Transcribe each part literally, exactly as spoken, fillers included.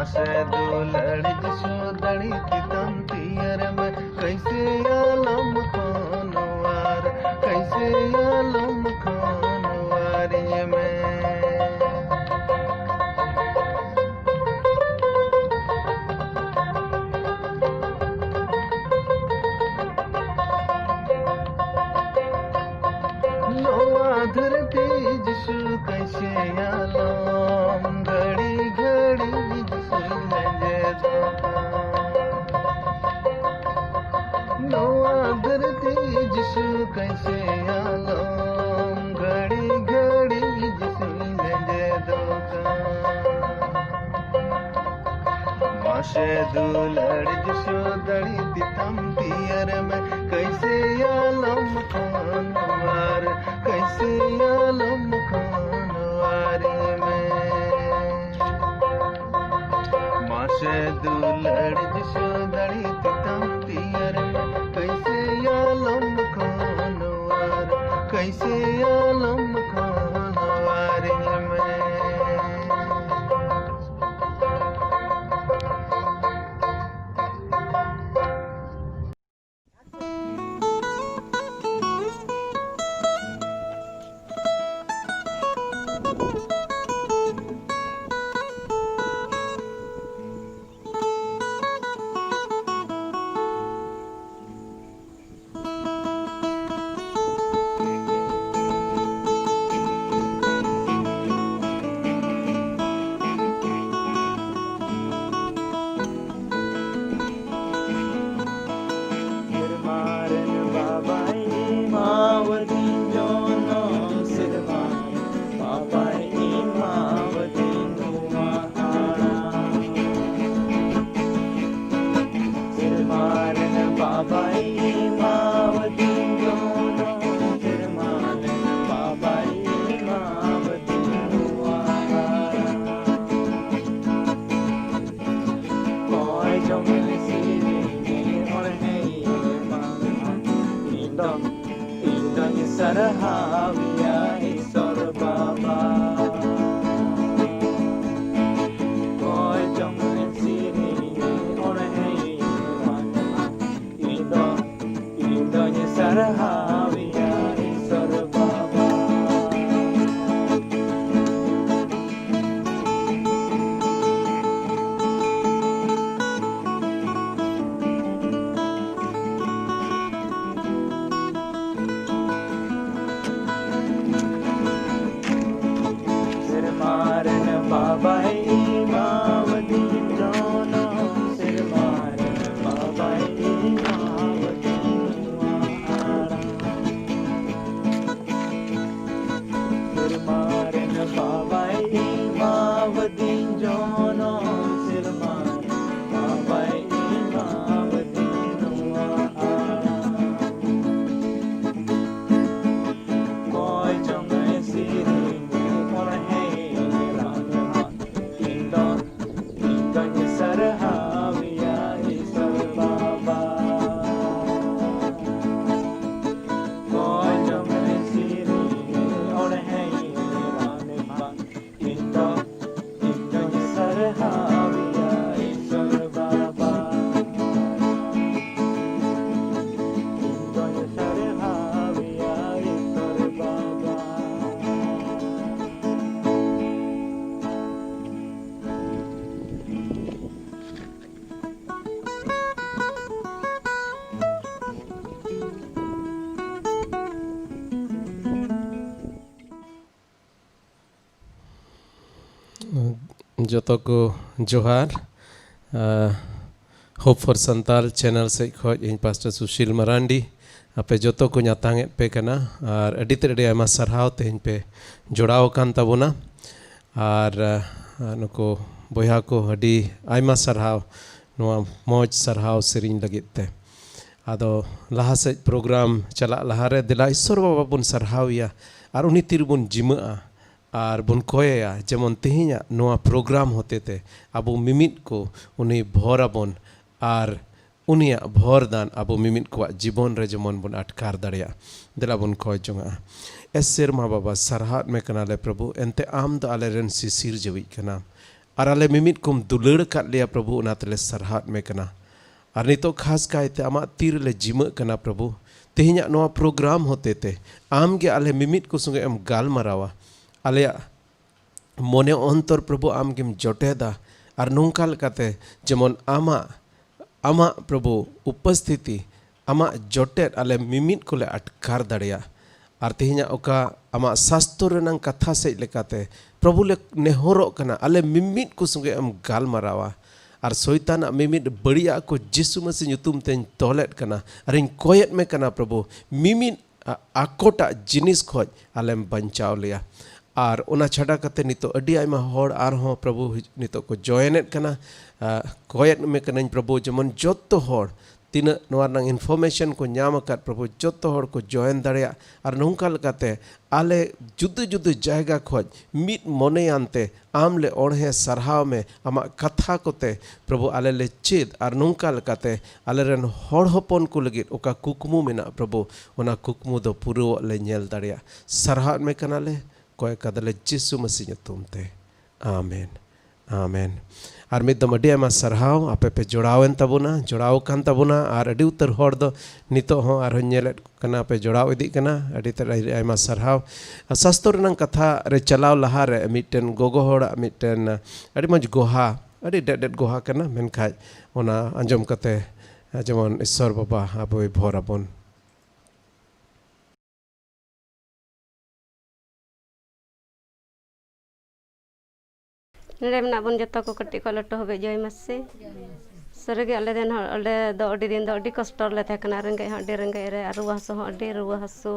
से दुलड़ जिसु दड़ी तितम तियर में, कैसे आलम खानवार, कैसे आलम खानवार ये में। नवा धरती जिसु कैसे आलम, घड़ी घड़ी जिसु लगे धोखा। नवा धरती जिसु कैसे आलम, घड़ी घड़ी जिसु लगे धोखा। मासे दुलड़ जिसु दड़ी तितम तियर में, कैसे आलम खानवार, कैसे आलम खानवार में। मासे दुलड़ जिसु दड़ी तितम तियर में, कैसे आलम खानवार, कैसे आलम खानवार में। ᱵᱟᱵᱟᱭ ᱮᱢᱟᱣᱟᱫᱤᱧ ᱡᱚᱱᱚᱢ ᱥᱮᱨᱢᱟ ᱨᱮ, ᱵᱟᱵᱟᱭ ᱮᱢᱟᱣᱟᱫᱤᱧ ᱱᱚᱣᱟ ᱟᱲᱟᱝ᱾ ᱥᱮᱨᱢᱟ ᱨᱮᱱ ᱵᱟᱵᱟᱭ ᱮᱢᱟᱣᱟᱫᱤᱧ ᱡᱚᱱᱚᱢ ᱥᱮᱨᱢᱟ ᱨᱮ, ᱵᱟᱵᱟᱭ ᱮᱢᱟᱣᱟᱫᱤᱧ ᱱᱚᱣᱟ ᱟᱲᱟᱝ᱾ ᱚᱠᱚᱭ ᱪᱚᱝ ᱮ ᱥᱮᱨᱮᱧ ᱚᱬᱦᱮ ᱞᱟᱝ ᱦᱟᱸᱜ, ᱤᱧ ᱫᱚ, ᱤᱧ ᱫᱚᱧ ᱥᱟᱨᱦᱟᱣᱮᱭᱟ ᱤᱥᱚᱨ ᱵᱟᱵᱟ᱾ ᱚᱠᱚᱭ ᱪᱚᱝ ᱮ ᱥᱮᱨᱮᱧ ᱚᱬᱦᱮ ᱞᱟᱝ ᱦᱟᱸᱜ, ᱤᱧ ᱫᱚ, ᱤᱧ ᱫᱚᱧ ᱥᱟᱨᱦᱟᱣᱮᱭᱟ ᱤᱥᱚᱨ ᱵᱟᱵᱟ᱾ ᱤᱧ ᱫᱚᱧ ᱥᱟᱨᱦᱟᱣᱮᱭᱟ ᱤᱥᱚᱨ ᱵᱟᱵᱟ᱾ ᱡᱚᱛᱚ ᱠᱚ ᱡᱚᱦᱟᱨ᱾ ᱟᱨ Hope for Santal channel ᱥᱮᱫ ᱠᱷᱚᱱ ᱤᱧ ᱯᱟᱥᱴᱚᱨ ᱥᱩᱥᱤᱞ ᱢᱟᱨᱟᱱᱰᱤ ᱟᱯᱮ ᱡᱚᱛᱚ ᱠᱚᱧ ᱟᱛᱟᱝ ᱮᱫ ᱯᱮ ᱠᱟᱱᱟ᱾ ᱟᱨ ᱟᱹᱰᱤ ᱛᱮᱫ ᱟᱹᱰᱤ ᱟᱭᱢᱟ ᱥᱟᱨᱦᱟᱣ ᱛᱮᱦᱮᱧ ᱯᱮ ᱡᱚᱲᱟᱣ ᱟᱠᱟᱱ ᱛᱟᱵᱚᱱᱟ᱾ ᱟᱨ, ᱟᱨ ᱱᱩᱠᱩ ᱵᱚᱭᱦᱟ ᱠᱚ ᱟᱹᱰᱤ ᱟᱭᱢᱟ ᱥᱟᱨᱦᱟᱣ ᱱᱚᱣᱟ ᱢᱚᱡᱽ ᱥᱟᱨᱦᱟᱣ ᱥᱮᱨᱮᱧ ᱞᱟᱹᱜᱤᱫ ᱛᱮ᱾ ᱟᱫᱚ ᱞᱟᱦᱟ ᱥᱮᱫ ᱯᱨᱳᱜᱨᱟᱢ ᱪᱟᱞᱟᱜ ᱞᱟᱦᱟᱨᱮ ᱫᱮᱞᱟ ᱤᱥᱥᱚᱨ ᱵᱟᱵᱟ ᱵᱚᱱ ᱥᱟᱨᱦᱟᱣᱮᱭᱟ ᱟᱨ ᱩᱱᱤ ᱛᱤᱨᱮᱵᱚᱱ ᱡᱤᱢᱟᱹᱜᱼᱟ ᱟᱨ ᱵᱚᱱ ᱠᱚᱭᱮᱭᱟ, ᱡᱮᱢᱚᱱ ᱛᱮᱦᱮᱧᱟᱜ ᱱᱚᱣᱟ ᱯᱨᱳᱜᱨᱟᱢ ᱦᱚᱛᱮᱛᱮ ᱟᱵᱚ ᱢᱤᱢᱤᱫ ᱠᱚ ᱩᱱᱤ ᱵᱷᱚᱨ ᱟᱵᱚᱱ ᱟᱨ ᱩᱱᱤᱭᱟᱜ ᱵᱷᱚᱨ ᱫᱟᱱ ᱟᱵᱚ ᱢᱤᱢᱤᱫ ᱠᱚᱣᱟᱜ ᱡᱤᱵᱚᱱ ᱨᱮ ᱡᱮᱢᱚᱱ ᱵᱚᱱ ᱟᱴᱠᱟᱨ ᱫᱟᱲᱮᱭᱟᱜ᱾ ᱫᱮᱞᱟ ᱵᱚᱱ ᱠᱚᱭ ᱡᱚᱝᱟᱜᱼᱟ᱾ ᱮ ᱥᱮᱨᱢᱟ ᱵᱟᱵᱟ, ᱥᱟᱨᱦᱟᱣᱮᱫ ᱢᱮ ᱠᱟᱱᱟᱞᱮ ᱯᱨᱚᱵᱷᱩ, ᱮᱱᱛᱮ ᱟᱢ ᱫᱚ ᱟᱞᱮᱨᱮᱱ ᱥᱤᱥᱤᱨᱡᱟᱹᱣᱤᱡ ᱠᱟᱱᱟᱢ ᱟᱨ ᱟᱞᱮ ᱢᱤᱢᱤᱫ ᱠᱚᱢ ᱫᱩᱞᱟᱹᱲ ᱟᱠᱟᱫ ᱞᱮᱭᱟ ᱯᱨᱚᱵᱷᱩ, ᱚᱱᱟ ᱛᱮᱞᱮ ᱥᱟᱨᱦᱟᱣᱮᱫ ᱢᱮ ᱠᱟᱱᱟ᱾ ᱟᱨ ᱱᱤᱛᱚᱜ ᱠᱷᱟᱥ ᱠᱟᱭᱛᱮ ᱟᱢᱟᱜ ᱛᱤ ᱨᱮᱞᱮ ᱡᱤᱢᱟᱹᱜ ᱠᱟᱱᱟ ᱯᱨᱚᱵᱷᱩ᱾ ᱛᱮᱦᱮᱧᱟᱜ ᱱᱚᱣᱟ ᱯᱨᱳᱜᱨᱟᱢ ᱦᱚᱛᱮᱛᱮ ᱟᱢ ᱜᱮ ᱟᱞᱮ ᱢᱤᱢᱤᱫ ᱠᱚ ᱥᱚᱸᱜᱮ ᱮᱢ ᱜᱟᱞᱢᱟᱨᱟᱣᱟ, ᱟᱞᱮᱭᱟᱜ ᱢᱚᱱᱮ ᱚᱱᱛᱚᱨ ᱯᱨᱚᱵᱷᱩ ᱟᱢ ᱜᱮᱢ ᱡᱚᱴᱮᱫᱟ᱾ ᱟᱨ ᱱᱚᱝᱠᱟ ᱞᱮᱠᱟᱛᱮ ᱡᱮᱢᱚᱱ ᱟᱢᱟᱜ, ᱟᱢᱟᱜ ᱯᱨᱚᱵᱷᱩ ᱩᱯᱟᱹᱥᱛᱷᱤᱛᱤ, ᱟᱢᱟᱜ ᱡᱚᱴᱮᱫ ᱟᱞᱮ ᱢᱤᱢᱤᱫ ᱠᱚᱞᱮ ᱟᱴᱠᱟᱨ ᱫᱟᱲᱮᱭᱟᱜ᱾ ᱟᱨ ᱛᱮᱦᱮᱧᱟᱜ ᱚᱠᱟ ᱟᱢᱟᱜ ᱥᱟᱥᱛᱚᱨ ᱨᱮᱱᱟᱝ ᱠᱟᱛᱷᱟ ᱥᱮᱫ ᱞᱮᱠᱟᱛᱮ ᱯᱨᱚᱵᱷᱩ ᱞᱮ ᱱᱮᱦᱚᱨᱚᱜ ᱠᱟᱱᱟ, ᱟᱞᱮ ᱢᱤᱢᱤᱫ ᱠᱚ ᱥᱚᱸᱜᱮ ᱮᱢ ᱜᱟᱞᱢᱟᱨᱟᱣᱟ᱾ ᱟᱨ ᱥᱚᱭᱛᱟᱱᱟᱜ ᱢᱤᱢᱤᱫ ᱵᱟᱹᱲᱤᱡᱟᱜ ᱠᱚ ᱡᱤᱥᱩ ᱢᱟᱹᱥᱤ ᱧᱩᱛᱩᱢ ᱛᱮᱧ ᱛᱚᱞᱮᱫ ᱠᱟᱱᱟ᱾ ᱟᱨᱤᱧ ᱠᱚᱭᱮᱫ ᱢᱮ ᱠᱟᱱᱟ ᱯᱨᱚᱵᱷᱩ, ᱢᱤᱢᱤᱫ ᱟ-, ᱟᱠᱚᱴᱟᱜ ᱡᱤᱱᱤᱥ ᱠᱷᱚᱡ ᱟᱞᱮᱢ ᱵᱟᱧᱪᱟᱣ ᱞᱮᱭᱟ᱾ ᱟᱨ ᱚᱱᱟ ᱪᱷᱟᱰᱟ ᱠᱟᱛᱮ ᱱᱤᱛᱚᱜ ᱟᱹᱰᱤ ᱟᱭᱢᱟ ᱦᱚᱲ ᱟᱨᱦᱚᱸ ᱯᱨᱚᱵᱷᱩ ᱦᱤᱡ-, ᱱᱤᱛᱚᱜ ᱠᱚ ᱡᱚᱭᱮᱱᱮᱫ ᱠᱟᱱᱟ᱾ ᱟ, ᱠᱚᱭᱮᱫ ᱢᱮ ᱠᱟᱹᱱᱟᱹᱧ ᱯᱨᱚᱵᱷᱩ, ᱡᱮᱢᱚᱱ ᱡᱚᱛᱚ ᱦᱚᱲ ᱛᱤᱱᱟᱹᱜ ᱱᱚᱣᱟ ᱨᱮᱱᱟᱜ information ᱠᱚ ᱧᱟᱢ ᱟᱠᱟᱫ ᱯᱨᱚᱵᱷᱩ, ᱡᱚᱛᱚ ᱦᱚᱲ ᱠᱚ ᱡᱚᱭᱮᱱ ᱫᱟᱲᱮᱭᱟᱜ᱾ ᱟᱨ ᱱᱚᱝᱠᱟ ᱞᱮᱠᱟᱛᱮ ᱟᱞᱮ ᱡᱩᱫᱟᱹ ᱡᱩᱫᱟᱹ ᱡᱟᱭᱜᱟ ᱠᱷᱚᱡ ᱢᱤᱫ ᱢᱚᱱᱮᱭᱟᱱ ᱛᱮ ᱟᱢ ᱞᱮ ᱚᱬᱦᱮ ᱥᱟᱨᱦᱟᱣ ᱢᱮ, ᱟᱢᱟᱜ ᱠᱟᱛᱷᱟ ᱠᱚᱛᱮ ᱯᱨᱚᱵᱷᱩ ᱟᱞᱮ ᱞᱮ ᱪᱮᱫ, ᱟᱨ ᱱᱚᱝᱠᱟ ᱞᱮᱠᱟᱛᱮ ᱟᱞᱮᱨᱮᱱ ᱦᱚᱲ ᱦᱚᱯᱚᱱ ᱠᱚ ᱞᱟᱹᱜᱤᱫ ᱚᱠᱟ ᱠᱩᱠᱢᱩ ᱢᱮᱱᱟᱜ ᱯᱨᱚᱵᱷᱩ, ᱚᱱᱟ ᱠᱩᱠᱢᱩ ᱫᱚ ᱯᱩᱨᱟᱹᱣᱟᱜ ᱞᱮ ᱧᱮᱞ ᱫᱟᱲᱮᱭᱟᱜ᱾ ᱥᱟᱨᱦᱟᱣᱮᱫ ᱢᱮ ᱠᱟᱱᱟᱞᱮ, ᱠᱚᱭ ᱠᱟᱫᱟᱞᱮ ᱡᱤᱥᱩ ᱢᱟᱹᱥᱤ ᱧᱩᱛᱩᱢ ᱛᱮ᱾ ᱟᱢᱮᱱ᱾ ᱟᱢᱮᱱ᱾ ᱟᱨ ᱢᱤᱫ ᱫᱚᱢ ᱟᱹᱰᱤ ᱟᱭᱢᱟ ᱥᱟᱨᱦᱟᱣ, ᱟᱯᱮ ᱯᱮ ᱡᱚᱲᱟᱣᱮᱱ ᱛᱟᱵᱚᱱᱟ, ᱡᱚᱲᱟᱣ ᱟᱠᱟᱱ ᱛᱟᱵᱚᱱᱟ, ᱟᱨ ᱟᱹᱰᱤ ᱩᱛᱟᱹᱨ ᱦᱚᱲ ᱫᱚ ᱱᱤᱛᱚᱜ ᱦᱚᱸ ᱟᱨᱦᱚᱸ ᱧᱮᱞᱮᱫ ᱠᱟᱱᱟ ᱯᱮ, ᱡᱚᱲᱟᱣ ᱤᱫᱤᱜ ᱠᱟᱱᱟ᱾ ᱟᱹᱰᱤ ᱛᱮᱫ ᱟᱹᱰᱤ ᱟᱭᱢᱟ ᱥᱟᱨᱦᱟᱣ᱾ ᱟᱨ ᱥᱟᱥᱛᱚ ᱨᱮᱱᱟᱜ ᱠᱟᱛᱷᱟ ᱨᱮ ᱪᱟᱞᱟᱣ ᱞᱟᱦᱟ ᱨᱮ ᱢᱤᱫᱴᱮᱱ ᱜᱚᱜᱚ ᱦᱚᱲᱟᱜ ᱢᱤᱫᱴᱮᱱ ᱟᱹᱰᱤ ᱢᱚᱡᱽ ᱜᱚᱦᱟ, ᱟᱹᱰᱤ ᱰᱮᱰ ᱰᱮᱰ ᱜᱚᱦᱟ ᱠᱟᱱᱟ, ᱢᱮᱱᱠᱷᱟᱡ ᱚᱱᱟ ᱟᱸᱡᱚᱢ ᱠᱟᱛᱮ ᱡᱮᱢᱚᱱ ᱤᱥᱥᱚᱨ ᱵᱟᱵᱟ ᱟᱵᱚᱭ ᱵᱷᱚᱨ ᱟᱵᱚᱱ᱾ ᱱᱚᱰᱮ ᱢᱮᱱᱟᱜ ᱵᱚᱱ ᱡᱚᱛᱚ ᱠᱚ, ᱠᱟᱹᱴᱤᱡ ᱠᱷᱚᱱ ᱞᱟᱹᱴᱩ ᱦᱟᱹᱵᱤᱡ, ᱡᱚᱭ ᱢᱟᱹᱥᱤ᱾ ᱥᱟᱹᱨᱤᱜᱮ ᱟᱞᱮ ᱫᱚ ᱱᱟᱦᱟᱜ, ᱟᱞᱮ ᱫᱚ ᱟᱹᱰᱤ ᱫᱤᱱ ᱫᱚ ᱟᱹᱰᱤ ᱠᱚᱥᱴᱚ ᱨᱮᱞᱮ ᱛᱟᱦᱮᱸ ᱠᱟᱱᱟ, ᱨᱮᱸᱜᱮᱡ ᱦᱚᱸ ᱟᱹᱰᱤ ᱨᱮᱸᱜᱮᱡ ᱨᱮ, ᱟᱨ ᱨᱩᱣᱟᱹ ᱦᱟᱹᱥᱩ ᱦᱚᱸ ᱟᱹᱰᱤ ᱨᱩᱣᱟᱹ ᱦᱟᱹᱥᱩ᱾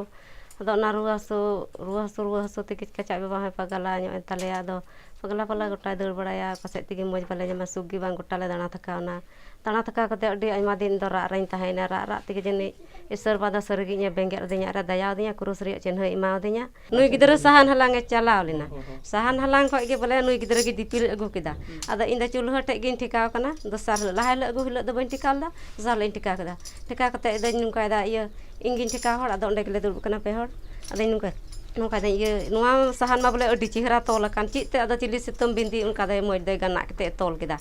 ᱟᱫᱚ ᱚᱱᱟ ᱨᱩᱣᱟᱹ ᱦᱟᱹᱥᱩ, ᱨᱩᱣᱟᱹ ᱦᱟᱹᱥᱩ, ᱨᱩᱣᱟᱹ ᱦᱟᱹᱥᱩ ᱛᱮᱜᱮ ᱠᱟᱪᱟᱡ ᱵᱟᱵᱟ ᱦᱚᱸᱭ ᱯᱟᱜᱟᱞᱟ ᱧᱚᱜ ᱮᱱ ᱛᱟᱞᱮᱭᱟ᱾ ᱟᱫᱚ ᱯᱟᱜᱽᱞᱟ ᱯᱟᱜᱽᱞᱟ ᱜᱚᱴᱟᱭ ᱫᱟᱹᱲ ᱵᱟᱲᱟᱭᱟ, ᱚᱠᱟ ᱥᱮᱫ ᱛᱮᱜᱮ ᱢᱚᱡᱽ ᱵᱟᱞᱮ ᱧᱟᱢᱟ, ᱥᱩᱠ ᱜᱮ ᱵᱟᱝ, ᱜᱚᱴᱟ ᱞᱮ ᱫᱟᱬᱟ ᱛᱷᱟᱠᱟᱣᱱᱟ᱾ ᱫᱟᱬᱟ ᱛᱷᱟᱠᱟᱣ ᱠᱟᱛᱮ ᱟᱹᱰᱤ ᱟᱭᱢᱟ ᱫᱤᱱ ᱫᱚ ᱨᱟᱜ ᱨᱮᱧ ᱛᱟᱦᱮᱸᱭᱮᱱᱟ, ᱨᱟᱜ ᱨᱟᱜ ᱛᱮᱜᱮ ᱡᱟᱹᱱᱤᱡ ᱤᱥᱥᱚᱨ ᱵᱟᱵᱟ ᱫᱚ ᱥᱟᱹᱨᱤᱜᱮ ᱤᱧᱮ ᱵᱮᱸᱜᱮᱫ ᱟᱹᱫᱤᱧᱟ ᱟᱨᱮ ᱫᱟᱭᱟ ᱟᱹᱫᱤᱧᱟ, ᱠᱩᱨᱩᱥ ᱨᱮᱭᱟᱜ ᱪᱤᱱᱦᱟᱹᱭ ᱮᱢᱟ ᱟᱹᱫᱤᱧᱟ᱾ ᱱᱩᱭ ᱜᱤᱫᱽᱨᱟᱹ ᱥᱟᱦᱟᱱ ᱦᱟᱞᱟᱝ ᱮ ᱪᱟᱞᱟᱣ ᱞᱮᱱᱟ᱾ ᱥᱟᱦᱟᱱ ᱦᱟᱞᱟᱝ ᱠᱷᱚᱡ ᱜᱮ ᱵᱚᱞᱮ ᱱᱩᱭ ᱜᱤᱫᱽᱨᱟᱹ ᱜᱮ ᱫᱤᱯᱤᱞ ᱟᱹᱜᱩ ᱠᱮᱫᱟ᱾ ᱟᱫᱚ ᱤᱧ ᱫᱚ ᱪᱩᱞᱦᱟᱹ ᱴᱷᱮᱡ ᱜᱤᱧ ᱴᱷᱮᱠᱟᱣ ᱠᱟᱱᱟ᱾ ᱫᱚᱥᱟᱨ ᱦᱤᱞᱳᱜ, ᱞᱟᱦᱟ ᱦᱤᱞᱳᱜ ᱟᱹᱜᱩ ᱦᱤᱞᱳᱜ ᱫᱚ ᱵᱟᱹᱧ ᱴᱷᱮᱠᱟᱣ ᱞᱮᱫᱟ, ᱫᱚᱥᱟᱨ ᱦᱤᱞᱳᱜ ᱤᱧ ᱴᱷᱮᱠᱟᱣ ᱠᱮᱫᱟ᱾ ᱴᱷᱮᱠᱟᱣ ᱠᱟᱛᱮ ᱤᱧ ᱫᱚᱧ ᱱᱚᱝᱠᱟᱭᱮᱫᱟ, ᱤᱭᱟᱹ, ᱤᱧ ᱜᱤᱧ ᱴᱷᱮᱠᱟᱣ ᱦᱚᱲ, ᱟᱫᱚ ᱚᱸᱰᱮ ᱜᱮᱞᱮ ᱫᱩᱲᱩᱵ ᱠᱟᱱᱟ ᱯᱮ ᱦᱚᱲ᱾ ᱟᱫᱚᱧ ᱱᱚᱝᱠᱟ, ᱱᱚᱝᱠᱟᱭᱮᱫᱟᱹᱧ, ᱤᱭᱟᱹ, ᱱᱚᱣᱟ ᱥᱟᱦᱟᱱ ᱢᱟ ᱵᱚᱞᱮ ᱟᱹᱰᱤ ᱪᱮᱦᱨᱟ ᱛᱚᱞ ᱟᱠᱟᱱ, ᱪᱮᱫ ᱛᱮ ᱟᱫᱚ ᱪᱤᱞᱤ ᱥᱩᱛᱟᱹᱢ ᱵᱤᱸᱫᱤ ᱚᱱᱠᱟ ᱫᱚᱭ ᱢᱚᱡᱽ ᱫᱚᱭ ᱜᱟᱱᱟᱜ ᱠᱟᱛᱮ ᱛᱚᱞ ᱠᱮᱫᱟ᱾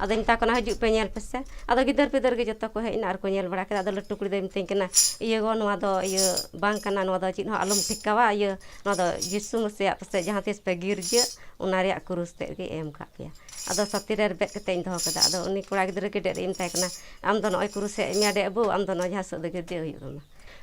ᱟᱫᱚᱧ ᱢᱮᱛᱟ ᱠᱚ ᱠᱟᱱᱟ, ᱦᱤᱡᱩᱜ ᱯᱮ ᱧᱮᱞ ᱯᱮᱥᱮ᱾ ᱟᱫᱚ ᱜᱤᱫᱟᱹᱨ ᱯᱤᱫᱟᱹᱨ ᱜᱮ ᱡᱚᱛᱚ ᱠᱚ ᱦᱮᱡ ᱮᱱᱟ ᱟᱨ ᱠᱚ ᱧᱮᱞ ᱵᱟᱲᱟ ᱠᱮᱫᱟ᱾ ᱟᱫᱚ ᱞᱟᱹᱴᱩ ᱠᱩᱲᱤ ᱫᱚᱭ ᱢᱤᱛᱟᱹᱧ ᱠᱟᱱᱟ, ᱤᱭᱟᱹ ᱜᱚ, ᱱᱚᱣᱟ ᱫᱚ ᱤᱭᱟᱹ ᱵᱟᱝ ᱠᱟᱱᱟ, ᱱᱚᱣᱟ ᱫᱚ ᱪᱮᱫ ᱦᱚᱸ ᱟᱞᱚᱢ ᱴᱷᱮᱠᱟᱣᱟ, ᱤᱭᱟᱹ, ᱱᱚᱣᱟ ᱫᱚ ᱡᱤᱥᱩ ᱢᱟᱹᱥᱤᱭᱟᱜ ᱯᱟᱥᱮᱡ ᱡᱟᱦᱟᱸ ᱛᱤᱥ ᱯᱮ ᱜᱤᱨᱡᱟᱹᱜ, ᱚᱱᱟ ᱨᱮᱭᱟᱜ ᱠᱩᱨᱩᱥ ᱛᱮᱫ ᱜᱮ ᱮᱢ ᱠᱟᱜ ᱯᱮᱭᱟ᱾ ᱟᱫᱚ ᱥᱟᱛᱤ ᱨᱮ ᱨᱮᱵᱮᱫ ᱠᱟᱛᱮ ᱤᱧ ᱫᱚᱦᱚ ᱠᱟᱫᱟ᱾ ᱟᱫᱚ ᱩᱱᱤ ᱠᱚᱲᱟ ᱜᱤᱫᱽᱨᱟᱹ ᱜᱮ ᱰᱮᱫ ᱤᱧ ᱢᱮᱛᱟᱭ ᱠᱟᱱᱟ, ᱟᱢ ᱫᱚ ᱱᱚᱜᱼᱚᱭ ᱠᱩᱨᱩᱥ ᱦᱮᱡ ᱢᱮᱭᱟ ᱰᱮ ᱟᱵᱚ, ᱟᱢ ᱫᱚ ᱱᱚᱜᱼᱚᱭ ᱡᱟᱦᱟᱸ ᱥᱮᱫ ᱫᱚ ᱜᱤᱨᱡᱟᱹ ᱦᱩᱭᱩᱜ ᱛᱟᱢᱟ᱾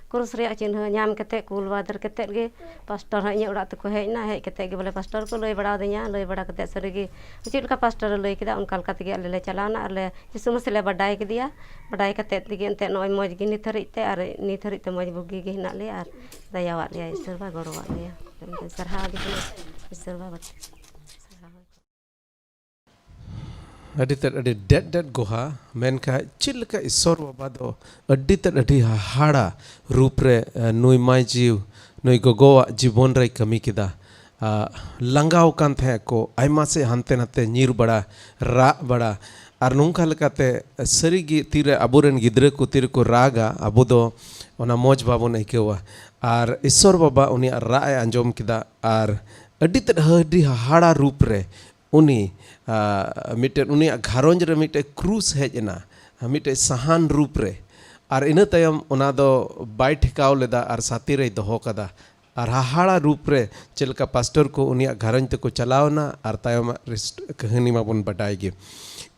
ᱠᱨᱩᱥ ᱨᱮᱭᱟᱜ ᱪᱤᱱᱦᱟᱹ ᱧᱟᱢ ᱠᱟᱛᱮᱫ, ᱠᱩᱞ ᱵᱟᱫᱽ ᱠᱟᱛᱮᱫ ᱜᱮ ᱯᱟᱥᱴᱚᱨ ᱦᱚᱸ ᱤᱧᱟᱹᱜ ᱚᱲᱟᱜ ᱛᱮᱠᱚ ᱦᱮᱡ ᱮᱱᱟ᱾ ᱦᱮᱡ ᱠᱟᱛᱮᱫ ᱜᱮ ᱵᱚᱞᱮ ᱯᱟᱥᱴᱚᱨ ᱠᱚ ᱞᱟᱹᱭ ᱵᱟᱲᱟ ᱟᱹᱫᱤᱧᱟ᱾ ᱞᱟᱹᱭ ᱵᱟᱲᱟ ᱠᱟᱛᱮᱫ ᱥᱟᱹᱨᱤᱜᱮ ᱪᱮᱫ ᱞᱮᱠᱟ ᱯᱟᱥᱴᱚᱨᱮ ᱞᱟᱹᱭ ᱠᱮᱫᱟ, ᱚᱱᱠᱟ ᱞᱮᱠᱟ ᱛᱮᱜᱮ ᱟᱞᱮ ᱞᱮ ᱪᱟᱞᱟᱣᱱᱟ ᱟᱨ ᱞᱮ ᱡᱤᱥᱩ ᱢᱟᱹᱥᱤ ᱞᱮ ᱵᱟᱰᱟᱭ ᱠᱮᱫᱮᱭᱟ᱾ ᱵᱟᱰᱟᱭ ᱠᱟᱛᱮᱫ ᱛᱮᱜᱮ ᱮᱱᱛᱮᱫ ᱱᱚᱜᱼᱚᱭ ᱢᱚᱡᱽ ᱜᱮ ᱱᱤᱛ ᱦᱟᱹᱨᱤᱡ ᱛᱮ, ᱟᱨ ᱱᱤᱛ ᱦᱟᱹᱨᱤᱡ ᱛᱮ ᱢᱚᱡᱽ ᱵᱩᱜᱤ ᱜᱮ ᱦᱮᱱᱟᱜ ᱞᱮᱭᱟ ᱟᱨ ᱫᱟᱭᱟᱣᱟᱜ ᱞᱮᱭᱟ ᱤᱥᱚᱨ ᱵᱟ, ᱜᱚᱲᱚᱣᱟᱜ ᱞᱮᱭᱟ᱾ ᱥᱟᱨᱦᱟᱣ ᱜᱮ ᱠᱟᱱᱟ ᱤᱥᱚᱨ ᱵᱟ᱾ ᱟᱹᱰᱤ ᱛᱮᱫ ᱟᱹᱰᱤ ᱰᱮᱫ ᱰᱮᱫ ᱜᱚᱦᱟ, ᱢᱮᱱᱠᱷᱟᱡ ᱪᱮᱫ ᱞᱮᱠᱟ ᱤᱥᱚᱨ ᱵᱟᱵᱟ ᱫᱚ ᱟᱹᱰᱤ ᱛᱮᱫ ᱟᱹᱰᱤ ᱦᱟᱦᱟᱲᱟ ᱨᱩᱯ ᱨᱮ, ᱮ, ᱱᱩᱭ ᱢᱟᱹᱭ ᱡᱤᱣ, ᱱᱩᱭ ᱜᱚᱜᱚᱣᱟᱜ ᱡᱤᱵᱚᱱ ᱨᱮᱭ ᱠᱟᱹᱢᱤ ᱠᱮᱫᱟ᱾ ᱟ, ᱞᱟᱸᱜᱟᱣ ᱠᱟᱱ ᱛᱟᱦᱮᱸ ᱠᱚ, ᱟᱭᱢᱟ ᱥᱮᱫ ᱦᱟᱱᱛᱮ ᱱᱟᱛᱮ ᱧᱤᱨ ᱵᱟᱲᱟ, ᱨᱟᱜ ᱵᱟᱲᱟ, ᱟᱨ ᱱᱚᱝᱠᱟ ᱞᱮᱠᱟᱛᱮ ᱥᱟᱹᱨᱤᱜᱮ ᱛᱤᱨᱮ ᱟᱵᱚᱨᱮᱱ ᱜᱤᱫᱽᱨᱟᱹ ᱠᱚ ᱛᱤᱨᱮᱠᱚ ᱨᱟᱜᱟ, ᱟᱵᱚ ᱫᱚ ᱚᱱᱟ ᱢᱚᱡᱽ ᱵᱟᱵᱚᱱ ᱟᱹᱭᱠᱟᱹᱣᱟ᱾ ᱟᱨ ᱤᱥᱚᱨ ᱵᱟᱵᱟ ᱩᱱᱤᱭᱟᱜ ᱨᱟᱜ ᱮ ᱟᱸᱡᱚᱢ ᱠᱮᱫᱟ ᱟᱨ ᱟᱹᱰᱤ ᱛᱮᱫ ᱟᱹᱰᱤ ᱦᱟᱦᱟᱲᱟ ᱨᱩᱯ ᱨᱮ ᱩᱱᱤ, ᱟ, ᱢᱤᱫᱴᱮᱱ ᱩᱱᱤᱭᱟᱜ ᱜᱷᱟᱨᱚᱸᱡᱽ ᱨᱮ ᱢᱤᱫᱴᱮᱱ ᱠᱨᱩᱥ ᱦᱮᱡ ᱮᱱᱟ, ᱢᱤᱫᱴᱮᱱ ᱥᱟᱦᱟᱱ ᱨᱩᱯ ᱨᱮ᱾ ᱟᱨ ᱤᱱᱟᱹ ᱛᱟᱭᱚᱢ ᱚᱱᱟ ᱫᱚ ᱵᱟᱭ ᱴᱷᱮᱠᱟᱣ ᱞᱮᱫᱟ ᱟᱨ ᱥᱟᱛᱮ ᱨᱮᱭ ᱫᱚᱦᱚ ᱠᱟᱫᱟ᱾ ᱟᱨ ᱦᱟᱦᱟᱲᱟ ᱨᱩᱯ ᱨᱮ ᱪᱮᱫ ᱞᱮᱠᱟ ᱯᱟᱥᱴᱚᱨ ᱠᱚ ᱩᱱᱤᱭᱟᱜ ᱜᱷᱟᱨᱚᱸᱡᱽ ᱛᱮᱠᱚ ᱪᱟᱞᱟᱣ ᱮᱱᱟ ᱟᱨ ᱛᱟᱭᱚᱢᱟᱜ ᱨᱤᱥᱴ-, ᱠᱟᱹᱦᱱᱤ ᱢᱟᱵᱚᱱ ᱵᱟᱰᱟᱭ ᱜᱮ᱾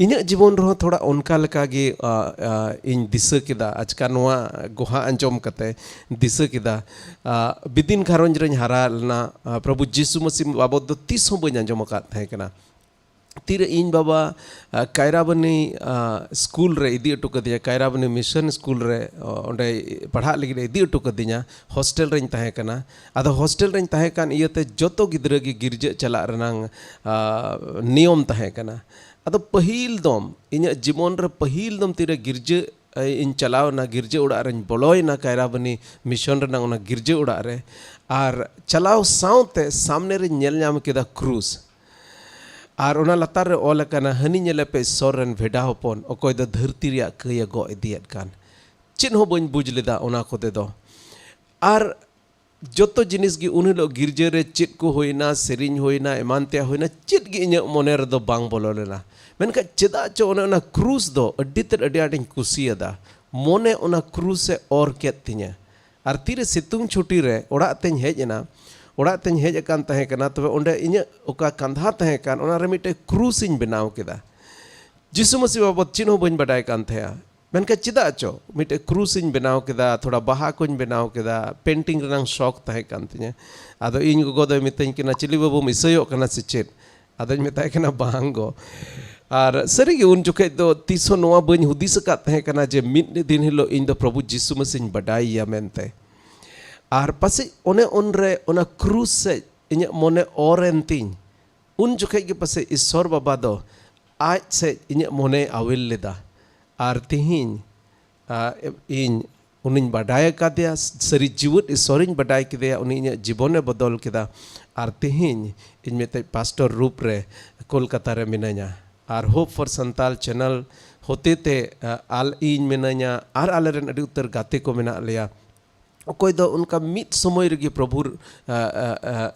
ᱤᱧᱟᱹᱜ ᱡᱤᱵᱚᱱ ᱨᱮᱦᱚᱸ ᱛᱷᱚᱲᱟ ᱚᱱᱠᱟ ᱞᱮᱠᱟ ᱜᱮ, ᱟ, ᱟ, ᱤᱧ ᱫᱤᱥᱟᱹ ᱠᱮᱫᱟ᱾ ᱟᱪᱠᱟ ᱱᱚᱣᱟ ᱜᱚᱦᱟ ᱟᱸᱡᱚᱢ ᱠᱟᱛᱮ ᱫᱤᱥᱟᱹ ᱠᱮᱫᱟ᱾ ᱟ, ᱵᱤᱫᱤᱱ ᱜᱷᱟᱨᱚᱸᱡᱽ ᱨᱮᱧ ᱦᱟᱨᱟ ᱞᱮᱱᱟ᱾ ᱟ, ᱯᱨᱚᱵᱷᱩ ᱡᱤᱥᱩ ᱢᱟᱹᱥᱤ ᱵᱟᱵᱚᱫ ᱫᱚ ᱛᱤᱥ ᱦᱚᱸ ᱵᱟᱹᱧ ᱟᱸᱡᱚᱢ ᱟᱠᱟᱫ ᱛᱟᱦᱮᱸ ᱠᱟᱱᱟ᱾ ᱛᱤᱨᱮ ᱤᱧ ᱵᱟᱵᱟ, ᱟ, ᱠᱟᱭᱨᱟᱵᱟᱹᱱᱤ, ᱟ, ᱥᱠᱩᱞ ᱨᱮ ᱤᱫᱤ ᱦᱚᱴᱚ ᱠᱟᱹᱫᱤᱧᱟ, ᱠᱟᱭᱨᱟᱵᱟᱹᱱᱤ ᱢᱤᱥᱚᱱ ᱥᱠᱩᱞ ᱨᱮ, ᱚ, ᱚᱸᱰᱮ ᱯᱟᱲᱦᱟᱜ ᱞᱟᱹᱜᱤᱫ ᱮ ᱤᱫᱤ ᱦᱚᱴᱚ ᱠᱟᱹᱫᱤᱧᱟ᱾ ᱦᱳᱥᱴᱮᱞ ᱨᱮᱧ ᱛᱟᱦᱮᱸ ᱠᱟᱱᱟ᱾ ᱟᱫᱚ ᱦᱳᱥᱴᱮᱞ ᱨᱮᱧ ᱛᱟᱦᱮᱸ ᱠᱟᱱ ᱤᱭᱟᱹᱛᱮ ᱡᱚᱛᱚ ᱜᱤᱫᱽᱨᱟᱹ ᱜᱮ ᱜᱤᱨᱡᱟᱹᱜ ᱪᱟᱞᱟᱜ ᱨᱮᱱᱟᱝ, ᱟ, ᱱᱤᱭᱚᱢ ᱛᱟᱦᱮᱸ ᱠᱟᱱᱟ᱾ ᱟᱫᱚ ᱯᱟᱹᱦᱤᱞ ᱫᱚᱢ ᱤᱧᱟᱹᱜ ᱡᱤᱵᱚᱱ ᱨᱮ ᱯᱟᱹᱦᱤᱞ ᱫᱚᱢ ᱛᱤᱨᱮ ᱜᱤᱨᱡᱟᱹ ᱤᱧ ᱪᱟᱞᱟᱣ ᱮᱱᱟ, ᱜᱤᱨᱡᱟᱹ ᱚᱲᱟᱜ ᱨᱮᱧ ᱵᱚᱞᱚᱭᱮᱱᱟ, ᱠᱟᱭᱨᱟᱵᱟᱹᱱᱤ ᱢᱤᱥᱚᱱ ᱨᱮᱱᱟᱜ ᱚᱱᱟ ᱜᱤᱨᱡᱟᱹ ᱚᱲᱟᱜ ᱨᱮ᱾ ᱟᱨ ᱪᱟᱞᱟᱣ ᱥᱟᱶᱛᱮ ᱥᱟᱢᱱᱮ ᱨᱮᱧ ᱧᱮᱞ ᱧᱟᱢ ᱠᱮᱫᱟ ᱠᱨᱩᱥ᱾ ᱟᱨ ᱚᱱᱟ ᱞᱟᱛᱟᱨ ᱨᱮ ᱚᱞ ᱟᱠᱟᱱᱟ, "ᱦᱟᱹᱱᱤ ᱧᱮᱞᱮ ᱯᱮ, ᱤᱥᱥᱚᱨ ᱨᱮᱱ ᱵᱷᱮᱰᱟ ᱦᱚᱯᱚᱱ, ᱚᱠᱚᱭ ᱫᱚ ᱫᱷᱟᱹᱨᱛᱤ ᱨᱮᱭᱟᱜ ᱠᱟᱹᱭ ᱮ ᱜᱚᱜ ᱤᱫᱤᱭᱮᱫ ᱠᱟᱱ᱾" ᱪᱮᱫ ᱦᱚᱸ ᱵᱟᱹᱧ ᱵᱩᱡᱽ ᱞᱮᱫᱟ ᱚᱱᱟ ᱠᱚᱛᱮ ᱫᱚ᱾ ᱟᱨ ᱡᱚᱛᱚ ᱡᱤᱱᱤᱥ ᱜᱮ ᱩᱱ ᱦᱤᱞᱳᱜ ᱜᱤᱨᱡᱟᱹ ᱨᱮ ᱪᱮᱫ ᱠᱚ ᱦᱩᱭᱱᱟ, ᱥᱮᱨᱮᱧ ᱦᱩᱭᱱᱟ, ᱮᱢᱟᱱ ᱛᱮᱭᱟᱜ ᱦᱩᱭᱱᱟ, ᱪᱮᱫ ᱜᱮ ᱤᱧᱟᱹᱜ ᱢᱚᱱᱮ ᱨᱮᱫᱚ ᱵᱟᱝ ᱵᱚᱞᱚ ᱞᱮᱱᱟ᱾ ᱢᱮᱱᱠᱷᱟᱱ ᱪᱮᱫᱟᱜ ᱪᱚ ᱚᱱᱮ ᱚᱱᱟ ᱠᱨᱩᱥ ᱫᱚ ᱟᱹᱰᱤ ᱛᱮᱫ ᱟᱹᱰᱤ ᱟᱸᱴᱤᱧ ᱠᱩᱥᱤᱭᱟᱫᱟ᱾ ᱢᱚᱱᱮ ᱚᱱᱟ ᱠᱨᱩᱥ ᱮ ᱚᱨ ᱠᱮᱫ ᱛᱤᱧᱟᱹ᱾ ᱟᱨ ᱛᱤᱨᱮ ᱥᱤᱛᱩᱝ ᱪᱷᱩᱴᱤ ᱨᱮ ᱚᱲᱟᱜ ᱛᱮᱧ ᱦᱮᱡ ᱮᱱᱟ, ᱚᱲᱟᱜ ᱛᱮᱧ ᱦᱮᱡ ᱟᱠᱟᱱ ᱛᱟᱦᱮᱸ ᱠᱟᱱᱟ, ᱛᱚᱵᱮ ᱚᱸᱰᱮ ᱤᱧᱟᱹᱜ ᱚᱠᱟ ᱠᱟᱸᱫᱷᱟ ᱛᱟᱦᱮᱸ ᱠᱟᱱ, ᱚᱱᱟ ᱨᱮ ᱢᱤᱫᱴᱮᱡ ᱠᱨᱩᱥ ᱤᱧ ᱵᱮᱱᱟᱣ ᱠᱮᱫᱟ᱾ ᱡᱤᱥᱩ ᱢᱟᱹᱥᱤ ᱵᱟᱵᱚᱫ ᱪᱮᱫ ᱦᱚᱸ ᱵᱟᱹᱧ ᱵᱟᱰᱟᱭ ᱠᱟᱱ ᱛᱟᱦᱮᱸᱜᱼᱟ᱾ ᱢᱮᱱᱠᱷᱟᱱ ᱪᱮᱫᱟᱜ ᱪᱚ ᱢᱤᱫᱴᱮᱡ ᱠᱨᱩᱥ ᱤᱧ ᱵᱮᱱᱟᱣ ᱠᱮᱫᱟ, ᱛᱷᱚᱲᱟ ᱵᱟᱦᱟ ᱠᱚᱧ ᱵᱮᱱᱟᱣ ᱠᱮᱫᱟ, ᱯᱮᱱᱴᱤᱝ ᱨᱮᱱᱟᱜ ᱥᱚᱠ ᱛᱟᱦᱮᱸ ᱠᱟᱱ ᱛᱤᱧᱟᱹ᱾ ᱟᱫᱚ ᱤᱧ ᱜᱚᱜᱚ ᱫᱚᱭ ᱢᱤᱛᱟᱹᱧ ᱠᱟᱱᱟ, "ᱪᱤᱞᱤ ᱵᱟᱹᱵᱩᱢ ᱤᱥᱟᱹᱭᱚᱜ ᱠᱟᱱᱟ ᱥᱮ ᱪᱮᱫ?" ᱟᱫᱚᱧ ᱢᱮᱛᱟᱭ ᱠᱟᱱᱟ, "ᱵᱟᱝ ᱜᱚ᱾" ᱟᱨ ᱥᱟᱹᱨᱤᱜᱮ ᱩᱱ ᱡᱚᱠᱷᱮᱡ ᱫᱚ ᱛᱤᱥ ᱦᱚᱸ ᱱᱚᱣᱟ ᱵᱟᱹᱧ ᱦᱩᱫᱤᱥ ᱟᱠᱟᱫ ᱛᱟᱦᱮᱸ ᱠᱟᱱᱟ ᱡᱮ ᱢᱤᱫ ᱫᱤᱱ ᱦᱤᱞᱳᱜ ᱤᱧ ᱫᱚ ᱯᱨᱚᱵᱷᱩ ᱡᱤᱥᱩ ᱢᱟᱹᱥᱤᱧ ᱵᱟᱰᱟᱭᱮᱭᱟ ᱢᱮᱱᱛᱮ᱾ ᱟᱨ ᱯᱟᱥᱮᱡ ᱚᱱᱮ ᱩᱱᱨᱮ ᱚᱱᱟ ᱠᱨᱩᱥ ᱥᱮᱫ ᱤᱧᱟᱹᱜ ᱢᱚᱱᱮ ᱚᱨ ᱮᱱ ᱛᱤᱧ, ᱩᱱ ᱡᱚᱠᱷᱮᱡ ᱜᱮ ᱯᱟᱥᱮᱡ ᱤᱥᱥᱚᱨ ᱵᱟᱵᱟ ᱫᱚ ᱟᱡ ᱥᱮᱫ ᱤᱧᱟᱹᱜ ᱢᱚᱱᱮᱭ ᱟᱣᱮᱞ ᱞᱮᱫᱟ᱾ ᱟᱨ ᱛᱤᱦᱤᱧ, ᱟ, ᱤᱧ ᱩᱱᱤᱧ ᱵᱟᱰᱟᱭ ᱟᱠᱟᱫᱮᱭᱟ, ᱥᱟᱹᱨᱤ ᱡᱤᱣᱮᱫ ᱤᱥᱥᱚᱨᱤᱧ ᱵᱟᱰᱟᱭ ᱠᱮᱫᱮᱭᱟ, ᱩᱱᱤ ᱤᱧᱟᱹᱜ ᱡᱤᱵᱚᱱᱮ ᱵᱚᱫᱚᱞ ᱠᱮᱫᱟ᱾ ᱟᱨ ᱛᱤᱦᱤᱧ ᱤᱧ ᱢᱤᱫᱴᱮᱡ ᱯᱟᱥᱴᱚᱨ ᱨᱩᱯ ᱨᱮ ᱠᱳᱞᱠᱟᱛᱟ ᱨᱮ ᱢᱤᱱᱟᱹᱧᱟ᱾ ᱟᱨ Hope for Santal channel ᱦᱚᱛᱮ ᱛᱮ, ᱟ, ᱟᱞ-, ᱤᱧ ᱢᱤᱱᱟᱹᱧᱟ ᱟᱨ ᱟᱞᱮᱨᱮᱱ ᱟᱹᱰᱤ ᱩᱛᱟᱹᱨ ᱜᱟᱛᱮ ᱠᱚ ᱢᱮᱱᱟᱜ ᱞᱮᱭᱟ᱾ ᱚᱠᱚᱭ ᱫᱚ ᱚᱱᱠᱟ ᱢᱤᱫ ᱥᱚᱢᱚᱭ ᱨᱮᱜᱮ ᱯᱨᱚᱵᱷᱩᱨ, ᱟ, ᱟ, ᱟ,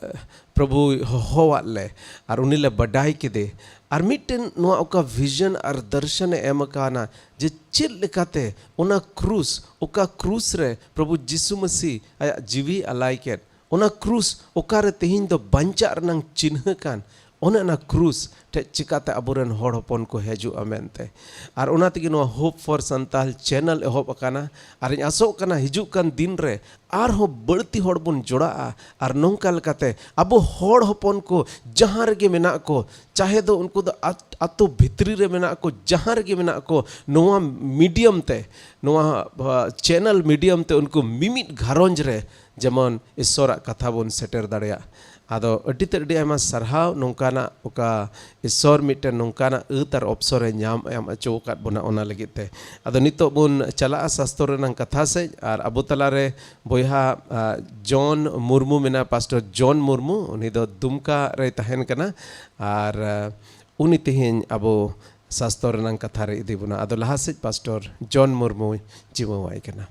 ᱯᱨᱚᱵᱷᱩᱭ ᱦᱚᱦᱚᱣᱟᱫ ᱞᱮ ᱟᱨ ᱩᱱᱤ ᱞᱮ ᱵᱟᱰᱟᱭ ᱠᱮᱫᱮ᱾ ᱟᱨ ᱢᱤᱫᱴᱮᱱ ᱱᱚᱣᱟ ᱚᱠᱟ ᱵᱷᱤᱡᱚᱱ ᱟᱨ ᱫᱚᱨᱥᱚᱱᱮ ᱮᱢ ᱟᱠᱟᱱᱟ ᱡᱮ ᱪᱮᱫ ᱞᱮᱠᱟᱛᱮ ᱚᱱᱟ ᱠᱨᱩᱥ, ᱚᱠᱟ ᱠᱨᱩᱥ ᱨᱮ ᱯᱨᱚᱵᱷᱩ ᱡᱤᱥᱩ ᱢᱟᱹᱥᱤ ᱟᱭᱟᱜ ᱡᱤᱣᱤ ᱟᱞᱟᱭ ᱠᱮᱫ, ᱚᱱᱟ ᱠᱨᱩᱥ ᱚᱠᱟᱨᱮ ᱛᱮᱦᱮᱧ ᱫᱚ ᱵᱟᱧᱪᱟᱜ ᱨᱮᱱᱟᱝ ᱪᱤᱱᱦᱟᱹ ᱠᱟᱱ, ᱚᱱᱮ ᱚᱱᱟ ᱠᱨᱩᱥ ᱴᱷᱮᱡ ᱪᱤᱠᱟᱛᱮ ᱟᱵᱚᱨᱮᱱ ᱦᱚᱲ ᱦᱚᱯᱚᱱ ᱠᱚ ᱦᱤᱡᱩᱜᱼᱟ ᱢᱮᱱᱛᱮ᱾ ᱟᱨ ᱚᱱᱟ ᱛᱮᱜᱮ ᱱᱚᱣᱟ Hope for Santal channel ᱮᱦᱚᱵ ᱟᱠᱟᱱᱟ᱾ ᱟᱨᱤᱧ ᱟᱥᱚᱜ ᱠᱟᱱᱟ ᱦᱤᱡᱩᱜ ᱠᱟᱱ ᱫᱤᱱ ᱨᱮ ᱟᱨᱦᱚᱸ ᱵᱟᱹᱲᱛᱤ ᱦᱚᱲ ᱵᱚᱱ ᱡᱚᱲᱟᱜᱼᱟ᱾ ᱟᱨ ᱱᱚᱝᱠᱟ ᱞᱮᱠᱟᱛᱮ ᱟᱵᱚ ᱦᱚᱲ ᱦᱚᱯᱚᱱ ᱠᱚ ᱡᱟᱦᱟᱸ ᱨᱮᱜᱮ ᱢᱮᱱᱟᱜ ᱠᱚ, ᱪᱟᱦᱮ ᱫᱚ ᱩᱱᱠᱩ ᱫᱚ ᱟᱛ-, ᱟᱛᱳ ᱵᱷᱤᱛᱨᱤ ᱨᱮ ᱢᱮᱱᱟᱜ ᱠᱚ, ᱡᱟᱦᱟᱸ ᱨᱮᱜᱮ ᱢᱮᱱᱟᱜ ᱠᱚ, ᱱᱚᱣᱟ medium ᱛᱮ, ᱱᱚᱣᱟ, ᱟ, channel medium ᱛᱮ ᱩᱱᱠᱩ ᱢᱤᱢᱤᱫ ᱜᱷᱟᱨᱚᱸᱡᱽ ᱨᱮ ᱡᱮᱢᱚᱱ ᱤᱥᱥᱚᱨᱟᱜ ᱠᱟᱛᱷᱟ ᱵᱚᱱ ᱥᱮᱴᱮᱨ ᱫᱟᱲᱮᱭᱟᱜ᱾ ᱟᱫᱚ ᱟᱹᱰᱤ ᱛᱮᱫ ᱟᱹᱰᱤ ᱟᱭᱢᱟ ᱥᱟᱨᱦᱟᱣ ᱱᱚᱝᱠᱟᱱᱟᱜ ᱚᱠᱟ ᱤᱥᱥᱚᱨ ᱢᱤᱫᱴᱮᱱ ᱱᱚᱝᱠᱟᱱᱟᱜ ᱟᱹᱛ ᱟᱨ ᱚᱯᱥᱚᱨᱮ ᱧᱟᱢ ᱮᱢ ᱦᱚᱪᱚ ᱟᱠᱟᱫ ᱵᱚᱱᱟ ᱚᱱᱟ ᱞᱟᱹᱜᱤᱫ ᱛᱮ᱾ ᱟᱫᱚ ᱱᱤᱛᱚᱜ ᱵᱚᱱ ᱪᱟᱞᱟᱜᱼᱟ ᱥᱟᱥᱛᱚᱨ ᱨᱮᱱᱟᱝ ᱠᱟᱛᱷᱟ ᱥᱮᱫ, ᱟᱨ ᱟᱵᱚ ᱛᱟᱞᱟᱨᱮ ᱵᱚᱭᱦᱟ, ᱟ, ᱡᱚᱱ ᱢᱩᱨᱢᱩ ᱢᱮᱱᱟᱭᱟ, ᱯᱟᱥᱴᱚᱨ ᱡᱚᱱ ᱢᱩᱨᱢᱩ, ᱩᱱᱤ ᱫᱚ ᱫᱩᱢᱠᱟ ᱨᱮᱭ ᱛᱟᱦᱮᱱ ᱠᱟᱱᱟ, ᱟᱨ, ᱟ, ᱩᱱᱤ ᱛᱮᱦᱮᱧ ᱟᱵᱚ ᱥᱟᱥᱛᱚᱨ ᱨᱮᱱᱟᱝ ᱠᱟᱛᱷᱟ ᱨᱮ ᱤᱫᱤ ᱵᱚᱱᱟ᱾ ᱟᱫᱚ ᱞᱟᱦᱟ ᱥᱮᱫ ᱯᱟᱥᱴᱚᱨ ᱡᱚᱱ ᱢᱩᱨᱢᱩᱭ ᱡᱤᱢᱟᱹᱣᱟᱭ ᱠᱟᱱᱟ᱾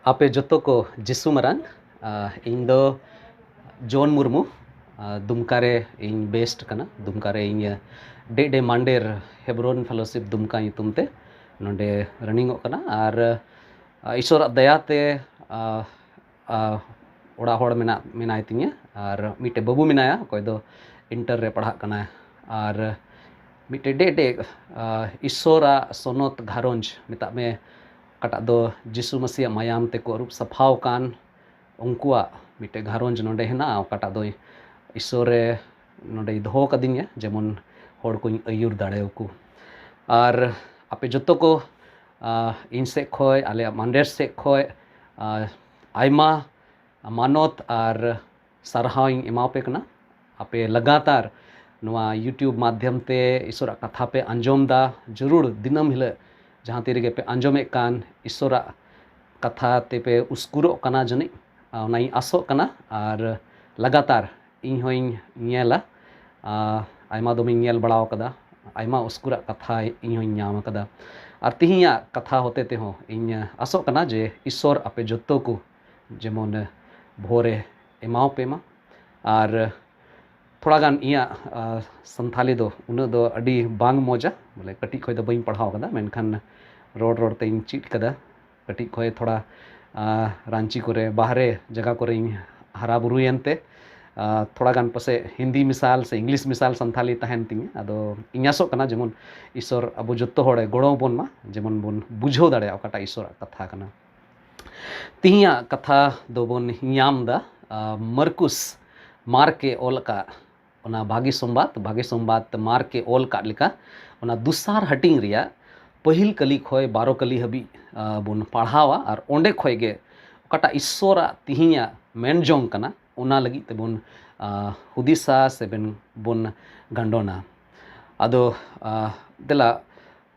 ᱟᱯᱮ ᱡᱚᱛᱚ ᱠᱚ ᱡᱤᱥᱩ ᱢᱟᱨᱟᱝ᱾ ᱟ, ᱤᱧ ᱫᱚ ᱡᱚᱱ ᱢᱩᱨᱢᱩ, ᱟ, ᱫᱩᱢᱠᱟ ᱨᱮ ᱤᱧ based ᱠᱟᱱᱟ᱾ ᱫᱩᱢᱠᱟ ᱨᱮ ᱤᱧ Day Day Monday ᱨᱮ Hebron Fellowship ᱫᱩᱢᱠᱟ ᱧᱩᱛᱩᱢ ᱛᱮ ᱱᱚᱰᱮ running ᱚᱜ ᱠᱟᱱᱟ᱾ ᱟᱨ, ᱟ, ᱤᱥᱚᱨᱟᱜ ᱫᱟᱭᱟ ᱛᱮ, ᱟ, ᱟ, ᱚᱲᱟᱜ ᱦᱚᱲ ᱢᱮᱱᱟᱜ, ᱢᱮᱱᱟᱭ ᱛᱤᱧᱟᱹ ᱟᱨ ᱢᱤᱫᱴᱮᱡ ᱵᱟᱹᱵᱩ ᱢᱮᱱᱟᱭᱟ, ᱚᱠᱚᱭ ᱫᱚ ᱤᱱᱴᱟᱨ ᱨᱮ ᱯᱟᱲᱦᱟᱜ ᱠᱟᱱᱟᱭ᱾ ᱟᱨ ᱢᱤᱫᱴᱮᱡ ᱰᱮ ᱰᱮ ᱤᱥᱥᱚᱨᱟᱜ ᱥᱚᱱᱚᱛ ᱜᱷᱟᱨᱚᱸᱡᱽ ᱢᱮᱛᱟᱜ ᱢᱮ, ᱚᱠᱟᱴᱟᱜ ᱫᱚ ᱡᱤᱥᱩ ᱢᱟᱹᱥᱤᱭᱟᱜ ᱢᱟᱭᱟᱢ ᱛᱮᱠᱚ ᱟᱹᱨᱩᱵ ᱥᱟᱯᱷᱟᱣ ᱟᱠᱟᱱ, ᱩᱱᱠᱩᱣᱟᱜ ᱢᱤᱫᱴᱮᱡ ᱜᱷᱟᱨᱚᱸᱡᱽ ᱱᱚᱰᱮ ᱦᱮᱱᱟᱜᱼᱟ, ᱚᱠᱟᱴᱟᱜ ᱫᱚ ᱤᱥᱥᱚᱨᱮ ᱱᱚᱰᱮᱭ ᱫᱚᱦᱚ ᱠᱟᱫᱤᱧᱟ, ᱡᱮᱢᱚᱱ ᱦᱚᱲ ᱠᱚᱧ ᱟᱹᱭᱩᱨ ᱫᱟᱲᱮᱭᱟᱠᱚ᱾ ᱟᱨ ᱟᱯᱮ ᱡᱚᱛᱚ ᱠᱚ, ᱟᱦ, ᱤᱧ ᱥᱮᱫ ᱠᱷᱚᱡ, ᱟᱞᱮᱭᱟᱜ ᱢᱟᱱᱰᱮᱨ ᱥᱮᱫ ᱠᱷᱚᱡ, ᱟᱦ, ᱟᱭᱢᱟ ᱢᱟᱱᱚᱛ ᱟᱨ ᱥᱟᱨᱦᱟᱣ ᱤᱧ ᱮᱢᱟᱣᱟᱯᱮ ᱠᱟᱱᱟ᱾ ᱟᱯᱮ ᱞᱟᱜᱟᱛᱟᱨ ᱱᱚᱣᱟ YouTube ᱢᱟᱫᱽᱫᱷᱚᱢ ᱛᱮ ᱤᱥᱚᱨᱟᱜ ᱠᱟᱛᱷᱟ ᱯᱮ ᱟᱸᱡᱚᱢ ᱫᱟ, ᱡᱟᱹᱨᱩᱲ ᱫᱤᱱᱟᱹᱢ ᱦᱤᱞᱳᱜ ᱡᱟᱦᱟᱸ ᱛᱤ ᱨᱮᱜᱮ ᱯᱮ ᱟᱸᱡᱚᱢᱮᱫ ᱠᱟᱱ, ᱤᱥᱚᱨᱟᱜ ᱠᱟᱛᱷᱟ ᱛᱮᱯᱮ ᱩᱥᱠᱩᱨᱚᱜ ᱠᱟᱱᱟ ᱡᱟᱹᱱᱤᱡ, ᱚᱱᱟᱧ ᱟᱥᱚᱜ ᱠᱟᱱᱟ᱾ ᱟᱨ ᱞᱟᱜᱟᱛᱟᱨ ᱤᱧ ᱦᱚᱧ ᱧᱮᱞᱟ, ᱟᱨ ᱟᱭᱢᱟ ᱫᱚᱢᱤᱧ ᱧᱮᱞ ᱵᱟᱲᱟ ᱟᱠᱟᱫᱟ, ᱟᱭᱢᱟ ᱩᱥᱠᱩᱨᱟᱜ ᱠᱟᱛᱷᱟ ᱤᱧ ᱦᱚᱧ ᱧᱟᱢ ᱟᱠᱟᱫᱟ᱾ ᱟᱨ ᱛᱤᱦᱤᱧᱟᱜ ᱠᱟᱛᱷᱟ ᱦᱚᱛᱮ ᱛᱮᱦᱚᱸ ᱤᱧ ᱟᱥᱚᱜ ᱠᱟᱱᱟ ᱡᱮ ᱤᱥᱚᱨ ᱟᱯᱮ ᱡᱚᱛᱚ ᱠᱚ ᱡᱮᱢᱚᱱ ᱵᱷᱳᱨᱮ ᱮᱢᱟᱣ ᱯᱮ ᱢᱟ᱾ ᱟᱨ ᱛᱷᱚᱲᱟ ᱜᱟᱱ ᱤᱧᱟᱹᱜ, ᱟ, ᱥᱟᱱᱛᱷᱟᱞᱤ ᱫᱚ ᱩᱱᱟᱹᱜ ᱫᱚ ᱟᱹᱰᱤ ᱵᱟᱝ ᱢᱚᱡᱟ, ᱵᱚᱞᱮ ᱠᱟᱹᱴᱤᱡ ᱠᱷᱚᱡ ᱫᱚ ᱵᱟᱹᱧ ᱯᱟᱲᱦᱟᱣ ᱠᱟᱫᱟ, ᱢᱮᱱᱠᱷᱟᱱ ᱨᱚᱲ ᱨᱚᱲ ᱛᱮᱧ ᱪᱮᱫ ᱠᱟᱫᱟ᱾ ᱠᱟᱹᱴᱤᱡ ᱠᱷᱚᱡ ᱛᱷᱚᱲᱟ, ᱟ, ᱨᱟᱺᱪᱤ ᱠᱚᱨᱮ, ᱵᱟᱦᱨᱮ ᱡᱟᱭᱜᱟ ᱠᱚᱨᱮᱧ ᱦᱟᱨᱟ ᱵᱩᱨᱩᱭᱮᱱ ᱛᱮ, ᱟ, ᱛᱷᱚᱲᱟ ᱜᱟᱱ ᱯᱟᱥᱮᱡ ᱦᱤᱱᱫᱤ ᱢᱮᱥᱟᱞ ᱥᱮ ᱤᱝᱞᱤᱥ ᱢᱮᱥᱟᱞ ᱥᱟᱱᱛᱷᱟᱞᱤ ᱛᱟᱦᱮᱱ ᱛᱤᱧᱟᱹ᱾ ᱟᱫᱚ ᱤᱧ ᱟᱥᱚᱜ ᱠᱟᱱᱟ ᱡᱮᱢᱚᱱ ᱤᱥᱚᱨ ᱟᱵᱚ ᱡᱚᱛᱚ ᱦᱚᱲᱮ ᱜᱚᱲᱚ ᱟᱵᱚᱱ ᱢᱟ, ᱡᱮᱢᱚᱱ ᱵᱚᱱ ᱵᱩᱡᱷᱟᱹᱣ ᱫᱟᱲᱮᱭᱟᱜᱼᱟ ᱚᱠᱟᱴᱟᱜ ᱤᱥᱚᱨᱟᱜ ᱠᱟᱛᱷᱟ ᱠᱟᱱᱟ᱾ ᱛᱤᱦᱤᱧᱟᱜ ᱠᱟᱛᱷᱟ ᱫᱚᱵᱚᱱ ᱧᱟᱢ ᱫᱟ, ᱟ, ᱢᱟᱨᱠᱩᱥ, ᱢᱟᱨᱠᱮ ᱚᱞ ᱟᱠᱟᱫ ᱚᱱᱟ ᱵᱷᱟᱜᱮ ᱥᱚᱢᱵᱟᱫ, ᱵᱷᱟᱜᱮ ᱥᱚᱢᱵᱟᱫ ᱢᱟᱨᱠᱮ ᱚᱞ ᱟᱠᱟᱫ ᱞᱮᱠᱟ, ᱚᱱᱟ ᱫᱚᱥᱟᱨ ᱦᱟᱹᱴᱤᱧ ᱨᱮᱭᱟᱜ ᱯᱟᱹᱦᱤᱞ ᱠᱟᱹᱞᱤ ᱠᱷᱚᱱ ᱵᱟᱨᱚ ᱠᱟᱹᱞᱤ ᱦᱟᱹᱵᱤᱡ, ᱟ, ᱵᱚᱱ ᱯᱟᱲᱦᱟᱣᱟ᱾ ᱟᱨ ᱚᱸᱰᱮ ᱠᱷᱚᱱ ᱜᱮ ᱚᱠᱟᱴᱟᱜ ᱤᱥᱥᱚᱨᱟᱜ ᱛᱤᱦᱤᱧᱟᱜ ᱢᱮᱱ ᱡᱚᱝ ᱠᱟᱱᱟ, ᱚᱱᱟ ᱞᱟᱹᱜᱤᱫ ᱛᱮᱵᱚᱱ, ᱟ, ᱦᱩᱫᱤᱥᱟ ᱥᱮ ᱵᱮᱱ, ᱵᱚᱱ ᱜᱟᱱᱰᱚᱱᱟ᱾ ᱟᱫᱚ, ᱟ, ᱫᱮᱞᱟ,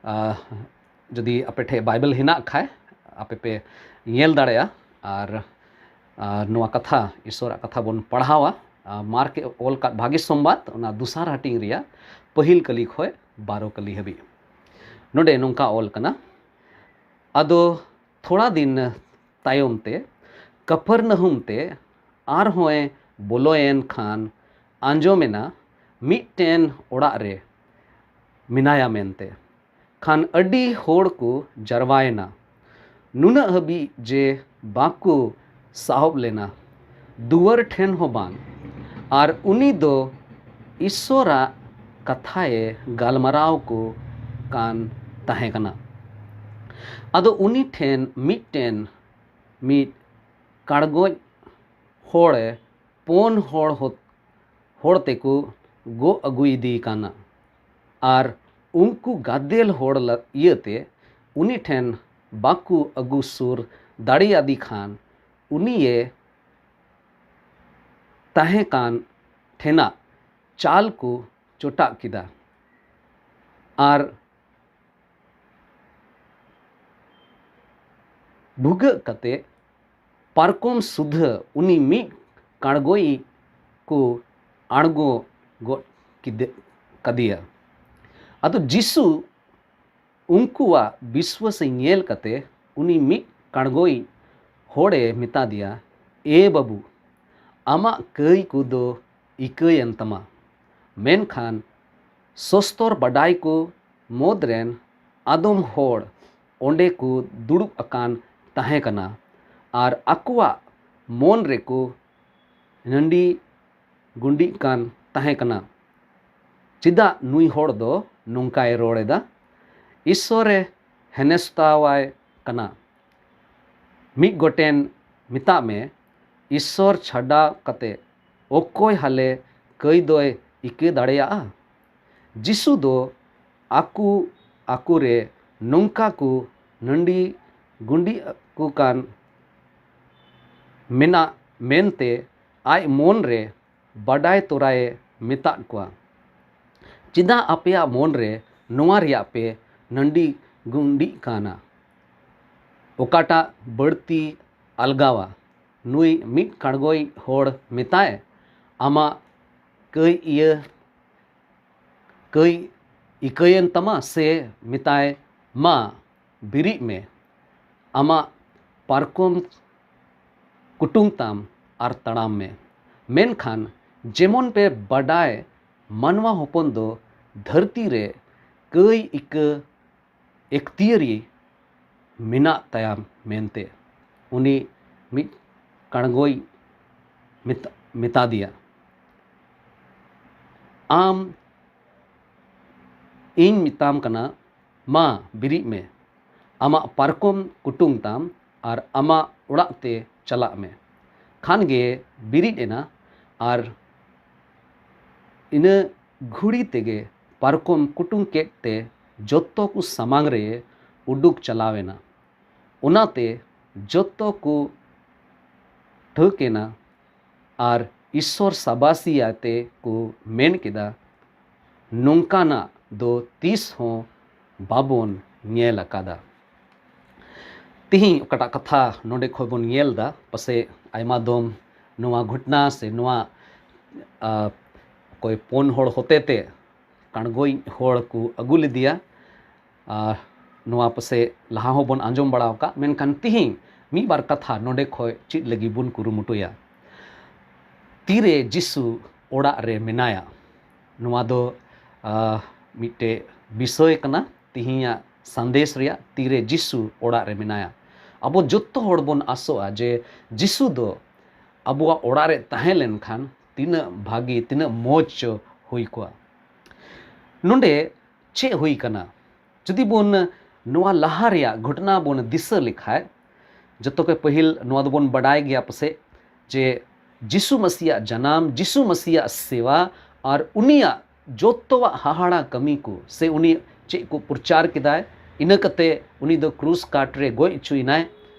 ᱟ, ᱡᱩᱫᱤ ᱟᱯᱮ ᱴᱷᱮᱡ ᱵᱟᱭᱵᱮᱞ ᱦᱮᱱᱟᱜ ᱠᱷᱟᱡ, ᱟᱯᱮ ᱯᱮ ᱧᱮᱞ ᱫᱟᱲᱮᱭᱟᱜᱼᱟ᱾ ᱟᱨ, ᱟᱨ ᱱᱚᱣᱟ ᱠᱟᱛᱷᱟ, ᱤᱥᱚᱨᱟᱜ ᱠᱟᱛᱷᱟ ᱵᱚᱱ ᱯᱟᱲᱦᱟᱣᱟ᱾ ᱟᱨ ᱢᱟᱨᱠᱮ ᱚᱞ ᱠᱟᱫ ᱵᱷᱟᱜᱮ ᱥᱚᱢᱵᱟᱫ, ᱚᱱᱟ ᱫᱚᱥᱟᱨ ᱦᱟᱹᱴᱤᱧ ᱨᱮᱭᱟᱜ ᱯᱟᱹᱦᱤᱞ ᱠᱟᱹᱞᱤ ᱠᱷᱚᱡ ᱵᱟᱨᱚ ᱠᱟᱹᱞᱤ ᱦᱟᱹᱵᱤᱡ᱾ ᱱᱚᱰᱮ ᱱᱚᱝᱠᱟ ᱚᱞ ᱠᱟᱱᱟ, ᱟᱫᱚ ᱛᱷᱚᱲᱟ ᱫᱤᱱ ᱛᱟᱭᱚᱢ ᱛᱮ ᱠᱟᱯᱷᱟᱨᱱᱟᱦᱩᱢ ᱛᱮ ᱟᱨᱦᱚᱸᱭ ᱵᱚᱞᱚᱭᱮᱱ ᱠᱷᱟᱱ ᱟᱸᱡᱚᱢᱮᱱᱟ, ᱢᱤᱫᱴᱮᱱ ᱚᱲᱟᱜ ᱨᱮ ᱢᱮᱱᱟᱭᱟ ᱢᱮᱱᱛᱮ᱾ ᱠᱷᱟᱱ ᱟᱹᱰᱤ ᱦᱚᱲ ᱠᱚ ᱡᱟᱨᱣᱟᱭᱮᱱᱟ, ᱱᱩᱱᱟᱹᱜ ᱦᱟᱹᱵᱤᱡ ᱡᱮ ᱵᱟᱠᱚ ᱥᱟᱦᱚᱵ ᱞᱮᱱᱟ ᱫᱩᱣᱟᱹᱨ ᱴᱷᱮᱱ ᱦᱚᱸ ᱵᱟᱝ᱾ ᱟᱨ ᱩᱱᱤ ᱫᱚ ᱤᱥᱥᱚᱨᱟᱜ ᱠᱟᱛᱷᱟᱭᱮ ᱜᱟᱞᱢᱟᱨᱟᱣ ᱠᱚ ᱠᱟᱱ ᱛᱟᱦᱮᱸ ᱠᱟᱱᱟ᱾ ᱟᱫᱚ ᱩᱱᱤ ᱴᱷᱮᱱ ᱢᱤᱫᱴᱮᱱ ᱢᱤᱫ ᱠᱟᱲᱜᱚᱡ ᱦᱚᱲᱮ ᱯᱳᱱ ᱦᱚᱲ ᱦᱚ-, ᱦᱚᱲ ᱛᱮᱠᱚ ᱜᱚᱜ ᱟᱹᱜᱩᱭᱮᱫᱮ ᱠᱟᱱᱟ᱾ ᱟᱨ ᱩᱱᱠᱩ ᱜᱟᱫᱮᱞ ᱦᱚᱲ ᱞᱟ-, ᱤᱭᱟᱹᱛᱮ ᱩᱱᱤ ᱴᱷᱮᱱ ᱵᱟᱠᱚ ᱟᱹᱜᱩ ᱥᱩᱨ ᱫᱟᱲᱮᱭᱟᱫᱮ ᱠᱷᱟᱱ, ᱩᱱᱤᱭᱮ ᱛᱟᱦᱮᱸ ᱠᱟᱱ ᱴᱷᱮᱱᱟᱜ ᱪᱟᱞ ᱠᱚ ᱪᱚᱴᱟᱜ ᱠᱮᱫᱟ᱾ ᱟᱨ ᱵᱷᱩᱜᱟᱹᱜ ᱠᱟᱛᱮ ᱯᱟᱨᱠᱚᱢ ᱥᱩᱫᱷᱟᱹ ᱩᱱᱤ ᱢᱤᱫ ᱠᱟᱲᱜᱚᱭᱤᱡ ᱠᱚ ᱟᱬᱜᱚ ᱜᱚᱫ ᱠᱮᱫᱮ-, ᱠᱟᱫᱮᱭᱟ᱾ ᱟᱫᱚ ᱡᱤᱥᱩ ᱩᱱᱠᱩᱣᱟᱜ ᱵᱤᱥᱣᱟᱹᱥ ᱧᱮᱞ ᱠᱟᱛᱮ ᱩᱱᱤ ᱢᱤᱫ ᱠᱟᱲᱜᱚᱭᱤᱡ ᱦᱚᱲᱮ ᱢᱮᱛᱟ ᱫᱮᱭᱟ, "ᱮ ᱵᱟᱹᱵᱩ, ᱟᱢᱟᱜ ᱠᱟᱹᱭ ᱠᱚᱫᱚ ᱤᱠᱟᱹᱭᱮᱱ ᱛᱟᱢᱟ᱾ ᱢᱮᱱᱠᱷᱟᱱ ᱥᱚᱥᱛᱚᱨ ᱵᱟᱰᱟᱭ ᱠᱚ ᱢᱩᱫᱽ ᱨᱮᱱ ᱟᱫᱚᱢ ᱦᱚᱲ ᱚᱸᱰᱮ ᱠᱚ ᱫᱩᱲᱩᱵ ᱟᱠᱟᱱ ᱛᱟᱦᱮᱸ ᱠᱟᱱᱟ ᱟᱨ ᱟᱠᱚᱣᱟᱜ ᱢᱚᱱ ᱨᱮᱠᱚ ᱱᱟᱹᱰᱤ ᱜᱩᱸᱰᱤᱜ ᱠᱟᱱ ᱛᱟᱦᱮᱸ ᱠᱟᱱᱟ, 'ᱪᱮᱫᱟᱜ ᱱᱩᱭ ᱦᱚᱲ ᱫᱚ ᱱᱚᱝᱠᱟᱭ ᱨᱚᱲ ᱮᱫᱟ? ᱤᱥᱥᱚᱨᱮ ᱦᱮᱱᱮᱥᱛᱟᱣᱟᱭ ᱠᱟᱱᱟ᱾ ᱢᱤᱫ ᱜᱚᱴᱮᱱ ᱢᱮᱛᱟᱜ ᱢᱮ, ᱤᱥᱥᱚᱨ ᱪᱷᱟᱰᱟ ᱠᱟᱛᱮ ᱚᱠᱚᱭ ᱦᱟᱞᱮ ᱠᱟᱹᱭ ᱫᱚᱭ ᱤᱠᱟᱹ ᱫᱟᱲᱮᱭᱟᱜᱼᱟ?'" ᱡᱤᱥᱩ ᱫᱚ ᱟᱠᱚ ᱟᱠᱚᱨᱮ ᱱᱚᱝᱠᱟ ᱠᱚ ᱱᱟᱹᱰᱤ ᱜᱩᱸᱰᱤ ᱟᱠᱚ ᱠᱟᱱ ᱢᱮᱱᱟᱜ ᱢᱮᱱᱛᱮ ᱟᱡ ᱢᱚᱱ ᱨᱮ ᱵᱟᱰᱟᱭ ᱛᱚᱨᱟᱭᱮ ᱢᱮᱛᱟᱫ ᱠᱚᱣᱟ, "ᱪᱮᱫᱟᱜ ᱟᱯᱮᱭᱟᱜ ᱢᱚᱱ ᱨᱮ ᱱᱚᱣᱟ ᱨᱮᱭᱟᱜ ᱯᱮ ᱱᱟᱹᱰᱤ ᱜᱩᱸᱰᱤᱜ ᱠᱟᱱᱟ? ᱚᱠᱟᱴᱟᱜ ᱵᱟᱹᱲᱛᱤ ᱟᱞᱜᱟᱣᱟ?" ᱱᱩᱭ ᱢᱤᱫ ᱠᱟᱲᱜᱚᱭ ᱦᱚᱲ ᱢᱮᱛᱟᱭ, "ᱟᱢᱟᱜ ᱠᱟᱹᱭ ᱤᱭᱟᱹ ᱠᱟᱹᱭ ᱤᱠᱟᱹᱭᱮᱱ ᱛᱟᱢᱟ?" ᱥᱮ ᱢᱮᱛᱟᱭ, "ᱢᱟ, ᱵᱮᱨᱮᱫ ᱢᱮ, ᱟᱢᱟᱜ ᱯᱟᱨᱠᱚᱢ ᱠᱩᱴᱩᱝ ᱛᱟᱢ ᱟᱨ ᱛᱟᱲᱟᱢ ᱢᱮ"? ᱢᱮᱱᱠᱷᱟᱱ ᱡᱮᱢᱚᱱ ᱯᱮ ᱵᱟᱰᱟᱭ, ᱢᱟᱱᱣᱟ ᱦᱚᱯᱚᱱ ᱫᱚ ᱫᱷᱟᱹᱨᱛᱤ ᱨᱮ ᱠᱟᱹᱭ ᱤᱠᱟᱹ ᱮᱠᱛᱤᱭᱟᱹᱨᱤ ᱢᱮᱱᱟᱜ ᱛᱟᱭᱟ ᱢᱮᱱᱛᱮ᱾ ᱩᱱᱤ ᱢᱤᱫ ᱠᱟᱲᱜᱚᱭ ᱢᱮᱛᱟ-, ᱢᱮᱛᱟ ᱫᱮᱭᱟ, "ᱟᱢ ᱤᱧ ᱢᱮᱛᱟᱢ ᱠᱟᱱᱟ, ᱢᱟ, ᱵᱤᱨᱤᱫ ᱢᱮ, ᱟᱢᱟᱜ ᱯᱟᱨᱠᱚᱢ ᱠᱩᱴᱩᱝ ᱛᱟᱢ ᱟᱨ ᱟᱢᱟᱜ ᱚᱲᱟᱜ ᱛᱮ ᱪᱟᱞᱟᱜ ᱢᱮ᱾ ᱠᱷᱟᱱ ᱜᱮ ᱵᱤᱨᱤᱫ ᱮᱱᱟ ᱟᱨ ᱤᱱᱟᱹ ᱜᱷᱩᱲᱤ ᱛᱮᱜᱮ ᱯᱟᱨᱠᱚᱢ ᱠᱩᱴᱩᱝ ᱠᱮᱫ ᱛᱮ ᱡᱚᱛᱚ ᱠᱚ ᱥᱟᱢᱟᱝ ᱨᱮ ᱩᱰᱩᱠ ᱪᱟᱞᱟᱣ ᱮᱱᱟ᱾ ᱚᱱᱟᱛᱮ ᱡᱚᱛᱚ ᱠᱚ ᱴᱷᱟᱹᱠ ᱮᱱᱟ ᱟᱨ ᱤᱥᱥᱚᱨ ᱥᱟᱵᱟᱥᱤ ᱟᱛᱮ ᱠᱚ ᱢᱮᱱ ᱠᱮᱫᱟ, "ᱱᱚᱝᱠᱟᱱᱟᱜ ᱫᱚ ᱛᱤᱥ ᱦᱚᱸ ᱵᱟᱵᱚᱱ ᱧᱮᱞ ᱟᱠᱟᱫᱟ᱾" ᱛᱤᱦᱤᱧ ᱚᱠᱟᱴᱟᱜ ᱠᱟᱛᱷᱟ ᱱᱚᱰᱮ ᱠᱷᱚᱱ ᱵᱚᱱ ᱧᱮᱞ ᱮᱫᱟ, ᱯᱟᱥᱮᱡ ᱟᱭᱢᱟ ᱫᱚᱢ ᱱᱚᱣᱟ ᱜᱷᱚᱴᱱᱟ ᱥᱮ ᱱᱚᱣᱟ, ᱟ, ᱚᱠᱚᱭ ᱯᱩᱱ ᱦᱚᱲ ᱦᱚᱛᱮᱛᱮ ᱠᱟᱬᱜᱚᱡ ᱦᱚᱲ ᱠᱚ ᱟᱹᱜᱩ ᱞᱮᱫᱮᱭᱟ᱾ ᱟᱨ ᱱᱚᱣᱟ ᱯᱟᱥᱮᱡ ᱞᱟᱦᱟ ᱦᱚᱸᱵᱚᱱ ᱟᱸᱡᱚᱢ ᱵᱟᱲᱟ ᱟᱠᱟᱫ, ᱢᱮᱱᱠᱷᱟᱱ ᱛᱤᱦᱤᱧ ᱢᱤᱫ ᱵᱟᱨ ᱠᱟᱛᱷᱟ ᱱᱚᱰᱮ ᱠᱷᱚᱱ ᱪᱮᱫ ᱞᱟᱹᱜᱤᱫ ᱵᱚᱱ ᱠᱩᱨᱩᱢᱩᱴᱩᱭᱟ᱾ ᱛᱤᱨᱮ ᱡᱤᱥᱩ ᱚᱲᱟᱜ ᱨᱮ ᱢᱮᱱᱟᱭᱟ? ᱱᱚᱣᱟ ᱫᱚ, ᱟ, ᱢᱤᱫᱴᱮᱡ ᱵᱤᱥᱚᱭ ᱠᱟᱱᱟ ᱛᱤᱦᱤᱧᱟᱜ ᱥᱟᱸᱫᱮᱥ ᱨᱮᱭᱟᱜ, ᱛᱤᱨᱮ ᱡᱤᱥᱩ ᱚᱲᱟᱜ ᱨᱮ ᱢᱮᱱᱟᱭᱟ᱾ ᱟᱵᱚ ᱡᱚᱛᱚ ᱦᱚᱲ ᱵᱚᱱ ᱟᱥᱚᱜᱼᱟ ᱡᱮ ᱡᱤᱥᱩ ᱫᱚ ᱟᱵᱚᱣᱟᱜ ᱚᱲᱟᱜ ᱨᱮ ᱛᱟᱦᱮᱸ ᱞᱮᱱᱠᱷᱟᱱ ᱛᱤᱱᱟᱹᱜ ᱵᱷᱟᱹᱜᱤ, ᱛᱤᱱᱟᱹᱜ ᱢᱚᱡᱽ ᱪᱚ ᱦᱩᱭ ᱠᱚᱜᱼᱟ᱾ ᱱᱚᱰᱮ ᱪᱮᱫ ᱦᱩᱭ ᱠᱟᱱᱟ? ᱡᱩᱫᱤ ᱵᱚᱱ ᱱᱚᱣᱟ ᱞᱟᱦᱟ ᱨᱮᱭᱟᱜ ᱜᱷᱚᱴᱱᱟ ᱵᱚᱱ ᱫᱤᱥᱟᱹ ᱞᱮᱠᱷᱟᱡ, ᱡᱚᱛᱚ ᱠᱷᱚᱱ ᱯᱟᱹᱦᱤᱞ ᱱᱚᱣᱟ ᱫᱚᱵᱚᱱ ᱵᱟᱰᱟᱭ ᱜᱮᱭᱟ ᱯᱟᱥᱮᱡ, ᱡᱮ ᱡᱤᱥᱩ ᱢᱟᱹᱥᱤᱭᱟᱜ ᱡᱟᱱᱟᱢ, ᱡᱤᱥᱩ ᱢᱟᱹᱥᱤᱭᱟᱜ ᱥᱮᱣᱟ ᱟᱨ ᱩᱱᱤᱭᱟᱜ ᱡᱚᱛᱚᱣᱟᱜ ᱦᱟᱦᱟᱲᱟ ᱠᱟᱹᱢᱤ ᱠᱚ, ᱥᱮ ᱩᱱᱤ ᱪᱮᱫ ᱠᱚ ᱯᱨᱚᱪᱟᱨ ᱠᱮᱫᱟᱭ, ᱤᱱᱟᱹ ᱠᱟᱛᱮ ᱩᱱᱤ ᱫᱚ ᱠᱨᱩᱥ ᱠᱟᱴ ᱨᱮ ᱜᱚᱡ ᱦᱚᱪᱚᱭᱮᱱᱟᱭ,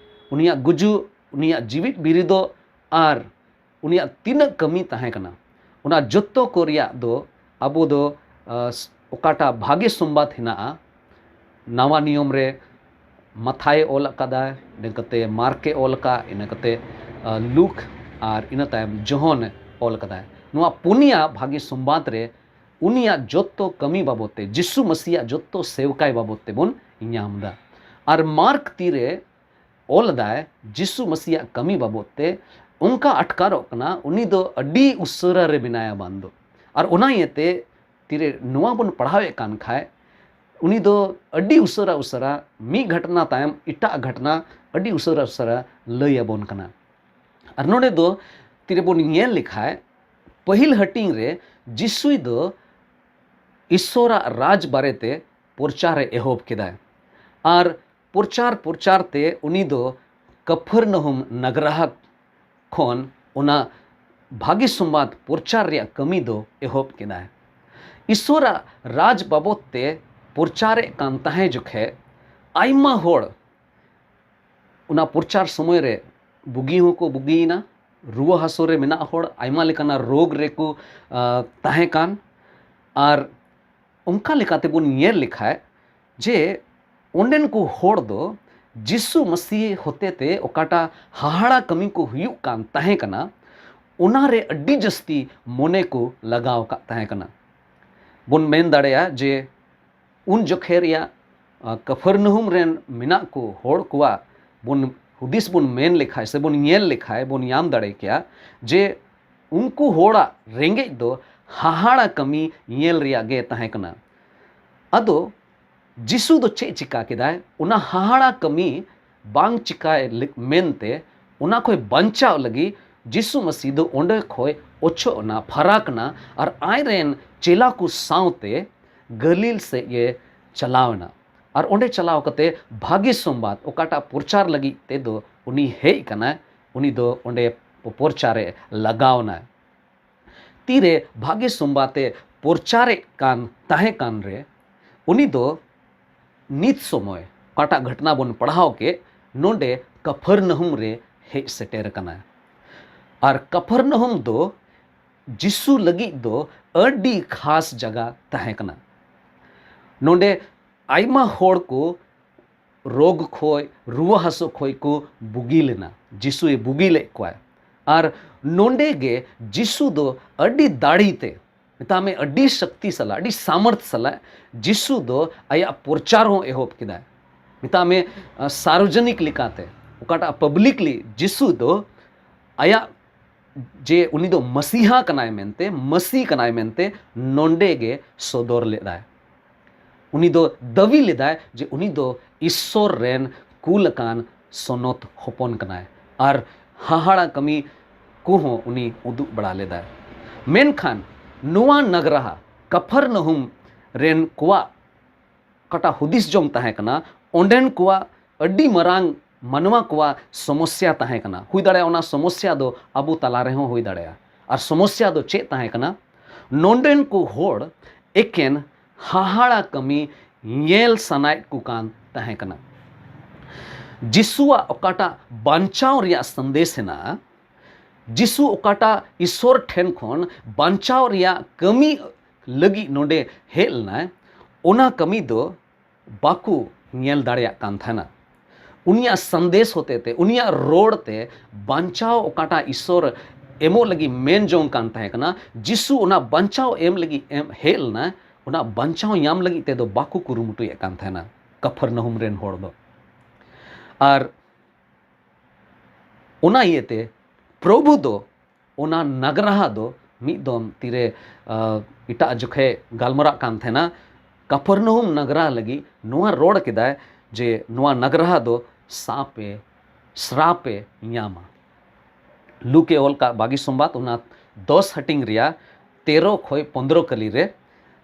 ᱩᱱᱤᱭᱟᱜ ᱜᱩᱡᱩᱜ, ᱩᱱᱤᱭᱟᱜ ᱡᱤᱣᱤᱫ ᱵᱤᱨᱤᱫᱚᱜ ᱟᱨ ᱩᱱᱤᱭᱟᱜ ᱛᱤᱱᱟᱹᱜ ᱠᱟᱹᱢᱤ ᱛᱟᱦᱮᱸ ᱠᱟᱱᱟ, ᱚᱱᱟ ᱡᱚᱛᱚ ᱠᱚ ᱨᱮᱭᱟᱜ ᱫᱚ ᱟᱵᱚ ᱫᱚ, ᱟ, ᱚᱠᱟᱴᱟᱜ ᱵᱷᱟᱜᱮ ᱥᱚᱢᱵᱟᱫ ᱦᱮᱱᱟᱜᱼᱟ, ᱱᱟᱣᱟ ᱱᱤᱭᱚᱢ ᱨᱮ ᱢᱟᱛᱷᱟᱭᱮ ᱚᱞ ᱟᱠᱟᱫᱟ, ᱤᱱᱟᱹ ᱠᱟᱛᱮ ᱢᱟᱨᱠ ᱮ ᱚᱞ ᱟᱠᱟᱫ, ᱤᱱᱟᱹ ᱠᱟᱛᱮ, ᱟ, ᱞᱩᱠ, ᱟᱨ ᱤᱱᱟᱹ ᱛᱟᱭᱚᱢ ᱡᱚᱦᱚᱱ ᱮ ᱚᱞ ᱟᱠᱟᱫᱟ᱾ ᱱᱚᱣᱟ ᱯᱩᱱᱭᱟ ᱵᱷᱟᱜᱮ ᱥᱚᱢᱵᱟᱫ ᱨᱮ ᱩᱱᱤᱭᱟᱜ ᱡᱚᱛᱚ ᱠᱟᱹᱢᱤ ᱵᱟᱵᱚᱫ ᱛᱮ, ᱡᱤᱥᱩ ᱢᱟᱹᱥᱤᱭᱟᱜ ᱡᱚᱛᱚ ᱥᱮᱣᱠᱟᱭ ᱵᱟᱵᱚᱫ ᱛᱮᱵᱚᱱ ᱧᱟᱢ ᱮᱫᱟ᱾ ᱟᱨ ᱢᱟᱨᱠ ᱛᱤᱨᱮ ᱚᱞ ᱮᱫᱟᱭ ᱡᱤᱥᱩ ᱢᱟᱹᱥᱤᱭᱟᱜ ᱠᱟᱹᱢᱤ ᱵᱟᱵᱚᱫ ᱛᱮ, ᱚᱱᱠᱟ ᱟᱴᱠᱟᱨᱚᱜ ᱠᱟᱱᱟ ᱩᱱᱤ ᱫᱚ ᱟᱹᱰᱤ ᱩᱥᱟᱹᱨᱟ ᱨᱮ ᱢᱮᱱᱟᱭᱟ ᱵᱟᱝ ᱫᱚ᱾ ᱟᱨ ᱚᱱᱟ ᱤᱭᱟᱹᱛᱮ ᱛᱤᱨᱮ ᱱᱚᱣᱟ ᱵᱚᱱ ᱯᱟᱲᱦᱟᱣᱮᱫ ᱠᱟᱱ ᱠᱷᱟᱡ, ᱩᱱᱤ ᱫᱚ ᱟᱹᱰᱤ ᱩᱥᱟᱹᱨᱟ ᱩᱥᱟᱹᱨᱟ ᱢᱤᱫ ᱜᱷᱚᱴᱱᱟ ᱛᱟᱭᱚᱢ ᱮᱴᱟᱜ ᱜᱷᱚᱴᱱᱟ ᱟᱹᱰᱤ ᱩᱥᱟᱹᱨᱟ ᱩᱥᱟᱹᱨᱟ ᱞᱟᱹᱭ ᱟᱵᱚᱱ ᱠᱟᱱᱟ᱾ ᱟᱨ ᱱᱚᱰᱮ ᱫᱚ ᱛᱤᱨᱮᱵᱚᱱ ᱧᱮᱞ ᱞᱮᱠᱷᱟᱡ, ᱯᱟᱹᱦᱤᱞ ᱦᱟᱹᱴᱤᱧ ᱨᱮ ᱡᱤᱥᱩᱭ ᱫᱚ ᱤᱥᱥᱚᱨᱟᱜ ᱨᱟᱡᱽ ᱵᱟᱨᱮᱛᱮ ᱯᱨᱚᱪᱟᱨ ᱮ ᱮᱦᱚᱵ ᱠᱮᱫᱟᱭ᱾ ᱟᱨ ᱯᱨᱚᱪᱟᱨ ᱯᱨᱚᱪᱟᱨ ᱛᱮ ᱩᱱᱤ ᱫᱚ ᱠᱟᱯᱷᱟᱨᱱᱟᱦᱩᱢ ᱱᱟᱜᱽᱨᱟᱦᱟ ᱠᱷᱚᱱ ᱚᱱᱟ ᱵᱷᱟᱹᱜᱤ ᱥᱚᱢᱵᱟᱫ ᱯᱨᱚᱪᱟᱨ ᱨᱮᱭᱟᱜ ᱠᱟᱹᱢᱤ ᱫᱚ ᱮᱦᱚᱵ ᱠᱮᱫᱟᱭ᱾ ᱤᱥᱥᱚᱨᱟᱜ ᱨᱟᱡᱽ ᱵᱟᱵᱚᱫ ᱛᱮ ᱯᱨᱚᱪᱟᱨᱮᱫ ᱠᱟᱱ ᱛᱟᱦᱮᱸ ᱡᱚᱠᱷᱮᱡ ᱟᱭᱢᱟ ᱦᱚᱲ ᱚᱱᱟ ᱯᱨᱚᱪᱟᱨ ᱥᱚᱢᱚᱭ ᱨᱮ ᱵᱩᱜᱤ ᱦᱚᱸᱠᱚ ᱵᱩᱜᱤᱭᱮᱱᱟ, ᱨᱩᱣᱟᱹ ᱦᱟᱹᱥᱩ ᱨᱮ ᱢᱮᱱᱟᱜ ᱦᱚᱲ ᱟᱭᱢᱟ ᱞᱮᱠᱟᱱᱟᱜ ᱨᱳᱜᱽ ᱨᱮᱠᱚ ᱟᱸ, ᱛᱟᱦᱮᱸ ᱠᱟᱱ᱾ ᱟᱨ ᱚᱱᱠᱟ ᱞᱮᱠᱟᱛᱮ ᱵᱚᱱ ᱧᱮᱞ ᱞᱮᱠᱷᱟᱡ ᱡᱮ ᱚᱸᱰᱮᱱ ᱠᱚ ᱦᱚᱲ ᱫᱚ ᱡᱤᱥᱩ ᱢᱟᱹᱥᱤ ᱦᱚᱛᱮ ᱛᱮ ᱚᱠᱟᱴᱟᱜ ᱦᱟᱦᱟᱲᱟ ᱠᱟᱹᱢᱤ ᱠᱚ ᱦᱩᱭᱩᱜ ᱠᱟᱱ ᱛᱟᱦᱮᱸ ᱠᱟᱱᱟ, ᱚᱱᱟ ᱨᱮ ᱟᱹᱰᱤ ᱡᱟᱹᱥᱛᱤ ᱢᱚᱱᱮ ᱠᱚ ᱞᱟᱜᱟᱣ ᱟᱠᱟᱫ ᱛᱟᱦᱮᱸ ᱠᱟᱱᱟ᱾ ᱵᱚᱱ ᱢᱮᱱ ᱫᱟᱲᱮᱭᱟᱜᱼᱟ ᱡᱮ ᱩᱱ ᱡᱚᱠᱷᱮᱡ ᱨᱮᱭᱟᱜ ᱟᱸ, ᱠᱟᱯᱷᱟᱨᱱᱟᱦᱩᱢ ᱨᱮᱱ ᱢᱮᱱᱟᱜ ᱠᱚ ᱦᱚᱲ ᱠᱚᱣᱟᱜ ᱵᱚᱱ ᱦᱩᱫᱤᱥ ᱵᱚᱱ ᱢᱮᱱ ᱞᱮᱠᱷᱟᱡ ᱥᱮ ᱵᱚᱱ ᱧᱮᱞ ᱞᱮᱠᱷᱟᱡ ᱵᱚᱱ ᱧᱟᱢ ᱫᱟᱲᱮ ᱠᱮᱭᱟ ᱡᱮ ᱩᱱᱠᱩ ᱦᱚᱲᱟᱜ ᱨᱮᱸᱜᱮᱡ ᱫᱚ ᱦᱟᱦᱟᱲᱟ ᱠᱟᱹᱢᱤ ᱧᱮᱞ ᱨᱮᱭᱟᱜ ᱜᱮ ᱛᱟᱦᱮᱸ ᱠᱟᱱᱟ᱾ ᱟᱫᱚ ᱡᱤᱥᱩ ᱫᱚ ᱪᱮᱫ ᱪᱤᱠᱟ ᱠᱮᱫᱟᱭ? ᱚᱱᱟ ᱦᱟᱦᱟᱲᱟ ᱠᱟᱹᱢᱤ ᱵᱟᱝ ᱪᱤᱠᱟᱭ ᱞᱟᱹᱜ- ᱢᱮᱱᱛᱮ ᱚᱱᱟ ᱠᱷᱚᱱ ᱵᱟᱧᱪᱟᱣ ᱞᱟᱹᱜᱤᱫ ᱡᱤᱥᱩ ᱢᱟᱹᱥᱤ ᱫᱚ ᱚᱸᱰᱮ ᱠᱷᱚᱱ ᱚᱪᱚᱜ ᱮᱱᱟ, ᱯᱷᱟᱨᱟᱠ ᱮᱱᱟ ᱟᱨ ᱟᱡ ᱨᱮᱱ ᱪᱮᱞᱟ ᱠᱚ ᱥᱟᱶᱛᱮ ᱜᱟᱹᱞᱤᱞ ᱥᱮᱫ ᱜᱮ ᱪᱟᱞᱟᱣ ᱮᱱᱟ᱾ ᱟᱨ ᱚᱸᱰᱮ ᱪᱟᱞᱟᱣ ᱠᱟᱛᱮ ᱵᱷᱟᱹᱜᱤ ᱥᱚᱢᱵᱟᱫ ᱚᱠᱟᱴᱟᱜ ᱯᱨᱚᱪᱟᱨ ᱞᱟᱹᱜᱤᱫ ᱛᱮᱫᱚ ᱩᱱᱤ ᱦᱮᱡ ᱠᱟᱱᱟᱭ, ᱩᱱᱤ ᱫᱚ ᱚᱸᱰᱮ ᱯᱨᱚᱪᱟᱨᱮ ᱞᱟᱜᱟᱣ ᱮᱱᱟᱭ᱾ ᱛᱤᱨᱮ ᱵᱷᱟᱹᱜᱤ ᱥᱚᱢᱵᱟᱫ ᱮ ᱯᱨᱚᱪᱟᱨᱮᱫ ᱠᱟᱱ ᱛᱟᱦᱮᱸ ᱠᱟᱱ ᱨᱮ ᱩᱱᱤ ᱫᱚ ᱱᱤᱛ ᱥᱚᱢᱚᱭ ᱚᱠᱟᱴᱟᱜ ᱜᱷᱚᱴᱱᱟ ᱵᱚᱱ ᱯᱟᱲᱦᱟᱣ ᱠᱮᱫ, ᱱᱚᱰᱮ ᱠᱟᱯᱷᱟᱨᱱᱟᱦᱩᱢ ᱨᱮ ᱦᱮᱡ ᱥᱮᱴᱮᱨ ᱟᱠᱟᱱᱟᱭ᱾ ᱟᱨ ᱠᱟᱯᱷᱟᱨᱱᱟᱦᱩᱢ ᱫᱚ ᱡᱤᱥᱩ ᱞᱟᱹᱜᱤᱫ ᱫᱚ ᱟᱹᱰᱤ ᱠᱷᱟᱥ ᱡᱟᱭᱜᱟ ᱛᱟᱦᱮᱸ ᱠᱟᱱᱟ᱾ ᱱᱚᱰᱮ ᱟᱭᱢᱟ ᱦᱚᱲ ᱠᱚ ᱨᱳᱜᱽ ᱠᱷᱚᱡ, ᱨᱩᱣᱟᱹ ᱦᱟᱹᱥᱩ ᱠᱷᱚᱡ ᱠᱚ ᱵᱩᱜᱤ ᱞᱮᱱᱟ᱾ ᱡᱤᱥᱩᱭ ᱵᱩᱜᱤ ᱞᱮᱫ ᱠᱚᱣᱟ᱾ ᱟᱨ ᱱᱚᱰᱮ ᱜᱮ ᱡᱤᱥᱩ ᱫᱚ ᱟᱹᱰᱤ ᱫᱟᱲᱮ ᱛᱮ, ᱢᱮᱛᱟᱜ ᱢᱮ, ᱟᱹᱰᱤ ᱥᱚᱠᱛᱤ ᱥᱟᱞᱟᱜ, ᱟᱹᱰᱤ ᱥᱟᱢᱚᱨᱛᱷ ᱥᱟᱞᱟᱜ ᱡᱤᱥᱩ ᱫᱚ ᱟᱭᱟᱜ ᱯᱨᱚᱪᱟᱨ ᱦᱚᱸ ᱮᱦᱚᱵ ᱠᱮᱫᱟᱭ᱾ ᱢᱮᱛᱟᱜ ᱢᱮ, ᱟᱸ, ᱥᱟᱨᱣᱡᱚᱱᱤᱠ ᱞᱮᱠᱟᱛᱮ, ᱚᱠᱟᱴᱟᱜ ᱯᱟᱵᱽᱞᱤᱠᱞᱤ ᱡᱤᱥᱩ ᱫᱚ ᱟᱭᱟᱜ ᱡᱮ ᱩᱱᱤ ᱫᱚ ᱢᱟᱥᱤᱦᱟ ᱠᱟᱱᱟᱭ ᱢᱮᱱᱛᱮ, ᱢᱟᱹᱥᱤ ᱠᱟᱱᱟᱭ ᱢᱮᱱᱛᱮ ᱱᱚᱰᱮ ᱜᱮ ᱥᱚᱫᱚᱨ ᱞᱮᱫᱟᱭ᱾ ᱩᱱᱤ ᱫᱚ ᱫᱟᱹᱵᱤ ᱞᱮᱫᱟᱭ ᱡᱮ ᱩᱱᱤ ᱫᱚ ᱤᱥᱥᱚᱨ ᱨᱮᱱ ᱠᱩᱞ ᱟᱠᱟᱱ ᱥᱚᱱᱚᱛ ᱦᱚᱯᱚᱱ ᱠᱟᱱᱟᱭ᱾ ᱟᱨ ᱦᱟᱦᱟᱲᱟ ᱠᱟᱹᱢᱤ ᱠᱚᱦᱚᱸ ᱩᱱᱤ ᱩᱫᱩᱜ ᱵᱟᱲᱟ ᱞᱮᱫᱟᱭ᱾ ᱢᱮᱱᱠᱷᱟᱱ ᱱᱚᱣᱟ ᱱᱟᱜᱽᱨᱟᱦᱟ ᱠᱟᱯᱷᱟᱨᱱᱟᱦᱩᱢ ᱨᱮᱱ ᱠᱚᱣᱟᱜ ᱚᱠᱟᱴᱟᱜ ᱦᱩᱫᱤᱥ ᱡᱚᱝ ᱛᱟᱦᱮᱸ ᱠᱟᱱᱟ, ᱚᱸᱰᱮᱱ ᱠᱚᱣᱟᱜ ᱟᱹᱰᱤ ᱢᱟᱨᱟᱝ ᱢᱟᱱᱣᱟ ᱠᱚᱣᱟᱜ ᱥᱚᱢᱚᱥᱭᱟ ᱛᱟᱦᱮᱸ ᱠᱟᱱᱟ᱾ ᱦᱩᱭ ᱫᱟᱲᱮᱭᱟᱜᱼᱟ, ᱚᱱᱟ ᱥᱚᱢᱚᱥᱭᱟ ᱫᱚ ᱟᱵᱚ ᱛᱟᱞᱟ ᱨᱮᱦᱚᱸ ᱦᱩᱭ ᱫᱟᱲᱮᱭᱟᱜᱼᱟ᱾ ᱟᱨ ᱥᱚᱢᱚᱥᱭᱟ ᱫᱚ ᱪᱮᱫ ᱛᱟᱦᱮᱸ ᱠᱟᱱᱟ? ᱱᱚᱸᱰᱮᱱ ᱠᱚ ᱦᱚᱲ ᱮᱠᱮᱱ ᱦᱟᱦᱟᱲᱟ ᱠᱟᱹᱢᱤ ᱧᱮᱞ ᱥᱟᱱᱟᱭᱮᱫ ᱠᱚ ᱠᱟᱱ ᱛᱟᱦᱮᱸ ᱠᱟᱱᱟ᱾ ᱡᱤᱥᱩᱣᱟᱜ ᱚᱠᱟᱴᱟᱜ ᱵᱟᱧᱪᱟᱣ ᱨᱮᱭᱟᱜ ᱥᱟᱸᱫᱮᱥ ᱦᱮᱱᱟᱜᱼᱟ, ᱡᱤᱥᱩ ᱚᱠᱟᱴᱟᱜ ᱤᱥᱚᱨ ᱴᱷᱮᱱ ᱠᱷᱚᱱ ᱵᱟᱧᱪᱟᱣ ᱨᱮᱭᱟᱜ ᱠᱟᱹᱢᱤ ᱞᱟᱹᱜᱤᱫ ᱱᱚᱰᱮ ᱦᱮᱡ ᱞᱮᱱᱟᱭ, ᱚᱱᱟ ᱠᱟᱹᱢᱤ ᱫᱚ ᱵᱟᱠᱚ ᱧᱮᱞ ᱫᱟᱲᱮᱭᱟᱜ ᱠᱟᱱ ᱛᱟᱦᱮᱱᱟ᱾ ᱩᱱᱤᱭᱟᱜ ᱥᱟᱸᱫᱮᱥ ᱦᱚᱛᱮ ᱛᱮ, ᱩᱱᱤᱭᱟᱜ ᱨᱚᱲ ᱛᱮ ᱵᱟᱧᱪᱟᱣ ᱚᱠᱟᱴᱟᱜ ᱤᱥᱚᱨ ᱮᱢᱚᱜ ᱞᱟᱹᱜᱤᱫ ᱢᱮᱱ ᱡᱚᱝ ᱠᱟᱱ ᱛᱟᱦᱮᱸ ᱠᱟᱱᱟ, ᱡᱤᱥᱩ ᱚᱱᱟ ᱵᱟᱧᱪᱟᱣ ᱮᱢ ᱞᱟᱹᱜᱤᱫ ᱮᱢ ᱦᱮᱡ ᱞᱮᱱᱟ, ᱚᱱᱟ ᱵᱟᱧᱪᱟᱣ ᱧᱟᱢ ᱞᱟᱹᱜᱤᱫ ᱛᱮᱫᱚ ᱵᱟᱠᱚ ᱠᱩᱨᱩᱢᱩᱴᱩᱭᱮᱫ ᱠᱟᱱ ᱛᱟᱦᱮᱱᱟ ᱠᱟᱯᱷᱟᱨᱱᱟᱦᱩᱢ ᱨᱮᱱ ᱦᱚᱲ ᱫᱚ᱾ ᱟᱨ ᱚᱱᱟ ᱤᱭᱟᱹᱛᱮ ᱯᱨᱚᱵᱷᱩ ᱫᱚ ᱚᱱᱟ ᱱᱟᱜᱽᱨᱟᱦᱟ ᱫᱚ ᱢᱤᱫ ᱫᱚᱢ ᱛᱤᱨᱮ, ᱟ, ᱮᱴᱟᱜ ᱡᱚᱠᱷᱮ ᱜᱟᱞᱢᱟᱨᱟᱜ ᱠᱟᱱ ᱛᱟᱦᱮᱱᱟ ᱠᱟᱯᱷᱟᱨᱱᱟᱦᱩᱢ ᱱᱟᱜᱽᱨᱟ ᱞᱟᱹᱜᱤᱫ, ᱱᱚᱣᱟ ᱨᱚᱲ ᱠᱮᱫᱟᱭ ᱡᱮ ᱱᱚᱣᱟ ᱱᱟᱜᱽᱨᱟᱦᱟ ᱫᱚ ᱥᱟᱯ ᱮ, ᱥᱨᱟᱯ ᱮ ᱧᱟᱢᱟ᱾ ᱞᱩᱠ ᱮ ᱚᱞ ᱠᱟᱜ ᱵᱟᱜᱤ ᱥᱚᱢᱵᱟᱫ, ᱚᱱᱟ ᱫᱚᱥ ᱦᱟᱹᱴᱤᱧ ᱨᱮᱭᱟᱜ ᱛᱮᱨᱚ ᱠᱷᱚᱱ ᱯᱚᱱᱫᱽᱨᱚ ᱠᱟᱹᱞᱤ ᱨᱮ,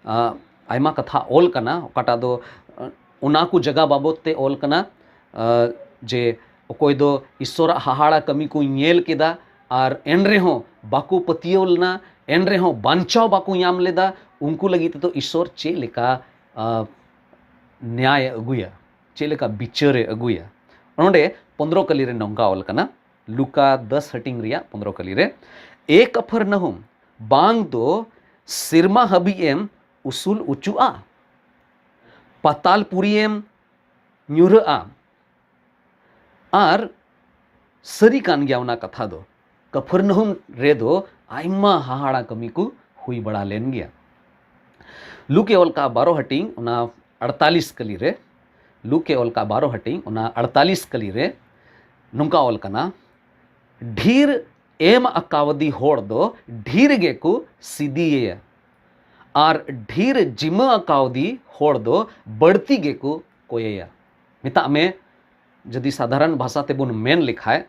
ᱟ, ᱟᱭᱢᱟ ᱠᱟᱛᱷᱟ ᱚᱞ ᱠᱟᱱᱟ, ᱚᱠᱟᱴᱟᱜ ᱫᱚ, ᱟ, ᱚᱱᱟ ᱠᱚ ᱡᱟᱭᱜᱟ ᱵᱟᱵᱚᱫ ᱛᱮ ᱚᱞ ᱠᱟᱱᱟ, ᱟ, ᱡᱮ ᱚᱠᱚᱭ ᱫᱚ ᱤᱥᱚᱨᱟᱜ ᱦᱟᱦᱟᱲᱟ ᱠᱟᱹᱢᱤ ᱠᱚ ᱧᱮᱞ ᱠᱮᱫᱟ ᱟᱨ ᱮᱱ ᱨᱮᱦᱚᱸ ᱵᱟᱠᱚ ᱯᱟᱹᱛᱭᱟᱹᱣ ᱞᱮᱱᱟ, ᱮᱱ ᱨᱮᱦᱚᱸ ᱵᱟᱧᱪᱟᱣ ᱵᱟᱠᱚ ᱧᱟᱢ ᱞᱮᱫᱟ, ᱩᱱᱠᱩ ᱞᱟᱹᱜᱤᱫ ᱛᱮᱫᱚ ᱤᱥᱚᱨ ᱪᱮᱫ ᱞᱮᱠᱟ, ᱟ, ᱱᱮᱭᱟᱭ ᱮ ᱟᱹᱜᱩᱭᱟ, ᱪᱮᱫ ᱞᱮᱠᱟ ᱵᱤᱪᱟᱹᱨ ᱮ ᱟᱹᱜᱩᱭᱟ᱾ ᱱᱚᱰᱮ ᱯᱚᱱᱫᱽᱨᱚ ᱠᱟᱹᱞᱤ ᱨᱮ ᱱᱚᱝᱠᱟ ᱚᱞ ᱠᱟᱱᱟ, ᱞᱩᱠᱟ ᱫᱚᱥ ᱦᱟᱹᱴᱤᱧ ᱨᱮᱭᱟᱜ ᱯᱚᱱᱫᱽᱨᱚ ᱠᱟᱹᱞᱤ ᱨᱮ, "ᱮ ᱠᱟᱯᱷᱟᱨᱱᱟᱦᱩᱢ, ᱵᱟᱝ ᱫᱚ ᱥᱮᱨᱢᱟ ᱦᱟᱹᱵᱤᱡ ᱮᱢ ᱩᱥᱩᱞ ᱚᱪᱚᱜᱼᱟ? ᱯᱟᱛᱟᱞ ᱯᱩᱨᱤ ᱮᱢ ᱧᱩᱨᱦᱟᱹᱜᱼᱟ?" ᱟᱨ ᱥᱟᱹᱨᱤ ᱠᱟᱱ ᱜᱮᱭᱟ ᱚᱱᱟ ᱠᱟᱛᱷᱟ ᱫᱚ᱾ ᱠᱟᱯᱷᱟᱨᱱᱟᱦᱩᱢ ᱨᱮᱫᱚ ᱟᱭᱢᱟ ᱦᱟᱦᱟᱲᱟ ᱠᱟᱹᱢᱤ ᱠᱚ ᱦᱩᱭ ᱵᱟᱲᱟ ᱞᱮᱱ ᱜᱮᱭᱟ᱾ ᱞᱩᱠ ᱮ ᱚᱞ ᱠᱟᱜᱼᱟ ᱵᱟᱨᱚ ᱦᱟᱹᱴᱤᱧ, ᱚᱱᱟ ᱟᱲᱛᱟᱞᱤᱥ ᱠᱟᱹᱞᱤ ᱨᱮ, ᱞᱩᱠ ᱮ ᱚᱞ ᱠᱟᱜᱼᱟ ᱵᱟᱨᱚ ᱦᱟᱹᱴᱤᱧ, ᱚᱱᱟ ᱟᱲᱛᱟᱞᱤᱥ ᱠᱟᱹᱞᱤ ᱨᱮ ᱱᱚᱝᱠᱟ ᱚᱞ ᱠᱟᱱᱟ, "ᱰᱷᱤᱨ ᱮᱢ ᱟᱠᱟᱣᱫᱤ ᱦᱚᱲ ᱫᱚ ᱰᱷᱤᱨ ᱜᱮᱠᱚ ᱥᱤᱫᱤᱭᱮᱭᱟ, ᱟᱨ ᱰᱷᱤᱨ ᱡᱤᱢᱟᱹ ᱟᱠᱟᱣᱫᱤ ᱦᱚᱲ ᱫᱚ ᱵᱟᱹᱲᱛᱤ ᱜᱮᱠᱚ ᱠᱚᱭᱮᱭᱟ᱾" ᱢᱮᱛᱟᱜ ᱢᱮ, ᱡᱩᱫᱤ ᱥᱟᱫᱷᱟᱨᱚᱱ ᱵᱷᱟᱥᱟ ᱛᱮᱵᱚᱱ ᱢᱮᱱ ᱞᱮᱠᱷᱟᱡ,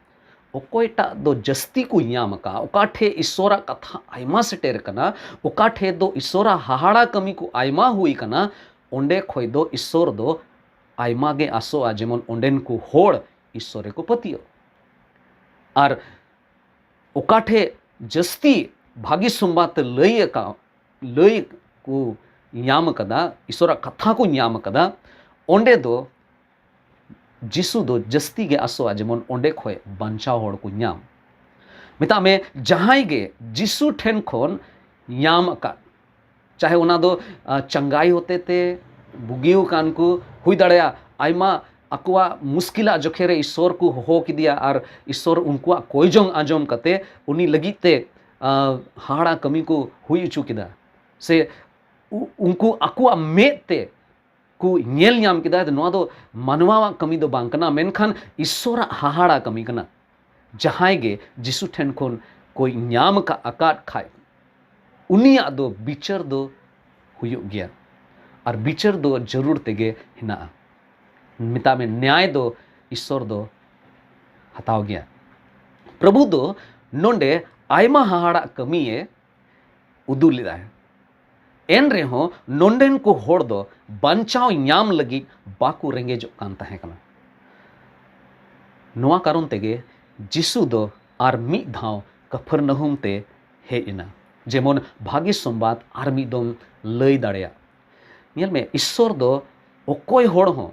ᱚᱠᱚᱭᱴᱟᱜ ᱫᱚ ᱡᱟᱹᱥᱛᱤ ᱠᱚ ᱧᱟᱢ ᱟᱠᱟᱫ, ᱚᱠᱟ ᱴᱷᱮᱡ ᱤᱥᱥᱚᱨᱟᱜ ᱠᱟᱛᱷᱟ ᱟᱭᱢᱟ ᱥᱮᱴᱮᱨ ᱟᱠᱟᱱᱟ, ᱚᱠᱟ ᱴᱷᱮᱡ ᱫᱚ ᱤᱥᱥᱚᱨᱟᱜ ᱦᱟᱦᱟᱲᱟ ᱠᱟᱹᱢᱤ ᱠᱚ ᱟᱭᱢᱟ ᱦᱩᱭ ᱟᱠᱟᱱᱟ, ᱚᱸᱰᱮ ᱠᱷᱚᱡ ᱫᱚ ᱤᱥᱥᱚᱨ ᱫᱚ ᱟᱭᱢᱟ ᱜᱮ ᱟᱥᱚᱜᱼᱟ, ᱡᱮᱢᱚᱱ ᱚᱸᱰᱮᱱ ᱠᱚ ᱦᱚᱲ ᱤᱥᱥᱚᱨ ᱨᱮᱠᱚ ᱯᱟᱹᱛᱭᱟᱹᱜ᱾ ᱟᱨ ᱚᱠᱟ ᱴᱷᱮᱡ ᱡᱟᱹᱥᱛᱤ ᱵᱷᱟᱹᱜᱤ ᱥᱚᱢᱵᱟᱫ ᱛᱮ ᱞᱟᱹᱭ ᱟᱠᱟᱫ, ᱞᱟᱹᱭ ᱠᱚ ᱧᱟᱢ ᱟᱠᱟᱫᱟ, ᱤᱥᱥᱚᱨᱟᱜ ᱠᱟᱛᱷᱟ ᱠᱚ ᱧᱟᱢ ᱟᱠᱟᱫᱟ, ᱚᱸᱰᱮ ᱫᱚ ᱡᱤᱥᱩ ᱫᱚ ᱡᱟᱹᱥᱛᱤ ᱜᱮ ᱟᱥᱚᱜᱼᱟ, ᱡᱮᱢᱚᱱ ᱚᱸᱰᱮ ᱠᱷᱚᱡ ᱵᱟᱧᱪᱟᱣ ᱦᱚᱲ ᱠᱚ ᱧᱟᱢ᱾ ᱢᱮᱛᱟᱜ ᱢᱮ, ᱡᱟᱦᱟᱸᱭ ᱜᱮ ᱡᱤᱥᱩ ᱴᱷᱮᱱ ᱠᱷᱚᱱ ᱧᱟᱢ ᱟᱠᱟᱫ, ᱪᱟᱦᱮ ᱚᱱᱟ ᱫᱚ, ᱟ, ᱪᱟᱸᱜᱟᱭ ᱦᱚᱛᱮ ᱛᱮ ᱵᱩᱜᱤᱣ ᱟᱠᱟᱱ ᱠᱚ ᱦᱩᱭ ᱫᱟᱲᱮᱭᱟᱜᱼᱟ, ᱟᱭᱢᱟ ᱟᱠᱚᱣᱟᱜ ᱢᱩᱥᱠᱤᱞᱟᱜ ᱡᱚᱠᱷᱮ ᱨᱮ ᱤᱥᱥᱚᱨ ᱠᱚ ᱦᱚᱦᱚ ᱠᱮᱫᱮᱭᱟ ᱟᱨ ᱤᱥᱥᱚᱨ ᱩᱱᱠᱩᱣᱟᱜ ᱠᱚᱭᱡᱚᱝ ᱟᱸᱡᱚᱢ ᱠᱟᱛᱮ ᱩᱱᱤ ᱞᱟᱹᱜᱤᱫ ᱛᱮ, ᱟ, ᱦᱟᱦᱟᱲᱟ ᱠᱟᱹᱢᱤ ᱠᱚ ᱦᱩᱭ ᱦᱚᱪᱚ ᱠᱮᱫᱟ, ᱥᱮ ᱩ-, ᱩᱱᱠᱩ ᱟᱠᱚᱣᱟᱜ ᱢᱮᱫ ᱛᱮ ᱠᱚ ᱧᱮᱞ ᱧᱟᱢ ᱠᱮᱫᱟ, ᱱᱚᱣᱟ ᱫᱚ ᱢᱟᱱᱣᱟᱣᱟᱜ ᱠᱟᱹᱢᱤ ᱫᱚ ᱵᱟᱝ ᱠᱟᱱᱟ, ᱢᱮᱱᱠᱷᱟᱱ ᱤᱥᱥᱚᱨᱟᱜ ᱦᱟᱦᱟᱲᱟ ᱠᱟᱹᱢᱤ ᱠᱟᱱᱟ᱾ ᱡᱟᱦᱟᱸᱭ ᱜᱮ ᱡᱤᱥᱩ ᱴᱷᱮᱱ ᱠᱷᱚᱱ ᱠᱚᱭ ᱧᱟᱢ ᱟᱠᱟᱫ, ᱟᱠᱟᱫ ᱠᱷᱟᱡ, ᱩᱱᱤᱭᱟᱜ ᱫᱚ ᱵᱤᱪᱟᱹᱨ ᱫᱚ ᱦᱩᱭᱩᱜ ᱜᱮᱭᱟ, ᱟᱨ ᱵᱤᱪᱟᱹᱨ ᱫᱚ ᱡᱟᱹᱨᱩᱲ ᱛᱮᱜᱮ ᱦᱮᱱᱟᱜᱼᱟ᱾ ᱢᱮᱛᱟᱜ ᱢᱮ, ᱱᱮᱭᱟᱭ ᱫᱚ ᱤᱥᱥᱚᱨ ᱫᱚ ᱦᱟᱛᱟᱣ ᱜᱮᱭᱟ᱾ ᱯᱨᱚᱵᱷᱩ ᱫᱚ ᱱᱚᱰᱮ ᱟᱭᱢᱟ ᱦᱟᱦᱟᱲᱟᱜ ᱠᱟᱹᱢᱤᱭᱮ ᱩᱫᱩᱜ ᱞᱮᱫᱟᱭ᱾ ᱮᱱ ᱨᱮᱦᱚᱸ ᱱᱚᱰᱮᱱ ᱠᱚ ᱦᱚᱲ ᱫᱚ ᱵᱟᱧᱪᱟᱣ ᱧᱟᱢ ᱞᱟᱹᱜᱤᱫ ᱵᱟᱠᱚ ᱨᱮᱸᱜᱮᱡᱚᱜ ᱠᱟᱱ ᱛᱟᱦᱮᱸ ᱠᱟᱱᱟ᱾ ᱱᱚᱣᱟ ᱠᱟᱨᱚᱱ ᱛᱮᱜᱮ ᱡᱤᱥᱩ ᱫᱚ ᱟᱨ ᱢᱤᱫ ᱫᱷᱟᱣ ᱠᱟᱯᱷᱟᱨᱱᱟᱦᱩᱢ ᱛᱮ ᱦᱮᱡ ᱮᱱᱟ, ᱡᱮᱢᱚᱱ ᱵᱷᱟᱹᱜᱤ ᱥᱚᱢᱵᱟᱫ ᱟᱨ ᱢᱤᱫ ᱫᱚᱢ ᱞᱟᱹᱭ ᱫᱟᱲᱮᱭᱟᱜ᱾ ᱧᱮᱞ ᱢᱮ, ᱤᱥᱥᱚᱨ ᱫᱚ ᱚᱠᱚᱭ ᱦᱚᱲ ᱦᱚᱸ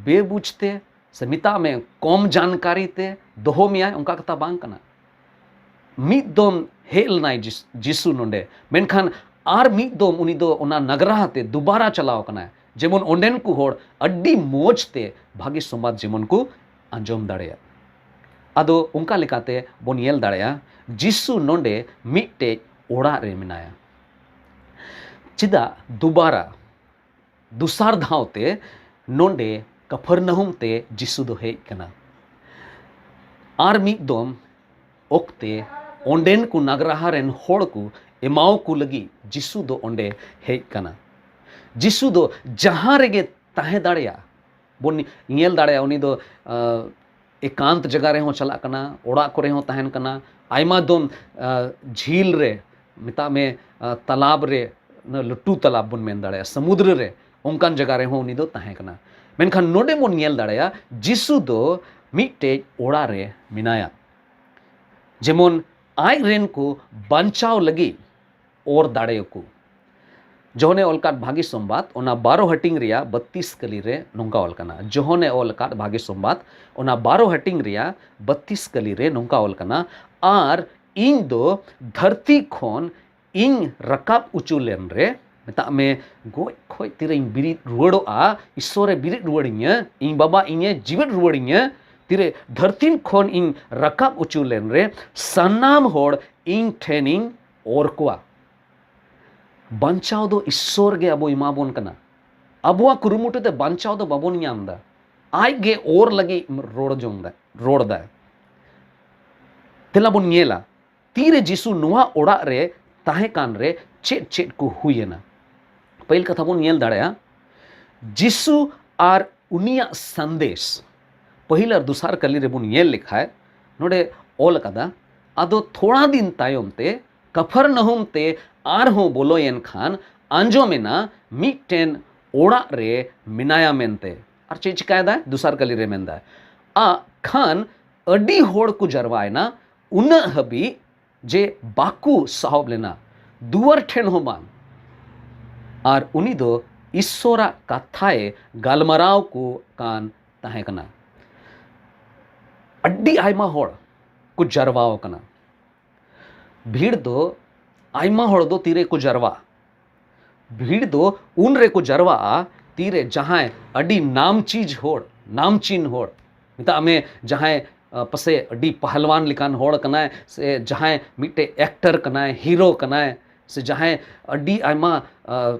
ᱵᱮᱵᱩᱡᱽ ᱛᱮ ᱥᱮ ᱢᱮᱛᱟᱜ ᱢᱮ ᱠᱚᱢ ᱡᱟᱱᱠᱟᱨᱤ ᱛᱮ ᱫᱚᱦᱚ ᱢᱮᱭᱟᱭ, ᱚᱱᱠᱟ ᱠᱟᱛᱷᱟ ᱵᱟᱝ ᱠᱟᱱᱟ᱾ ᱢᱤᱫ ᱫᱚᱢ ᱦᱮᱡ ᱞᱮᱱᱟᱭ ᱡᱤᱥ-, ᱡᱤᱥᱩ ᱱᱚᱰᱮ, ᱢᱮᱱᱠᱷᱟᱱ ᱟᱨ ᱢᱤᱫ ᱫᱚᱢ ᱩᱱᱤ ᱫᱚ ᱚᱱᱟ ᱱᱟᱜᱽᱨᱟᱦᱟ ᱛᱮ ᱫᱩᱵᱟᱨᱟ ᱪᱟᱞᱟᱣ ᱠᱟᱱᱟᱭ, ᱡᱮᱢᱚᱱ ᱚᱸᱰᱮᱱ ᱠᱚ ᱦᱚᱲ ᱟᱹᱰᱤ ᱢᱚᱡᱽ ᱛᱮ ᱵᱷᱟᱹᱜᱤ ᱥᱚᱢᱵᱟᱫ ᱡᱮᱢᱚᱱ ᱠᱚ ᱟᱸᱡᱚᱢ ᱫᱟᱲᱮᱭᱟᱜ᱾ ᱟᱫᱚ ᱚᱱᱠᱟ ᱞᱮᱠᱟᱛᱮ ᱵᱚᱱ ᱧᱮᱞ ᱫᱟᱲᱮᱭᱟᱜᱼᱟ, ᱡᱤᱥᱩ ᱱᱚᱰᱮ ᱢᱤᱫᱴᱮᱡ ᱚᱲᱟᱜ ᱨᱮ ᱢᱮᱱᱟᱭᱟ᱾ ᱪᱮᱫᱟᱜ ᱫᱩᱵᱟᱨᱟ ᱫᱚᱥᱟᱨ ᱫᱷᱟᱣ ᱛᱮ ᱱᱚᱰᱮ ᱠᱟᱯᱷᱟᱨᱱᱟᱦᱩᱢ ᱛᱮ ᱡᱤᱥᱩ ᱫᱚ ᱦᱮᱡ ᱠᱟᱱᱟ? ᱟᱨ ᱢᱤᱫ ᱫᱚᱢ ᱚᱠᱛᱮ ᱚᱸᱰᱮᱱ ᱠᱚ ᱱᱟᱜᱽᱨᱟᱦᱟ ᱨᱮᱱ ᱦᱚᱲ ᱠᱚ ᱮᱢᱟᱣ ᱠᱚ ᱞᱟᱹᱜᱤᱫ ᱡᱤᱥᱩ ᱫᱚ ᱚᱸᱰᱮ ᱦᱮᱡ ᱠᱟᱱᱟ᱾ ᱡᱤᱥᱩ ᱫᱚ ᱡᱟᱦᱟᱸ ᱨᱮᱜᱮ ᱛᱟᱦᱮᱸ ᱫᱟᱲᱮᱭᱟᱜᱼᱟ, ᱵᱚᱱ ᱧᱮᱞ ᱫᱟᱲᱮᱭᱟᱜᱼᱟ, ᱩᱱᱤ ᱫᱚ, ᱟᱸ, ᱮᱠᱟᱱᱛ ᱡᱟᱭᱜᱟ ᱨᱮᱦᱚᱸ ᱪᱟᱞᱟᱜ ᱠᱟᱱᱟ, ᱚᱲᱟᱜ ᱠᱚᱨᱮ ᱦᱚᱸ ᱛᱟᱦᱮᱱ ᱠᱟᱱᱟ, ᱟᱭᱢᱟ ᱫᱚᱢ ᱟᱸ, ᱡᱷᱤᱞ ᱨᱮ, ᱢᱮᱛᱟᱜ ᱢᱮ, ᱟᱸ, ᱛᱟᱞᱟᱵ ᱨᱮ, ᱚᱱᱟ ᱞᱟᱹᱴᱩ ᱛᱟᱞᱟᱵ ᱵᱚᱱ ᱢᱮᱱ ᱫᱟᱲᱮᱭᱟᱜᱼᱟ, ᱥᱟᱹᱢᱩᱫᱽᱨᱚ ᱨᱮ, ᱚᱱᱠᱟᱱ ᱡᱟᱭᱜᱟ ᱨᱮᱦᱚᱸ ᱩᱱᱤ ᱫᱚ ᱛᱟᱦᱮᱸ ᱠᱟᱱᱟ᱾ ᱢᱮᱱᱠᱷᱟᱱ ᱱᱚᱰᱮ ᱵᱚᱱ ᱧᱮᱞ ᱫᱟᱲᱮᱭᱟᱜᱼᱟ, ᱡᱤᱥᱩ ᱫᱚ ᱢᱤᱫᱴᱮᱡ ᱚᱲᱟᱜ ᱨᱮ ᱢᱮᱱᱟᱭᱟ᱾ ᱡᱮᱢᱚᱱ ᱟᱡ ᱨᱮᱱ ᱠᱚ ᱵᱟᱧᱪᱟᱣ ᱞᱟᱹᱜᱤᱫ ᱚᱨ ᱫᱟᱲᱮᱭᱟᱠᱚ᱾ ᱡᱚᱦᱚᱱᱮ ᱚᱞ ᱠᱟᱫ ᱵᱷᱟᱹᱜᱤ ᱥᱚᱢᱵᱟᱫ, ᱚᱱᱟ ᱵᱟᱨᱚ ᱦᱟᱹᱴᱤᱧ ᱨᱮᱭᱟᱜ ᱵᱟᱛᱤᱥ ᱠᱟᱹᱞᱤ ᱨᱮ ᱱᱚᱝᱠᱟ ᱚᱞ ᱠᱟᱱᱟ᱾ ᱡᱚᱦᱚᱱᱮ ᱚᱞ ᱠᱟᱫ ᱵᱷᱟᱹᱜᱤ ᱥᱚᱢᱵᱟᱫ, ᱚᱱᱟ ᱵᱟᱨᱚ ᱦᱟᱹᱴᱤᱧ ᱨᱮᱭᱟᱜ ᱵᱟᱛᱤᱥ ᱠᱟᱹᱞᱤ ᱨᱮ ᱱᱚᱝᱠᱟ ᱚᱞ ᱠᱟᱱᱟ, "ᱟᱨ ᱤᱧ ᱫᱚ ᱫᱷᱟᱹᱨᱛᱤ ᱠᱷᱚᱱ ᱤᱧ ᱨᱟᱠᱟᱵ ᱚᱪᱚ ᱞᱮᱱ ᱨᱮ", ᱢᱮᱛᱟᱜ ᱢᱮ, ᱜᱚᱡ ᱠᱷᱚᱡ ᱛᱤᱨᱮᱧ ᱵᱤᱨᱤᱫ ᱨᱩᱣᱟᱹᱲᱚᱜᱼᱟ, ᱤᱥᱥᱚᱨᱮ ᱵᱤᱨᱤᱫ ᱨᱩᱣᱟᱹᱲᱤᱧᱟ, ᱤᱧ ᱵᱟᱵᱟ ᱤᱧᱮ ᱡᱤᱣᱮᱫ ᱨᱩᱣᱟᱹᱲᱤᱧᱟ, ᱛᱤᱨᱮ ᱫᱷᱟᱹᱨᱛᱤ ᱠᱷᱚᱱ ᱤᱧ ᱨᱟᱠᱟᱵ ᱚᱪᱚ ᱞᱮᱱ ᱨᱮ ᱥᱟᱱᱟᱢ ᱦᱚᱲ ᱤᱧ ᱴᱷᱮᱱᱤᱧ ᱚᱨ ᱠᱚᱣᱟ᱾ ᱵᱟᱧᱪᱟᱣ ᱫᱚ ᱤᱥᱥᱚᱨ ᱜᱮ ᱟᱵᱚ ᱮᱢᱟᱵᱚᱱ ᱠᱟᱱᱟ᱾ ᱟᱵᱚᱣᱟᱜ ᱠᱩᱨᱩᱢᱩᱴᱩ ᱛᱮ ᱵᱟᱧᱪᱟᱣ ᱫᱚ ᱵᱟᱵᱚᱱ ᱧᱟᱢ ᱮᱫᱟ᱾ ᱟᱡ ᱜᱮ ᱚᱨ ᱞᱟᱹᱜᱤᱫ ᱨᱚᱲ ᱡᱚᱝ ᱫᱟᱭ, ᱨᱚᱲ ᱫᱟᱭ᱾ ᱛᱮᱞᱟ ᱵᱚᱱ ᱧᱮᱞᱟ, ᱛᱤᱨᱮ ᱡᱤᱥᱩ ᱱᱚᱣᱟ ᱚᱲᱟᱜ ᱨᱮ ᱛᱟᱦᱮᱸ ᱠᱟᱱ ᱨᱮ ᱪᱮᱫ ᱪᱮᱫ ᱠᱚ ᱦᱩᱭᱮᱱᱟ? ᱯᱟᱹᱦᱤᱞ ᱠᱟᱛᱷᱟ ᱵᱚᱱ ᱧᱮᱞ ᱫᱟᱲᱮᱭᱟᱜᱼᱟ, ᱡᱤᱥᱩ ᱟᱨ ᱩᱱᱤᱭᱟᱜ ᱥᱟᱸᱫᱮᱥ᱾ ᱯᱟᱹᱦᱤᱞ ᱟᱨ ᱫᱚᱥᱟᱨ ᱠᱟᱹᱞᱤ ᱨᱮᱵᱚᱱ ᱧᱮᱞ ᱞᱮᱠᱷᱟᱡ, ᱱᱚᱰᱮ ᱚᱞ ᱟᱠᱟᱫᱟ, ᱟᱫᱚ ᱛᱷᱚᱲᱟ ᱫᱤᱱ ᱛᱟᱭᱚᱢ ᱛᱮ ᱠᱟᱯᱷᱟᱨᱱᱟᱦᱩᱢ ᱛᱮ ᱟᱨᱦᱚᱸ ᱵᱚᱞᱚᱭᱮᱱ ᱠᱷᱟᱱ ᱟᱸᱡᱚᱢᱮᱱᱟ, ᱢᱤᱫᱴᱮᱱ ᱚᱲᱟᱜ ᱨᱮ ᱢᱮᱱᱟᱭᱟ ᱢᱮᱱᱛᱮ᱾ ᱟᱨ ᱪᱮᱫ ᱪᱤᱠᱟᱭᱮᱫᱟᱭ? ᱫᱚᱥᱟᱨ ᱠᱟᱹᱞᱤ ᱨᱮ ᱢᱮᱱᱫᱟᱭ, ᱟᱜ ᱠᱷᱟᱱ ᱟᱹᱰᱤ ᱦᱚᱲ ᱠᱚ ᱡᱟᱨᱣᱟᱭᱮᱱᱟ, ᱩᱱᱟᱹᱜ ᱦᱟᱹᱵᱤᱡ ᱡᱮ ᱵᱟᱠᱚ ᱥᱟᱦᱚᱵ ᱞᱮᱱᱟ, ᱫᱩᱣᱟᱹᱨ ᱴᱷᱮᱱ ᱦᱚᱸ ᱵᱟᱝ᱾ ᱟᱨ ᱩᱱᱤ ᱫᱚ ᱤᱥᱥᱚᱨᱟᱜ ᱠᱟᱛᱷᱟᱭ ᱜᱟᱞᱢᱟᱨᱟᱣ ᱠᱚ ᱠᱟᱱ ᱛᱟᱦᱮᱸ ᱠᱟᱱᱟ᱾ ᱟᱹᱰᱤ ᱟᱭᱢᱟ ᱦᱚᱲ ᱠᱚ ᱡᱟᱨᱣᱟ ᱟᱠᱟᱱᱟ᱾ ᱵᱷᱤᱲ ᱫᱚ, ᱟᱭᱢᱟ ᱦᱚᱲ ᱫᱚ ᱛᱤᱨᱮ ᱠᱚ ᱡᱟᱨᱣᱟᱜᱼᱟ? ᱵᱷᱤᱲ ᱫᱚ ᱩᱱ ᱨᱮᱠᱚ ᱡᱟᱨᱣᱟᱜᱼᱟ, ᱛᱤᱨᱮ ᱡᱟᱦᱟᱸᱭ ᱟᱹᱰᱤ ᱱᱟᱢᱪᱤᱡ ᱦᱚᱲ, ᱱᱟᱢᱪᱤᱱ ᱦᱚᱲ, ᱢᱮᱛᱟᱜ ᱢᱮ, ᱡᱟᱦᱟᱸᱭ, ᱟ, ᱯᱟᱥᱮ ᱟᱹᱰᱤ ᱯᱟᱦᱞᱣᱟᱱ ᱞᱮᱠᱟᱱ ᱦᱚᱲ ᱠᱟᱱᱟᱭ, ᱥᱮ ᱡᱟᱦᱟᱸᱭ ᱢᱤᱫᱴᱮᱡ ᱮᱠᱴᱟᱨ ᱠᱟᱱᱟᱭ, ᱦᱤᱨᱳ ᱠᱟᱱᱟᱭ, ᱥᱮ ᱡᱟᱦᱟᱸᱭ ᱟᱹᱰᱤ ᱟᱭᱢᱟ, ᱟ,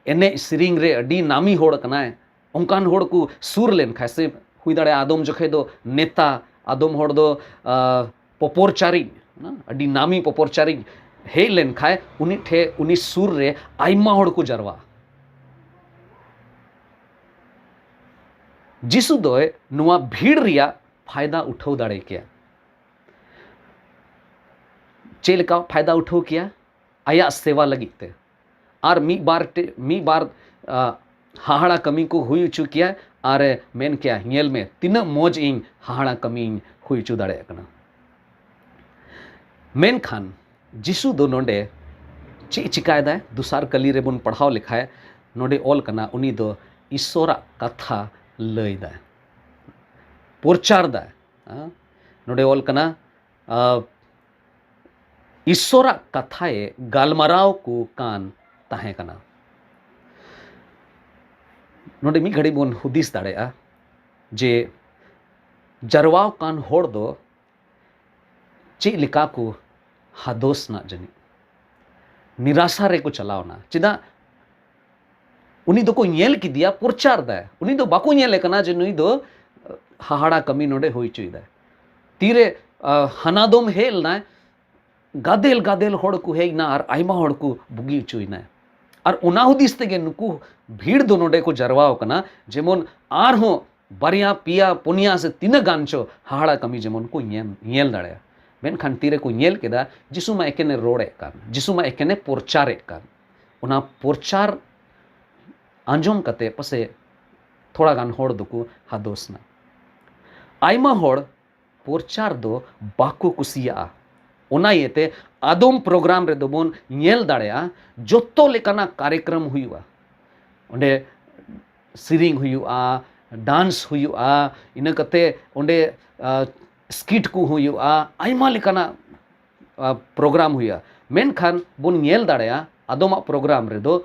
ᱮᱱᱮᱡ ᱥᱮᱨᱮᱧ ᱨᱮ ᱟᱹᱰᱤ ᱱᱟᱢᱤ ᱦᱚᱲ ᱠᱟᱱᱟᱭ, ᱚᱱᱠᱟᱱ ᱦᱚᱲ ᱠᱚ ᱥᱩᱨ ᱞᱮᱱ ᱠᱷᱟᱡ, ᱥᱮ ᱦᱩᱭ ᱫᱟᱲᱮᱭᱟᱜᱼᱟ ᱟᱫᱚᱢ ᱡᱚᱠᱷᱮᱡ ᱫᱚ ᱱᱮᱛᱟ, ᱟᱫᱚᱢ ᱦᱚᱲ ᱫᱚ, ᱟ, ᱯᱚᱯᱚᱨᱪᱟᱨᱤᱡ, ᱦᱮᱸ, ᱟᱹᱰᱤ ᱱᱟᱢᱤ ᱯᱚᱯᱚᱨᱪᱟᱨᱤᱡ ᱦᱮᱡ ᱞᱮᱱ ᱠᱷᱟᱡ, ᱩᱱᱤ ᱴᱷᱮᱡ, ᱩᱱᱤ ᱥᱩᱨ ᱨᱮ ᱟᱭᱢᱟ ᱦᱚᱲ ᱠᱚ ᱡᱟᱨᱣᱟᱜᱼᱟ᱾ ᱡᱤᱥᱩ ᱫᱚᱭ ᱱᱚᱣᱟ ᱵᱷᱤᱲ ᱨᱮᱭᱟᱜ ᱯᱷᱟᱭᱫᱟ ᱩᱴᱷᱟᱹᱣ ᱫᱟᱲᱮ ᱠᱮᱭᱟ᱾ ᱪᱮᱫ ᱞᱮᱠᱟ ᱯᱷᱟᱭᱫᱟ ᱩᱴᱷᱟᱹᱣ ᱠᱮᱭᱟ? ᱟᱭᱟᱜ ᱥᱮᱵᱟ ᱞᱟᱹᱜᱤᱫ ᱛᱮ᱾ ᱟᱨ ᱢᱤᱫ ᱵᱟᱨ ᱴᱮ-, ᱢᱤᱫ ᱵᱟᱨ, ᱟ, ᱦᱟᱦᱟᱲᱟ ᱠᱟᱹᱢᱤ ᱠᱚ ᱦᱩᱭ ᱦᱚᱪᱚ ᱠᱮᱭᱟ᱾ ᱟᱨ ᱮ ᱢᱮᱱ ᱠᱮᱭᱟ, "ᱧᱮᱞ ᱢᱮ, ᱛᱤᱱᱟᱹᱜ ᱢᱚᱡᱽ ᱤᱧ ᱦᱟᱦᱟᱲᱟ ᱠᱟᱹᱢᱤᱧ ᱦᱩᱭ ᱦᱚᱪᱚ ᱫᱟᱲᱮᱭᱟᱜ ᱠᱟᱱᱟ᱾" ᱢᱮᱱᱠᱷᱟᱱ ᱡᱤᱥᱩ ᱫᱚ ᱱᱚᱰᱮ ᱪᱮᱫ ᱪᱤᱠᱟᱭᱮᱫᱟᱭ? ᱫᱚᱥᱟᱨ ᱠᱟᱹᱞᱤ ᱨᱮᱵᱚᱱ ᱯᱟᱲᱦᱟᱣ ᱞᱮᱠᱷᱟᱡ, ᱱᱚᱰᱮ ᱚᱞ ᱠᱟᱱᱟ, ᱩᱱᱤ ᱫᱚ ᱤᱥᱚᱨᱟᱜ ᱠᱟᱛᱷᱟ ᱞᱟᱹᱭᱫᱟᱭ, ᱯᱨᱚᱪᱟᱨ ᱫᱟᱭ᱾ ᱦᱮᱸ? ᱱᱚᱰᱮ ᱚᱞ ᱠᱟᱱᱟ, ᱟ, ᱤᱥᱚᱨᱟᱜ ᱠᱟᱛᱷᱟᱭ ᱜᱟᱞᱢᱟᱨᱟᱣ ᱠᱚ ᱠᱟᱱ ᱛᱟᱦᱮᱸ ᱠᱟᱱᱟ᱾ ᱱᱚᱰᱮ ᱢᱤᱫ ᱜᱷᱟᱹᱲᱤᱡ ᱵᱚᱱ ᱦᱩᱫᱤᱥ ᱫᱟᱲᱮᱭᱟᱜᱼᱟ ᱡᱮ ᱡᱟᱨᱣᱟᱣ ᱠᱟᱱ ᱦᱚᱲ ᱫᱚ ᱪᱮᱫ ᱞᱮᱠᱟ ᱠᱚ ᱦᱟᱫᱚᱥ ᱱᱟ ᱡᱟᱹᱱᱤᱡ, ᱱᱤᱨᱟᱥᱟ ᱨᱮᱠᱚ ᱪᱟᱞᱟᱣ ᱱᱟ᱾ ᱪᱮᱫᱟᱜ? ᱩᱱᱤ ᱫᱚᱠᱚ ᱧᱮᱞ ᱠᱮᱫᱮᱭᱟ, ᱯᱨᱚᱪᱟᱨ ᱫᱟᱭ᱾ ᱩᱱᱤ ᱫᱚ ᱵᱟᱠᱚ ᱧᱮᱞᱮ ᱠᱟᱱᱟ ᱡᱮ ᱱᱩᱭ ᱫᱚ ᱦᱟᱦᱟᱲᱟ ᱠᱟᱹᱢᱤ ᱱᱚᱰᱮ ᱦᱩᱭ ᱦᱚᱪᱚᱭᱮᱫᱟᱭ᱾ ᱛᱤᱨᱮ, ᱟ, ᱦᱟᱱᱟ ᱫᱚᱢ ᱦᱮᱡ ᱞᱮᱱᱟᱭ, ᱜᱟᱫᱮᱞ ᱜᱟᱫᱮᱞ ᱦᱚᱲ ᱠᱚ ᱦᱮᱡ ᱮᱱᱟ ᱟᱨ ᱟᱭᱢᱟ ᱦᱚᱲ ᱠᱚ ᱵᱩᱜᱤ ᱦᱚᱪᱚᱭᱮᱱᱟ᱾ ᱟᱨ ᱚᱱᱟ ᱦᱩᱫᱤᱥ ᱛᱮᱜᱮ ᱱᱩᱠᱩ ᱵᱷᱤᱲ ᱫᱚ ᱱᱚᱰᱮ ᱠᱚ ᱡᱟᱨᱣᱟ ᱟᱠᱟᱱᱟ, ᱡᱮᱢᱚᱱ ᱟᱨᱦᱚᱸ ᱵᱟᱨᱭᱟ, ᱯᱮᱭᱟ, ᱯᱩᱱᱭᱟ ᱥᱮ ᱛᱤᱱᱟᱹᱜ ᱜᱟᱱ ᱪᱚ ᱦᱟᱦᱟᱲᱟ ᱠᱟᱹᱢᱤ ᱡᱮᱢᱚᱱ ᱠᱚ ᱧᱮᱞ, ᱧᱮᱞ ᱫᱟᱲᱮᱭᱟᱜᱼᱟ᱾ ᱢᱮᱱᱠᱷᱟᱱ ᱛᱤᱨᱮ ᱠᱚ ᱧᱮᱞ ᱠᱮᱫᱟ, ᱡᱤᱥᱩ ᱢᱟ ᱮᱠᱮᱱᱮ ᱨᱚᱲᱮᱫ ᱠᱟᱱ, ᱡᱤᱥᱩ ᱢᱟ ᱮᱠᱮᱱᱮ ᱯᱨᱚᱪᱟᱨᱮᱫ ᱠᱟᱱ᱾ ᱚᱱᱟ ᱯᱨᱚᱪᱟᱨ ᱟᱸᱡᱚᱢ ᱠᱟᱛᱮ ᱯᱟᱥᱮ ᱛᱷᱚᱲᱟ ᱜᱟᱱ ᱦᱚᱲ ᱫᱚᱠᱚ ᱦᱟᱫᱚᱥ ᱱᱟ᱾ ᱟᱭᱢᱟ ᱦᱚᱲ ᱯᱨᱚᱪᱟᱨ ᱫᱚ ᱵᱟᱠᱚ ᱠᱩᱥᱤᱭᱟᱜᱼᱟ᱾ ᱚᱱᱟ ᱤᱭᱟᱹᱛᱮ ᱟᱫᱚᱢ ᱯᱨᱳᱜᱨᱟᱢ ᱨᱮᱫᱚ ᱵᱚᱱ ᱧᱮᱞ ᱫᱟᱲᱮᱭᱟᱜᱼᱟ, ᱡᱚᱛᱚ ᱞᱮᱠᱟᱱᱟᱜ ᱠᱟᱨᱭᱚᱠᱨᱚᱢ ᱦᱩᱭᱩᱜᱼᱟ᱾ ᱚᱸᱰᱮ ᱥᱮᱨᱮᱧ ᱦᱩᱭᱩᱜᱼᱟ, ᱰᱟᱱᱥ ᱦᱩᱭᱩᱜᱼᱟ, ᱤᱱᱟᱹ ᱠᱟᱛᱮ ᱚᱸᱰᱮ, ᱟ, ᱥᱠᱤᱴ ᱠᱚ ᱦᱩᱭᱩᱜᱼᱟ, ᱟᱭᱢᱟ ᱞᱮᱠᱟᱱᱟᱜ, ᱟ, ᱯᱨᱳᱜᱨᱟᱢ ᱦᱩᱭᱩᱜᱼᱟ᱾ ᱢᱮᱱᱠᱷᱟᱱ ᱵᱚᱱ ᱧᱮᱞ ᱫᱟᱲᱮᱭᱟᱜᱼᱟ, ᱟᱫᱚᱢᱟᱜ ᱯᱨᱳᱜᱨᱟᱢ ᱨᱮᱫᱚ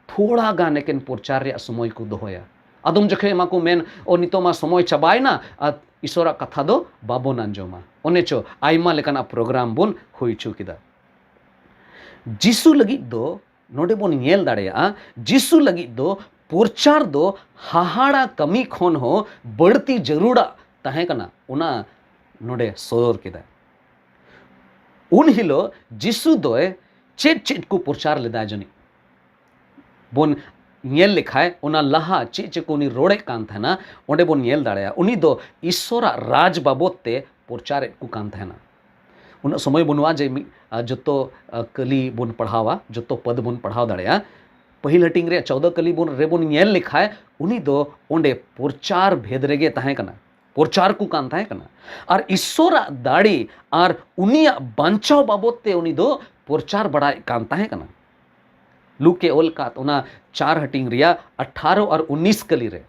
ᱛᱷᱚᱲᱟ ᱜᱟᱱ ᱮᱠᱮᱱ ᱯᱨᱚᱪᱟᱨ ᱨᱮᱭᱟᱜ ᱥᱚᱢᱚᱭ ᱠᱚ ᱫᱚᱦᱚᱭᱟ᱾ ᱟᱫᱚᱢ ᱡᱚᱠᱷᱮᱡ ᱢᱟᱠᱚ ᱢᱮᱱ, "ᱚ, ᱱᱤᱛᱚᱜ ᱢᱟ ᱥᱚᱢᱚᱭ ᱪᱟᱵᱟᱭᱮᱱᱟ ᱟᱨ ᱤᱥᱚᱨᱟᱜ ᱠᱟᱛᱷᱟ ᱫᱚ ᱵᱟᱵᱚᱱ ᱟᱸᱡᱚᱢᱟ᱾" ᱚᱱᱮ ᱪᱚ ᱟᱭᱢᱟ ᱞᱮᱠᱟᱱᱟᱜ ᱯᱨᱳᱜᱨᱟᱢ ᱵᱚᱱ ᱦᱩᱭ ᱦᱚᱪᱚ ᱠᱮᱫᱟ᱾ ᱡᱤᱥᱩ ᱞᱟᱹᱜᱤᱫ ᱫᱚ ᱱᱚᱰᱮ ᱵᱚᱱ ᱧᱮᱞ ᱫᱟᱲᱮᱭᱟᱜᱼᱟ, ᱡᱤᱥᱩ ᱞᱟᱹᱜᱤᱫ ᱫᱚ ᱯᱨᱚᱪᱟᱨ ᱫᱚ ᱦᱟᱦᱟᱲᱟ ᱠᱟᱹᱢᱤ ᱠᱷᱚᱱ ᱦᱚᱸ ᱵᱟᱹᱲᱛᱤ ᱡᱟᱹᱨᱩᱲᱟᱜ ᱛᱟᱦᱮᱸ ᱠᱟᱱᱟ, ᱚᱱᱟ ᱱᱚᱰᱮ ᱥᱚᱫᱚᱨ ᱠᱮᱫᱟ᱾ ᱩᱱ ᱦᱤᱞᱳᱜ ᱡᱤᱥᱩ ᱫᱚᱭ ᱪᱮᱫ ᱪᱮᱫ ᱠᱚ ᱯᱨᱚᱪᱟᱨ ᱞᱮᱫᱟ ᱡᱟᱹᱱᱤᱡ? ᱵᱚᱱ ᱧᱮᱞ ᱞᱮᱠᱷᱟᱡ ᱚᱱᱟ ᱞᱟᱦᱟ ᱪᱮᱫ ᱪᱮᱫ ᱠᱚ ᱩᱱᱤ ᱨᱚᱲᱮᱫ ᱠᱟᱱ ᱛᱟᱦᱮᱱᱟ, ᱚᱸᱰᱮ ᱵᱚᱱ ᱧᱮᱞ ᱫᱟᱲᱮᱭᱟᱜᱼᱟ ᱩᱱᱤ ᱫᱚ ᱤᱥᱥᱚᱨᱟᱜ ᱨᱟᱡᱽ ᱵᱟᱵᱚᱫ ᱛᱮ ᱯᱨᱚᱪᱟᱨᱮᱫ ᱠᱚ ᱠᱟᱱ ᱛᱟᱦᱮᱱᱟ᱾ ᱩᱱᱟᱹᱜ ᱥᱚᱢᱚᱭ ᱵᱟᱹᱱᱩᱜᱼᱟ ᱡᱮ ᱢᱤᱫ, ᱟ, ᱡᱚᱛᱚ, ᱟ, ᱠᱟᱹᱞᱤ ᱵᱚᱱ ᱯᱟᱲᱦᱟᱣᱟ, ᱡᱚᱛᱚ ᱯᱚᱫ ᱵᱚᱱ ᱯᱟᱲᱦᱟᱣ ᱫᱟᱲᱮᱭᱟᱜᱼᱟ᱾ ᱯᱟᱹᱦᱤᱞ ᱦᱟᱹᱴᱤᱧ ᱨᱮᱭᱟᱜ ᱪᱳᱫᱽᱫᱚ ᱠᱟᱹᱞᱤ ᱵᱚᱱ ᱨᱮᱵᱚᱱ ᱧᱮᱞ ᱞᱮᱠᱷᱟᱡ ᱩᱱᱤ ᱫᱚ ᱚᱸᱰᱮ ᱯᱨᱚᱪᱟᱨ ᱵᱷᱮᱫ ᱨᱮᱜᱮ ᱛᱟᱦᱮᱸ ᱠᱟᱱᱟ, ᱯᱨᱚᱪᱟᱨ ᱠᱚ ᱠᱟᱱ ᱛᱟᱦᱮᱸ ᱠᱟᱱᱟ᱾ ᱟᱨ ᱤᱥᱥᱚᱨᱟᱜ ᱫᱟᱲᱮ ᱟᱨ ᱩᱱᱤᱭᱟᱜ ᱵᱟᱧᱪᱟᱣ ᱵᱟᱵᱚᱫ ᱛᱮ ᱩᱱᱤ ᱫᱚ ᱯᱨᱚᱪᱟᱨ ᱵᱟᱲᱟᱭᱮᱫ ᱠᱟᱱ ᱛᱟᱦᱮᱸ ᱠᱟᱱᱟ᱾ ᱞᱩᱠᱮ ᱚᱞ ᱠᱟᱫ ᱚᱱᱟ ᱪᱟᱨ ᱦᱟᱹᱴᱤᱧ ᱨᱮᱭᱟᱜ ᱟᱴᱷᱟᱨᱚ ᱟᱨ ᱩᱱᱤᱥ ᱠᱟᱹᱞᱤ ᱨᱮ,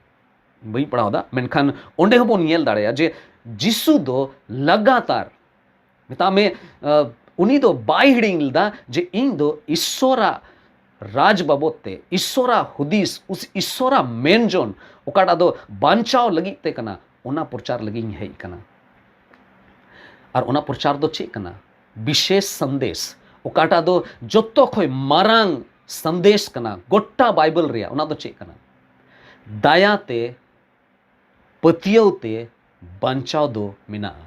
ᱵᱟᱹᱧ ᱯᱟᱲᱦᱟᱣ ᱫᱟ, ᱢᱮᱱᱠᱷᱟᱱ ᱚᱸᱰᱮ ᱦᱚᱸᱵᱚᱱ ᱧᱮᱞ ᱫᱟᱲᱮᱭᱟᱜᱼᱟ ᱡᱮ ᱡᱤᱥᱩ ᱫᱚ ᱞᱟᱜᱟᱛᱟᱨ, ᱢᱮᱛᱟᱜ ᱢᱮ, ᱟ, ᱩᱱᱤ ᱫᱚ ᱵᱟᱭ ᱦᱤᱲᱤᱧ ᱞᱮᱫᱟ ᱡᱮ ᱤᱧ ᱫᱚ ᱤᱥᱥᱚᱨᱟᱜ ᱨᱟᱡᱽ ᱵᱟᱵᱚᱫ ᱛᱮ, ᱤᱥᱥᱚᱨᱟᱜ ᱦᱩᱫᱤᱥ, ᱩᱥ-, ᱤᱥᱥᱚᱨᱟᱜ ᱢᱮᱱ ᱡᱚᱱ, ᱚᱠᱟᱴᱟᱜ ᱫᱚ ᱵᱟᱧᱪᱟᱣ ᱞᱟᱹᱜᱤᱫ ᱛᱮ ᱠᱟᱱᱟ, ᱚᱱᱟ ᱯᱨᱚᱪᱟᱨ ᱞᱟᱹᱜᱤᱫ ᱤᱧ ᱦᱮᱡ ᱠᱟᱱᱟ᱾ ᱟᱨ ᱚᱱᱟ ᱯᱨᱚᱪᱟᱨ ᱫᱚ ᱪᱮᱫ ᱠᱟᱱᱟ? ᱵᱤᱥᱮᱥ ᱥᱟᱸᱫᱮᱥ, ᱚᱠᱟᱴᱟᱜ ᱫᱚ ᱡᱚᱛᱚ ᱠᱷᱚᱱ ᱢᱟᱨᱟᱝ ᱥᱟᱸᱫᱮᱥ ᱠᱟᱱᱟ ᱜᱚᱴᱟ ᱵᱟᱭᱵᱮᱞ ᱨᱮᱭᱟᱜ᱾ ᱚᱱᱟ ᱫᱚ ᱪᱮᱫ ᱠᱟᱱᱟ? ᱫᱟᱭᱟ ᱛᱮ, ᱯᱟᱹᱛᱭᱟᱹᱣ ᱛᱮ ᱵᱟᱧᱪᱟᱣ ᱫᱚ ᱢᱮᱱᱟᱜᱼᱟ᱾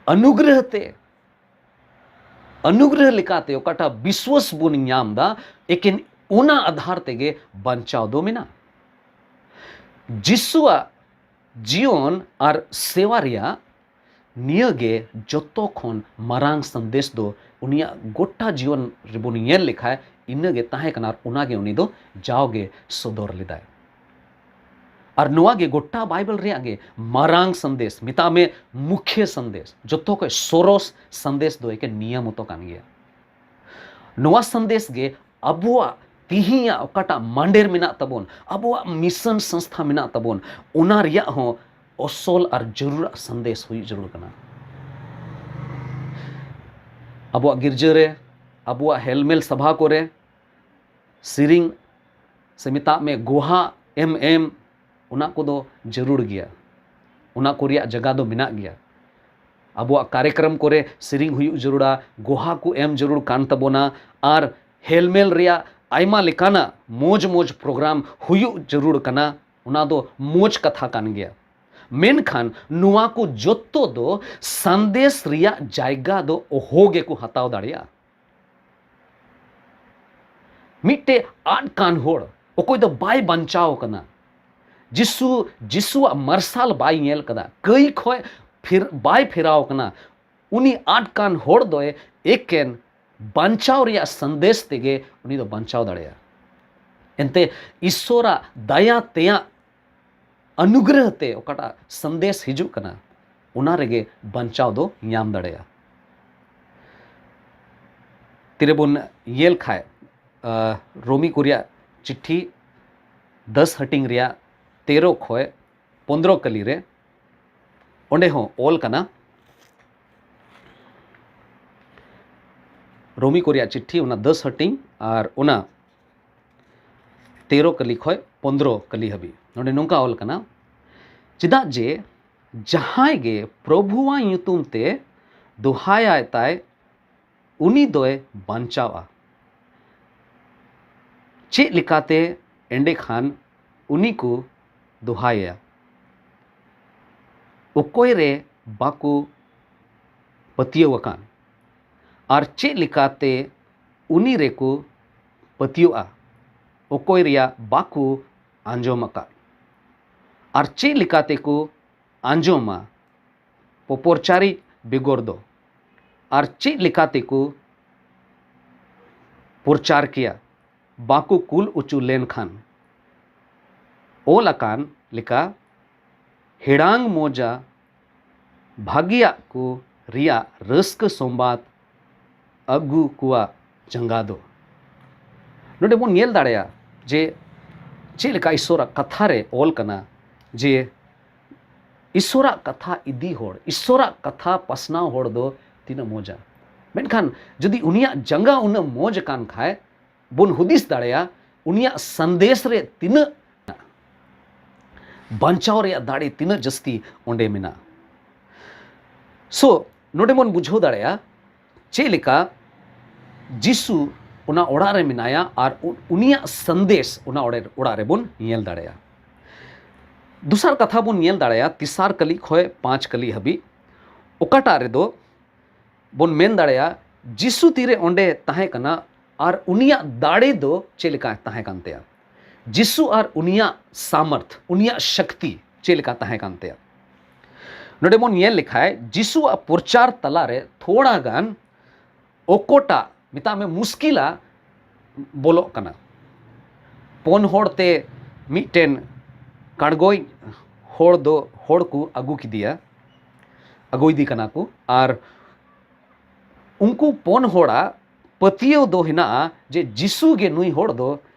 ᱚᱱᱩᱜᱨᱚᱦ ᱛᱮ, ᱚᱱᱩᱜᱨᱚᱦ ᱞᱮᱠᱟᱛᱮ ᱚᱠᱟᱴᱟᱜ ᱵᱤᱥᱣᱟᱥ ᱵᱚᱱ ᱧᱟᱢ ᱫᱟ, ᱮᱠᱮᱱ ᱚᱱᱟ ᱟᱫᱷᱟᱨ ᱛᱮᱜᱮ ᱵᱟᱧᱪᱟᱣ ᱫᱚ ᱢᱮᱱᱟᱜᱼᱟ᱾ ᱡᱤᱥᱩᱣᱟᱜ ᱡᱤᱭᱚᱱ ᱟᱨ ᱥᱮᱣᱟ ᱨᱮᱭᱟᱜ ᱱᱤᱭᱟᱹ ᱜᱮ ᱡᱚᱛᱚ ᱠᱷᱚᱱ ᱢᱟᱨᱟᱝ ᱥᱟᱸᱫᱮᱥ ᱫᱚ ᱩᱱᱤᱭᱟᱜ ᱜᱚᱴᱟ ᱡᱤᱭᱚᱱ ᱨᱮᱵᱚᱱ ᱧᱮᱞ ᱞᱮᱠᱷᱟᱡ ᱤᱱᱟᱹ ᱜᱮ ᱛᱟᱦᱮᱸ ᱠᱟᱱᱟ ᱟᱨ ᱚᱱᱟ ᱜᱮ ᱩᱱᱤ ᱫᱚ ᱡᱟᱣᱜᱮ ᱥᱚᱫᱚᱨ ᱞᱮᱫᱟᱭ᱾ ᱟᱨ ᱱᱚᱣᱟ ᱜᱮ ᱜᱚᱴᱟ ᱵᱟᱭᱵᱮᱞ ᱨᱮᱭᱟᱜ ᱜᱮ ᱢᱟᱨᱟᱝ ᱥᱟᱸᱫᱮᱥ, ᱢᱮᱛᱟᱜ ᱢᱮ ᱢᱩᱠᱷᱭᱟᱹ ᱥᱟᱸᱫᱮᱥ, ᱡᱚᱛᱚ ᱠᱷᱚᱱ ᱥᱚᱨᱚᱥ ᱥᱟᱸᱫᱮᱥ ᱫᱚ ᱮᱠᱮᱱ ᱱᱤᱭᱟᱹ ᱢᱚᱛᱚ ᱠᱟᱱ ᱜᱮᱭᱟ᱾ ᱱᱚᱣᱟ ᱥᱟᱸᱫᱮᱥ ᱜᱮ ᱟᱵᱚᱣᱟᱜ ᱛᱤᱦᱤᱧᱟᱜ ᱚᱠᱟᱴᱟᱜ ᱢᱟᱸᱰᱮᱨ ᱢᱮᱱᱟᱜ ᱛᱟᱵᱚᱱ, ᱟᱵᱚᱣᱟᱜ ᱢᱤᱥᱚᱱ ᱥᱚᱝᱥᱛᱷᱟ ᱢᱮᱱᱟᱜ ᱛᱟᱵᱚᱱ, ᱚᱱᱟ ᱨᱮᱭᱟᱜ ᱦᱚᱸ ᱚᱥᱚᱞ ᱟᱨ ᱡᱟᱹᱨᱩᱲᱟᱜ ᱥᱟᱸᱫᱮᱥ ᱦᱩᱭᱩᱜ ᱡᱟᱹᱨᱩᱲ ᱠᱟᱱᱟ᱾ ᱟᱵᱚᱣᱟᱜ ᱜᱤᱨᱡᱟᱹ ᱨᱮ, ᱟᱵᱚᱣᱟᱜ ᱦᱮᱞᱢᱮᱞ ᱥᱟᱵᱷᱟ ᱠᱚᱨᱮ ᱥᱮᱨᱮᱧ ᱥᱮ ᱢᱮᱛᱟᱜ ᱢᱮ ᱜᱚᱦᱟ ᱮᱢ ᱮᱢ, ᱚᱱᱟ ᱠᱚᱫᱚ ᱡᱟᱹᱨᱩᱲ ᱜᱮᱭᱟ, ᱚᱱᱟ ᱠᱚ ᱨᱮᱭᱟᱜ ᱡᱟᱭᱜᱟ ᱫᱚ ᱢᱮᱱᱟᱜ ᱜᱮᱭᱟ᱾ ᱟᱵᱚᱣᱟᱜ ᱠᱟᱨᱭᱚᱠᱨᱚᱢ ᱠᱚᱨᱮ ᱥᱮᱨᱮᱧ ᱦᱩᱭᱩᱜ ᱡᱟᱹᱨᱩᱲᱟ, ᱜᱚᱦᱟ ᱠᱚ ᱮᱢ ᱡᱟᱹᱨᱩᱲ ᱠᱟᱱ ᱛᱟᱵᱚᱱᱟ, ᱟᱨ ᱦᱮᱞᱢᱮᱞ ᱨᱮᱭᱟᱜ ᱟᱭᱢᱟ ᱞᱮᱠᱟᱱᱟᱜ ᱢᱚᱡᱽ ᱢᱚᱡᱽ ᱯᱨᱳᱜᱨᱟᱢ ᱦᱩᱭᱩᱜ ᱡᱟᱹᱨᱩᱲ ᱠᱟᱱᱟ᱾ ᱚᱱᱟ ᱫᱚ ᱢᱚᱡᱽ ᱠᱟᱛᱷᱟ ᱠᱟᱱ ᱜᱮᱭᱟ, ᱢᱮᱱᱠᱷᱟᱱ ᱱᱚᱣᱟ ᱠᱚ ᱡᱚᱛᱚ ᱫᱚ ᱥᱟᱸᱫᱮᱥ ᱨᱮᱭᱟᱜ ᱡᱟᱭᱜᱟ ᱫᱚ ᱚᱦᱚ ᱜᱮᱠᱚ ᱦᱟᱛᱟᱣ ᱫᱟᱲᱮᱭᱟᱜᱼᱟ᱾ ᱢᱤᱫᱴᱮᱡ ᱟᱫ ᱠᱟᱱ ᱦᱚᱲ, ᱚᱠᱚᱭ ᱫᱚ ᱵᱟᱭ ᱵᱟᱧᱪᱟᱣ ᱠᱟᱱᱟ, ᱡᱤᱥᱩ, ᱡᱤᱥᱩᱣᱟᱜ ᱢᱟᱨᱥᱟᱞ ᱵᱟᱭ ᱧᱮᱞ ᱠᱟᱫᱟ, ᱠᱟᱹᱭ ᱠᱷᱚᱡ ᱯᱷᱤᱨ ᱵᱟᱭ ᱯᱷᱮᱨᱟᱣ ᱠᱟᱱᱟ, ᱩᱱᱤ ᱟᱫ ᱠᱟᱱ ᱦᱚᱲ ᱫᱚᱭ ᱮᱠᱮᱱ ᱵᱟᱧᱪᱟᱣ ᱨᱮᱭᱟᱜ ᱥᱟᱸᱫᱮᱥ ᱛᱮᱜᱮ ᱩᱱᱤ ᱫᱚ ᱵᱟᱧᱪᱟᱣ ᱫᱟᱲᱮᱭᱟᱜᱼᱟ᱾ ᱮᱱᱛᱮ ᱤᱥᱥᱚᱨᱟᱜ ᱫᱟᱭᱟ ᱛᱮᱭᱟᱜ ᱚᱱᱩᱜᱨᱚᱦ ᱛᱮ ᱚᱠᱟᱴᱟᱜ ᱥᱟᱸᱫᱮᱥ ᱦᱤᱡᱩᱜ ᱠᱟᱱᱟ, ᱚᱱᱟ ᱨᱮᱜᱮ ᱵᱟᱧᱪᱟᱣ ᱫᱚ ᱧᱟᱢ ᱫᱟᱲᱮᱭᱟᱜᱼᱟ᱾ ᱛᱤᱨᱮᱵᱚᱱ ᱧᱮᱞ ᱠᱷᱟᱡ, ᱟᱸ, ᱨᱳᱢᱤ ᱠᱚ ᱨᱮᱭᱟᱜ ᱪᱤᱴᱷᱤ ᱫᱚᱥ ᱦᱟᱹᱴᱤᱧ ᱨᱮᱭᱟᱜ ᱛᱮᱨᱚ ᱠᱷᱚᱡ ᱯᱚᱱᱫᱽᱨᱚ ᱠᱟᱹᱞᱤ ᱨᱮ, ᱚᱸᱰᱮ ᱦᱚᱸ ᱚᱞ ᱠᱟᱱᱟ᱾ ᱨᱳᱢᱤ ᱠᱚ ᱨᱮᱭᱟᱜ ᱪᱤᱴᱷᱤ, ᱚᱱᱟ ᱫᱚᱥ ᱦᱟᱹᱴᱤᱧ ᱟᱨ ᱚᱱᱟ ᱛᱮᱨᱚ ᱠᱟᱹᱞᱤ ᱠᱷᱚᱡ ᱯᱚᱱᱫᱽᱨᱚ ᱠᱟᱹᱞᱤ ᱦᱟᱹᱵᱤᱡ᱾ ᱱᱚᱰᱮ ᱱᱚᱝᱠᱟ ᱚᱞ ᱠᱟᱱᱟ, ᱪᱮᱫᱟᱜ ᱡᱮ ᱡᱟᱦᱟᱸᱭ ᱜᱮ ᱯᱨᱚᱵᱷᱩᱣᱟᱜ ᱧᱩᱛᱩᱢ ᱛᱮ ᱫᱚᱦᱟᱭᱟᱭ ᱛᱟᱭ, ᱩᱱᱤ ᱫᱚᱭ ᱵᱟᱧᱪᱟᱣᱜᱼᱟ᱾ ᱪᱮᱫ ᱞᱮᱠᱟᱛᱮ ᱮᱸᱰᱮᱠᱷᱟᱱ ᱩᱱᱤ ᱠᱚ ᱫᱚᱦᱟᱭᱟ, ᱚᱠᱚᱭ ᱨᱮ ᱵᱟᱠᱚ ᱯᱟᱹᱛᱭᱟᱹᱣ ᱟᱠᱟᱱ? ᱟᱨ ᱪᱮᱫ ᱞᱮᱠᱟᱛᱮ ᱩᱱᱤ ᱨᱮᱠᱚ ᱯᱟᱹᱛᱭᱟᱹᱜᱼᱟ, ᱚᱠᱚᱭ ᱨᱮᱭᱟᱜ ᱵᱟᱠᱚ ᱟᱸᱡᱚᱢ ᱟᱠᱟᱫ? ᱟᱨ ᱪᱮᱫ ᱞᱮᱠᱟᱛᱮ ᱠᱚ ᱟᱸᱡᱚᱢᱟ ᱯᱚᱯᱚᱨᱪᱟᱨᱤᱡ ᱵᱮᱜᱚᱨ ᱫᱚ? ᱟᱨ ᱪᱮᱫ ᱞᱮᱠᱟᱛᱮ ᱠᱚ ᱯᱨᱚᱪᱟᱨ ᱠᱮᱭᱟ, ᱵᱟᱠᱚ ᱠᱩᱞ ᱚᱪᱚ ᱞᱮᱱᱠᱷᱟᱱ? ᱚᱞ ᱟᱠᱟᱱ ᱞᱮᱠᱟ, ᱦᱮᱲᱟᱝ ᱢᱚᱡᱟ ᱵᱷᱟᱹᱜᱤᱭᱟᱜ ᱠᱚ ᱨᱮᱭᱟᱜ ᱨᱟᱹᱥᱠᱟᱹ ᱥᱚᱢᱵᱟᱫ ᱟᱹᱜᱩ ᱠᱚᱣᱟᱜ ᱡᱟᱸᱜᱟ ᱫᱚ᱾ ᱱᱚᱰᱮ ᱵᱚᱱ ᱧᱮᱞ ᱫᱟᱲᱮᱭᱟᱜᱼᱟ ᱡᱮ ᱪᱮᱫ ᱞᱮᱠᱟ ᱤᱥᱥᱚᱨᱟᱜ ᱠᱟᱛᱷᱟ ᱨᱮ ᱚᱞ ᱠᱟᱱᱟ ᱡᱮ ᱤᱥᱥᱚᱨᱟᱜ ᱠᱟᱛᱷᱟ ᱤᱫᱤ ᱦᱚᱲ, ᱤᱥᱥᱚᱨᱟᱜ ᱠᱟᱛᱷᱟ ᱯᱟᱥᱱᱟᱣ ᱦᱚᱲ ᱫᱚ ᱛᱤᱱᱟᱹᱜ ᱢᱚᱡᱟ᱾ ᱢᱮᱱᱠᱷᱟᱱ ᱡᱩᱫᱤ ᱩᱱᱤᱭᱟᱜ ᱡᱟᱸᱜᱟ ᱩᱱᱟᱹᱜ ᱢᱚᱡᱽ ᱟᱠᱟᱱ ᱠᱷᱟᱡ, ᱵᱚᱱ ᱦᱩᱫᱤᱥ ᱫᱟᱲᱮᱭᱟᱜᱼᱟ ᱩᱱᱤᱭᱟᱜ ᱥᱟᱸᱫᱮᱥ ᱨᱮ ᱛᱤᱱᱟᱹᱜ ᱵᱟᱧᱪᱟᱣ ᱨᱮᱭᱟᱜ ᱫᱟᱲᱮ ᱛᱤᱱᱟᱹᱜ ᱡᱟᱹᱥᱛᱤ ᱚᱸᱰᱮ ᱢᱮᱱᱟᱜᱼᱟ᱾ So, ᱱᱚᱰᱮ ᱵᱚᱱ ᱵᱩᱡᱷᱟᱹᱣ ᱫᱟᱲᱮᱭᱟᱜᱼᱟ ᱪᱮᱫ ᱞᱮᱠᱟ ᱡᱤᱥᱩ ᱚᱱᱟ ᱚᱲᱟᱜ ᱨᱮ ᱢᱮᱱᱟᱭᱟ ᱟᱨ ᱩ-, ᱩᱱᱤᱭᱟᱜ ᱥᱟᱸᱫᱮᱥ ᱚᱱᱟ ᱚᱲᱮ-, ᱚᱲᱟᱜ ᱨᱮᱵᱚᱱ ᱧᱮᱞ ᱫᱟᱲᱮᱭᱟᱜᱼᱟ᱾ ᱫᱚᱥᱟᱨ ᱠᱟᱛᱷᱟ ᱵᱚᱱ ᱧᱮᱞ ᱫᱟᱲᱮᱭᱟᱜᱼᱟ ᱛᱮᱥᱟᱨ ᱠᱟᱹᱞᱤ ᱠᱷᱚᱱ ᱯᱟᱸᱪ ᱠᱟᱹᱞᱤ ᱦᱟᱹᱵᱤᱡ, ᱚᱠᱟᱴᱟᱜ ᱨᱮᱫᱚ ᱵᱚᱱ ᱢᱮᱱ ᱫᱟᱲᱮᱭᱟᱜᱼᱟ ᱡᱤᱥᱩ ᱛᱤᱨᱮ ᱚᱸᱰᱮ ᱛᱟᱦᱮᱸ ᱠᱟᱱᱟ, ᱟᱨ ᱩᱱᱤᱭᱟᱜ ᱫᱟᱲᱮ ᱫᱚ ᱪᱮᱫ ᱞᱮᱠᱟ ᱛᱟᱦᱮᱸ ᱠᱟᱱ ᱛᱟᱭᱟ? ᱡᱤᱥᱩ ᱟᱨ ᱩᱱᱤᱭᱟᱜ ᱥᱟᱢᱚᱨᱛᱷ, ᱩᱱᱤᱭᱟᱜ ᱥᱚᱠᱛᱤ ᱪᱮᱫ ᱞᱮᱠᱟ ᱛᱟᱦᱮᱸ ᱠᱟᱱ ᱛᱟᱭᱟ? ᱱᱚᱰᱮ ᱵᱚᱱ ᱧᱮᱞ ᱞᱮᱠᱷᱟᱡ, ᱡᱤᱥᱩᱣᱟᱜ ᱯᱨᱚᱪᱟᱨ ᱛᱟᱞᱟᱨᱮ ᱛᱷᱚᱲᱟ ᱜᱟᱱ ᱚᱠᱚᱴᱟᱜ, ᱢᱮᱛᱟᱜ ᱢᱮ, ᱢᱩᱥᱠᱤᱞᱟ ᱵᱚᱞᱚᱜ ᱠᱟᱱᱟ᱾ ᱯᱩᱱ ᱦᱚᱲ ᱛᱮ ᱢᱤᱫᱴᱮᱱ ᱠᱟᱲᱜᱚᱭ ᱦᱚᱲ ᱫᱚ, ᱦᱚᱲ ᱠᱚ ᱟᱹᱜᱩ ᱠᱮᱫᱮᱭᱟ, ᱟᱹᱜᱩᱭᱮᱫᱮ ᱠᱟᱱᱟ ᱠᱚ᱾ ᱟᱨ ᱩᱱᱠᱩ ᱯᱩᱱ ᱦᱚᱲᱟᱜ ᱯᱟᱹᱛᱭᱟᱹᱣ ᱫᱚ ᱦᱮᱱᱟᱜᱼᱟ ᱡᱮ ᱡᱤᱥᱩ ᱜᱮ ᱱᱩᱭ ᱦᱚᱲ ᱫᱚ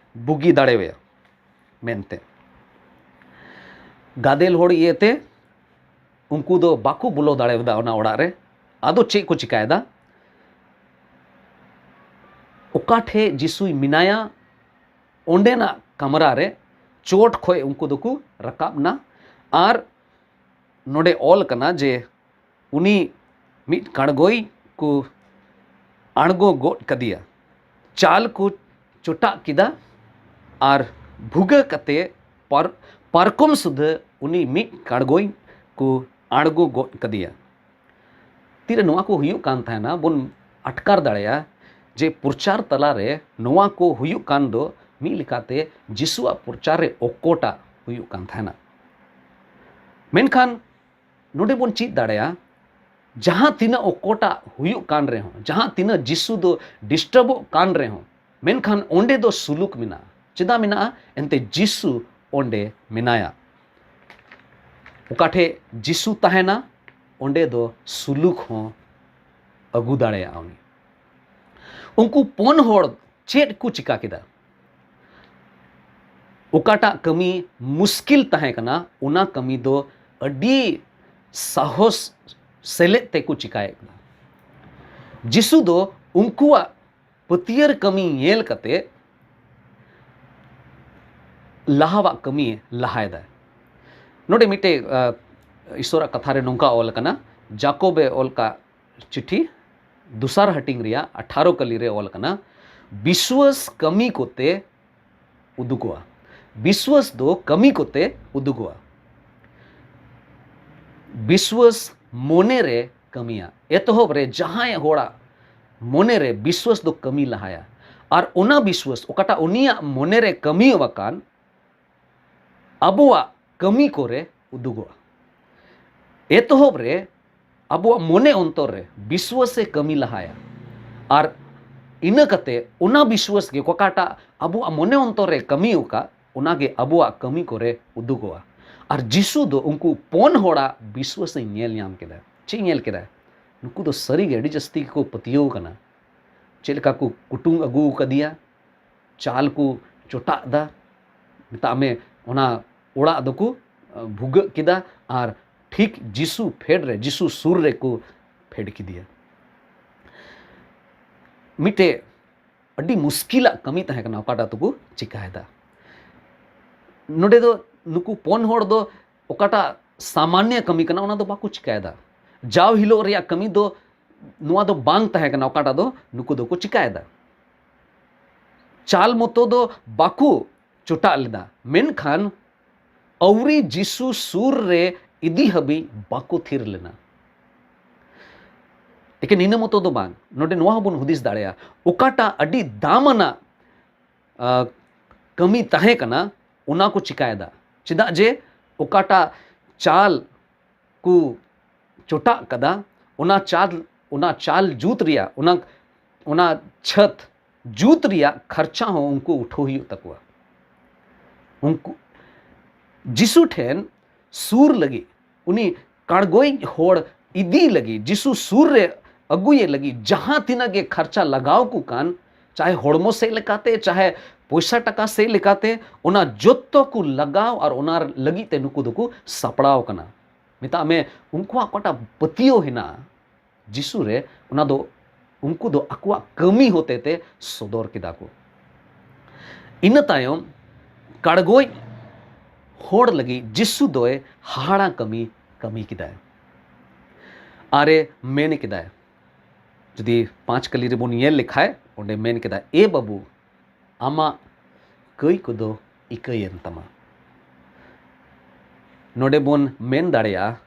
ᱵᱩᱜᱤ ᱫᱟᱲᱮᱣᱟᱭᱟ ᱢᱮᱱᱛᱮ᱾ ᱜᱟᱫᱮᱞ ᱦᱚᱲ ᱤᱭᱟᱹᱛᱮ ᱩᱱᱠᱩ ᱫᱚ ᱵᱟᱠᱚ ᱵᱚᱞᱚ ᱫᱟᱲᱮᱭᱟᱫᱟ ᱚᱱᱟ ᱚᱲᱟᱜ ᱨᱮ᱾ ᱟᱫᱚ ᱪᱮᱫ ᱠᱚ ᱪᱤᱠᱟᱭᱮᱫᱟ? ᱚᱠᱟ ᱴᱷᱮᱡ ᱡᱤᱥᱩᱭ ᱢᱮᱱᱟᱭᱟ, ᱚᱸᱰᱮᱱᱟᱜ ᱠᱟᱢᱨᱟ ᱨᱮ ᱪᱚᱴ ᱠᱷᱚᱡ ᱩᱱᱠᱩ ᱫᱚᱠᱚ ᱨᱟᱠᱟᱵ ᱱᱟ᱾ ᱟᱨ ᱱᱚᱰᱮ ᱚᱞ ᱠᱟᱱᱟ ᱡᱮ ᱩᱱᱤ ᱢᱤᱫ ᱠᱟᱲᱜᱚᱭ ᱠᱚ ᱟᱬᱜᱚ ᱜᱚᱫ ᱠᱟᱫᱮᱭᱟ, ᱪᱟᱞ ᱠᱚ ᱪᱚᱴᱟᱜ ᱠᱮᱫᱟ ᱟᱨ ᱵᱷᱩᱜᱟᱹ ᱠᱟᱛᱮ ᱯᱟᱨ-, ᱯᱟᱨᱠᱚᱢ ᱥᱩᱫᱷᱟᱹ ᱩᱱᱤ ᱢᱤᱫ ᱠᱟᱲᱜᱚᱭ ᱠᱚ ᱟᱬᱜᱚ ᱜᱚᱫ ᱠᱟᱫᱮᱭᱟ᱾ ᱛᱤᱨᱮ ᱱᱚᱣᱟ ᱠᱚ ᱦᱩᱭᱩᱜ ᱠᱟᱱ ᱛᱟᱦᱮᱱᱟ, ᱵᱚᱱ ᱟᱴᱠᱟᱨ ᱫᱟᱲᱮᱭᱟᱜᱼᱟ ᱡᱮ ᱯᱨᱚᱪᱟᱨ ᱛᱟᱞᱟᱨᱮ ᱱᱚᱣᱟ ᱠᱚ ᱦᱩᱭᱩᱜ ᱠᱟᱱ ᱫᱚ ᱢᱤᱫ ᱞᱮᱠᱟᱛᱮ ᱡᱤᱥᱩᱣᱟᱜ ᱯᱨᱚᱪᱟᱨ ᱨᱮ ᱚᱠᱚᱴᱟᱜ ᱦᱩᱭᱩᱜ ᱠᱟᱱ ᱛᱟᱦᱮᱱᱟ᱾ ᱢᱮᱱᱠᱷᱟᱱ ᱱᱚᱰᱮ ᱵᱚᱱ ᱪᱮᱫ ᱫᱟᱲᱮᱭᱟᱜᱼᱟ, ᱡᱟᱦᱟᱸ ᱛᱤᱱᱟᱹᱜ ᱚᱠᱚᱴᱟᱜ ᱦᱩᱭᱩᱜ ᱠᱟᱱ ᱨᱮᱦᱚᱸ, ᱡᱟᱦᱟᱸ ᱛᱤᱱᱟᱹᱜ ᱡᱤᱥᱩ ᱫᱚ ᱰᱤᱥᱴᱟᱨᱵᱚᱜ ᱠᱟᱱ ᱨᱮᱦᱚᱸ, ᱢᱮᱱᱠᱷᱟᱱ ᱚᱸᱰᱮ ᱫᱚ ᱥᱩᱞᱩᱠ ᱢᱮᱱᱟᱜᱼᱟ᱾ ᱪᱮᱫᱟᱜ ᱢᱮᱱᱟᱜᱼᱟ? ᱮᱱᱛᱮ ᱡᱤᱥᱩ ᱚᱸᱰᱮ ᱢᱮᱱᱟᱭᱟ᱾ ᱚᱠᱟ ᱴᱷᱮᱡ ᱡᱤᱥᱩ ᱛᱟᱦᱮᱱᱟ, ᱚᱸᱰᱮ ᱫᱚ ᱥᱩᱞᱩᱠ ᱦᱚᱸ ᱟᱹᱜᱩ ᱫᱟᱲᱮᱭᱟᱜᱼᱟ ᱩᱱᱤ᱾ ᱩᱱᱠᱩ ᱯᱩᱱ ᱦᱚᱲ ᱪᱮᱫ ᱠᱚ ᱪᱤᱠᱟ ᱠᱮᱫᱟ? ᱚᱠᱟᱴᱟᱜ ᱠᱟᱹᱢᱤ ᱢᱩᱥᱠᱤᱞ ᱛᱟᱦᱮᱸ ᱠᱟᱱᱟ, ᱚᱱᱟ ᱠᱟᱹᱢᱤ ᱫᱚ ᱟᱹᱰᱤ ᱥᱟᱦᱚᱥ ᱥᱮᱞᱮᱫ ᱛᱮᱠᱚ ᱪᱤᱠᱟᱭᱮᱫ ᱠᱟᱱᱟ᱾ ᱡᱤᱥᱩ ᱫᱚ ᱩᱱᱠᱩᱣᱟᱜ ᱯᱟᱹᱛᱭᱟᱹᱨ ᱠᱟᱹᱢᱤ ᱧᱮᱞ ᱠᱟᱛᱮ ᱞᱟᱦᱟᱣᱟᱜ ᱠᱟᱹᱢᱤ ᱞᱟᱦᱟᱭᱮᱫᱟ᱾ ᱱᱚᱰᱮ ᱢᱤᱫᱴᱮᱡ, ᱟ, ᱤᱥᱚᱨᱟᱜ ᱠᱟᱛᱷᱟ ᱨᱮ ᱱᱚᱝᱠᱟ ᱚᱞ ᱟᱠᱟᱱᱟ, ᱡᱟᱠᱚᱵᱮ ᱚᱞ ᱠᱟᱜ ᱪᱤᱴᱷᱤ ᱫᱚᱥᱟᱨ ᱦᱟᱹᱴᱤᱧ ᱨᱮᱭᱟᱜ ᱟᱴᱷᱟᱨᱚ ᱠᱟᱹᱞᱤ ᱨᱮ ᱚᱞ ᱟᱠᱟᱱᱟ, ᱵᱤᱥᱣᱟᱹᱥ ᱠᱟᱹᱢᱤ ᱠᱚᱛᱮ ᱩᱫᱩᱜᱚᱜᱼᱟ᱾ ᱵᱤᱥᱣᱟᱹᱥ ᱫᱚ ᱠᱟᱹᱢᱤ ᱠᱚᱛᱮ ᱩᱫᱩᱜᱚᱜᱼᱟ᱾ ᱵᱤᱥᱣᱟᱹᱥ ᱢᱚᱱᱮ ᱨᱮ ᱠᱟᱹᱢᱤᱭᱟ᱾ ᱮᱛᱚᱦᱚᱵ ᱨᱮ ᱡᱟᱦᱟᱸᱭ ᱦᱚᱲᱟᱜ ᱢᱚᱱᱮ ᱨᱮ ᱵᱤᱥᱣᱟᱹᱥ ᱫᱚ ᱠᱟᱹᱢᱤ ᱞᱟᱦᱟᱭᱟ, ᱟᱨ ᱚᱱᱟ ᱵᱤᱥᱣᱟᱥ, ᱚᱠᱟᱴᱟᱜ ᱩᱱᱤᱭᱟᱜ ᱢᱚᱱᱮᱨᱮ ᱠᱟᱹᱢᱤ ᱟᱠᱟᱱ, ᱟᱵᱚᱣᱟᱜ ᱠᱟᱹᱢᱤ ᱠᱚᱨᱮ ᱩᱫᱩᱜᱚᱜᱼᱟ᱾ ᱮᱛᱚᱦᱚᱵ ᱨᱮ ᱟᱵᱚᱣᱟᱜ ᱢᱚᱱᱮ ᱚᱱᱛᱚᱨ ᱨᱮ ᱵᱤᱥᱣᱟᱥᱮ ᱠᱟᱹᱢᱤ ᱞᱟᱦᱟᱭᱟ, ᱟᱨ ᱤᱱᱟᱹ ᱠᱟᱛᱮ ᱚᱱᱟ ᱵᱤᱥᱣᱟᱥ ᱜᱮ, ᱚᱠᱟᱴᱟᱜ ᱟᱵᱚᱣᱟᱜ ᱢᱚᱱᱮ ᱚᱱᱛᱚᱨ ᱨᱮ ᱠᱟᱹᱢᱤ ᱟᱠᱟᱫ, ᱚᱱᱟᱜᱮ ᱟᱵᱚᱣᱟᱜ ᱠᱟᱹᱢᱤ ᱠᱚᱨᱮ ᱩᱫᱩᱜᱚᱜᱼᱟ᱾ ᱟᱨ ᱡᱤᱥᱩ ᱫᱚ ᱩᱱᱠᱩ ᱯᱩᱱ ᱦᱚᱲᱟᱜ ᱵᱤᱥᱣᱟᱥᱮ ᱧᱮᱞ ᱧᱟᱢ ᱠᱮᱫᱟ᱾ ᱪᱮᱫ ᱧᱮᱞ ᱠᱮᱫᱟᱭ? ᱱᱩᱠᱩ ᱫᱚ ᱥᱟᱹᱨᱤᱜᱮ ᱟᱹᱰᱤ ᱡᱟᱹᱥᱛᱤ ᱜᱮᱠᱚ ᱯᱟᱹᱛᱭᱟᱹᱣ ᱠᱟᱱᱟ᱾ ᱪᱮᱫ ᱞᱮᱠᱟ ᱠᱚ ᱠᱩᱴᱩᱝ ᱟᱹᱜᱩ ᱟᱠᱟᱫᱮᱭᱟ, ᱪᱟᱞ ᱠᱚ ᱪᱚᱴᱟᱜ ᱫᱟ, ᱢᱮᱛᱟᱜ ᱢᱮ ᱚᱱᱟ ᱚᱲᱟᱜ ᱫᱚᱠᱚ, ᱟᱸ, ᱵᱷᱩᱜᱟᱹᱜ ᱠᱮᱫᱟ ᱟᱨ ᱴᱷᱤᱠ ᱡᱤᱥᱩ ᱯᱷᱮᱰ ᱨᱮ, ᱡᱤᱥᱩ ᱥᱩᱨ ᱨᱮᱠᱚ ᱯᱷᱮᱰ ᱠᱮᱫᱮᱭᱟ᱾ ᱢᱤᱫᱴᱮᱡ ᱟᱹᱰᱤ ᱢᱩᱥᱠᱤᱞᱟᱜ ᱠᱟᱹᱢᱤ ᱛᱟᱦᱮᱸ ᱠᱟᱱᱟ, ᱚᱠᱟᱴᱟᱜ ᱫᱚᱠᱚ ᱪᱤᱠᱟᱭᱮᱫᱟ᱾ ᱱᱚᱰᱮ ᱫᱚ ᱱᱩᱠᱩ ᱯᱩᱱ ᱦᱚᱲ ᱫᱚ ᱚᱠᱟᱴᱟᱜ ᱥᱟᱢᱟᱱᱭᱚ ᱠᱟᱹᱢᱤ ᱠᱟᱱᱟ, ᱚᱱᱟ ᱫᱚ ᱵᱟᱠᱚ ᱪᱤᱠᱟᱭᱮᱫᱟ᱾ ᱡᱟᱣ ᱦᱤᱞᱳᱜ ᱨᱮᱭᱟᱜ ᱠᱟᱹᱢᱤ ᱫᱚ ᱱᱚᱣᱟ ᱫᱚ ᱵᱟᱝ ᱛᱟᱦᱮᱸ ᱠᱟᱱᱟ, ᱚᱠᱟᱴᱟᱜ ᱫᱚ ᱱᱩᱠᱩ ᱫᱚᱠᱚ ᱪᱤᱠᱟᱭᱮᱫᱟ᱾ ᱪᱟᱞ ᱢᱚᱛᱚ ᱫᱚ ᱵᱟᱠᱚ ᱪᱚᱴᱟᱜ ᱞᱮᱫᱟ, ᱢᱮᱱᱠᱷᱟᱱ ᱟᱹᱣᱨᱤ ᱡᱤᱥᱩ ᱥᱩᱨ ᱨᱮ ᱤᱫᱤ ᱦᱟᱹᱵᱤᱡ ᱵᱟᱠᱚ ᱛᱷᱤᱨ ᱞᱮᱱᱟ᱾ ᱮᱠᱮᱱ ᱤᱱᱟᱹ ᱢᱚᱛᱚ ᱫᱚ ᱵᱟᱝ, ᱱᱚᱰᱮ ᱱᱚᱣᱟ ᱦᱚᱸᱵᱚᱱ ᱦᱩᱫᱤᱥ ᱫᱟᱲᱮᱭᱟᱜᱼᱟ, ᱚᱠᱟᱴᱟᱜ ᱟᱹᱰᱤ ᱫᱟᱢ ᱟᱱᱟᱜ, ᱟ, ᱠᱟᱹᱢᱤ ᱛᱟᱦᱮᱸ ᱠᱟᱱᱟ, ᱚᱱᱟ ᱠᱚ ᱪᱤᱠᱟᱭᱮᱫᱟ᱾ ᱪᱮᱫᱟᱜ ᱡᱮ ᱚᱠᱟᱴᱟᱜ ᱪᱟᱞ ᱠᱚ ᱪᱚᱴᱟᱜ ᱠᱟᱫᱟ, ᱚᱱᱟ ᱪᱟᱞ, ᱚᱱᱟ ᱪᱟᱞ ᱡᱩᱛ ᱨᱮᱭᱟᱜ, ᱚᱱᱟ, ᱚᱱᱟ ᱪᱷᱟᱹᱛ ᱡᱩᱛ ᱨᱮᱭᱟᱜ ᱠᱷᱟᱨᱪᱟ ᱦᱚᱸ ᱩᱱᱠᱩ ᱩᱴᱷᱟᱹᱣ ᱦᱩᱭᱩᱜ ᱛᱟᱠᱚᱣᱟ᱾ ᱩᱱᱠᱩ ᱡᱤᱥᱩ ᱴᱷᱮᱱ ᱥᱩᱨ ᱞᱟᱹᱜᱤᱫ, ᱩᱱᱤ ᱠᱟᱲᱜᱚᱭᱤᱡ ᱦᱚᱲ ᱤᱫᱤ ᱞᱟᱹᱜᱤᱫ, ᱡᱤᱥᱩ ᱥᱩᱨ ᱨᱮ ᱟᱹᱜᱩᱭᱮ ᱞᱟᱹᱜᱤᱫ ᱡᱟᱦᱟᱸ ᱛᱤᱱᱟᱹᱜ ᱜᱮ ᱠᱷᱟᱨᱪᱟ ᱞᱟᱜᱟᱣ ᱠᱚ ᱠᱟᱱ, ᱪᱟᱦᱮ ᱦᱚᱲᱢᱚ ᱥᱮᱫ ᱞᱮᱠᱟᱛᱮ, ᱪᱟᱦᱮ ᱯᱚᱭᱥᱟ ᱴᱟᱠᱟ ᱥᱮᱫ ᱞᱮᱠᱟᱛᱮ, ᱚᱱᱟ ᱡᱚᱛᱚ ᱠᱚ ᱞᱟᱜᱟᱣ ᱟᱨ ᱚᱱᱟ ᱞᱟᱹᱜᱤᱫ ᱛᱮ ᱱᱩᱠᱩ ᱫᱚᱠᱚ ᱥᱟᱯᱲᱟᱣ ᱠᱟᱱᱟ᱾ ᱢᱮᱛᱟᱜ ᱢᱮ, ᱩᱱᱠᱩᱣᱟᱜ ᱚᱠᱟᱴᱟᱜ ᱯᱟᱹᱛᱭᱟᱹᱣ ᱦᱮᱱᱟᱜᱼᱟ ᱡᱤᱥᱩ ᱨᱮ, ᱚᱱᱟ ᱫᱚ ᱩᱱᱠᱩ ᱫᱚ ᱟᱠᱚᱣᱟᱜ ᱠᱟᱹᱢᱤ ᱦᱚᱛᱮ ᱛᱮ ᱥᱚᱫᱚᱨ ᱠᱮᱫᱟ ᱠᱚ᱾ ᱤᱱᱟᱹ ᱛᱟᱭᱚᱢ ᱠᱟᱲᱜᱚᱡ ᱦᱚᱲ ᱞᱟᱹᱜᱤᱫ ᱡᱤᱥᱩ ᱫᱚᱭ ᱦᱟᱦᱟᱲᱟ ᱠᱟᱹᱢᱤ ᱠᱟᱹᱢᱤ ᱠᱮᱫᱟᱭ᱾ ᱟᱨᱮ ᱢᱮᱱ ᱠᱮᱫᱟᱭ, ᱡᱩᱫᱤ ᱯᱟᱸᱪ ᱠᱟᱹᱞᱤ ᱨᱮᱵᱚᱱ ᱧᱮᱞ ᱞᱮᱠᱷᱟᱡ, ᱚᱸᱰᱮ ᱢᱮᱱ ᱠᱮᱫᱟ, "ᱮ ᱵᱟᱹᱵᱩ, ᱟᱢᱟᱜ ᱠᱟᱹᱭ ᱠᱚᱫᱚ ᱤᱠᱟᱹᱭᱮᱱ ᱛᱟᱢᱟ᱾" ᱱᱚᱰᱮ ᱵᱚᱱ ᱢᱮᱱ ᱫᱟᱲᱮᱭᱟᱜᱼᱟ,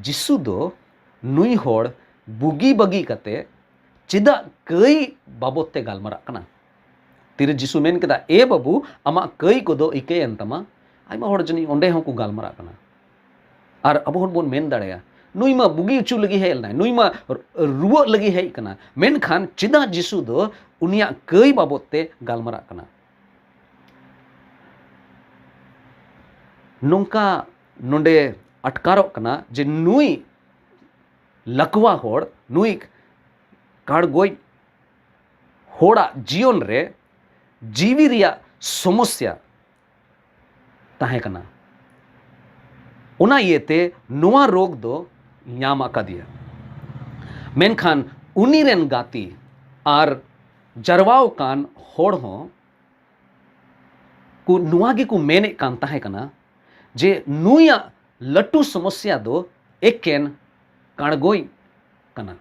ᱡᱤᱥᱩ ᱫᱚ ᱱᱩᱭ ᱦᱚᱲ ᱵᱩᱜᱤ ᱵᱟᱹᱜᱤ ᱠᱟᱛᱮ ᱪᱮᱫᱟᱜ ᱠᱟᱹᱭ ᱵᱟᱵᱚᱫ ᱛᱮ ᱜᱟᱞᱢᱟᱨᱟᱜ ᱠᱟᱱᱟ? ᱛᱤᱨᱮ ᱡᱤᱥᱩ ᱢᱮᱱ ᱠᱮᱫᱟ, "ᱮ ᱵᱟᱹᱵᱩ, ᱟᱢᱟᱜ ᱠᱟᱹᱭ ᱠᱚᱫᱚ ᱤᱠᱟᱹᱭᱮᱱ ᱛᱟᱢᱟ", ᱟᱭᱢᱟ ᱦᱚᱲ ᱡᱟᱹᱱᱤᱡ ᱚᱸᱰᱮ ᱦᱚᱸᱠᱚ ᱜᱟᱞᱢᱟᱨᱟᱜ ᱠᱟᱱᱟ᱾ ᱟᱨ ᱟᱵᱚ ᱦᱚᱸ ᱵᱚᱱ ᱢᱮᱱ ᱫᱟᱲᱮᱭᱟᱜᱼᱟ, "ᱱᱩᱭ ᱢᱟ ᱵᱩᱜᱤ ᱦᱚᱪᱚ ᱞᱟᱹᱜᱤᱫ ᱦᱮᱡ ᱞᱮᱱᱟᱭ, ᱱᱩᱭ ᱢᱟ ᱨᱩᱣᱟᱹᱜ ᱞᱟᱹᱜᱤᱫ ᱦᱮᱡ ᱠᱟᱱᱟ, ᱢᱮᱱᱠᱷᱟᱱ ᱪᱮᱫᱟᱜ ᱡᱤᱥᱩ ᱫᱚ ᱩᱱᱤᱭᱟᱜ ᱠᱟᱹᱭ ᱵᱟᱵᱚᱫ ᱛᱮ ᱜᱟᱞᱢᱟᱨᱟᱜ ᱠᱟᱱᱟ?" ᱱᱚᱝᱠᱟ ᱱᱚᱰᱮ ᱟᱴᱠᱟᱨᱚᱜ ᱠᱟᱱᱟ ᱡᱮ ᱱᱩᱭ ᱞᱟᱠᱣᱟ ᱦᱚᱲ, ᱱᱩᱭ ᱠᱟᱲᱜᱚᱡ ᱦᱚᱲᱟᱜ ᱡᱤᱭᱚᱱ ᱨᱮ ᱡᱤᱣᱤ ᱨᱮᱭᱟᱜ ᱥᱚᱢᱚᱥᱭᱟ ᱛᱟᱦᱮᱸ ᱠᱟᱱᱟ᱾ ᱚᱱᱟ ᱤᱭᱟᱹᱛᱮ ᱱᱚᱣᱟ ᱨᱳᱜᱽ ᱫᱚ ᱧᱟᱢ ᱟᱠᱟᱫᱮᱭᱟ᱾ ᱢᱮᱱᱠᱷᱟᱱ ᱩᱱᱤ ᱨᱮᱱ ᱜᱟᱛᱮ ᱟᱨ ᱡᱟᱨᱣᱟᱣ ᱟᱠᱟᱱ ᱦᱚᱲ ᱦᱚᱸ ᱠᱚ ᱱᱚᱣᱟ ᱜᱮᱠᱚ ᱢᱮᱱᱮᱫ ᱠᱟᱱ ᱛᱟᱦᱮᱸ ᱠᱟᱱᱟ ᱡᱮ ᱱᱩᱭᱟᱜ ᱞᱟᱹᱴᱩ ᱥᱚᱢᱚᱥᱭᱟ ᱫᱚ ᱮᱠᱮᱱ ᱠᱟᱬᱜᱚᱡ ᱠᱟᱱᱟ,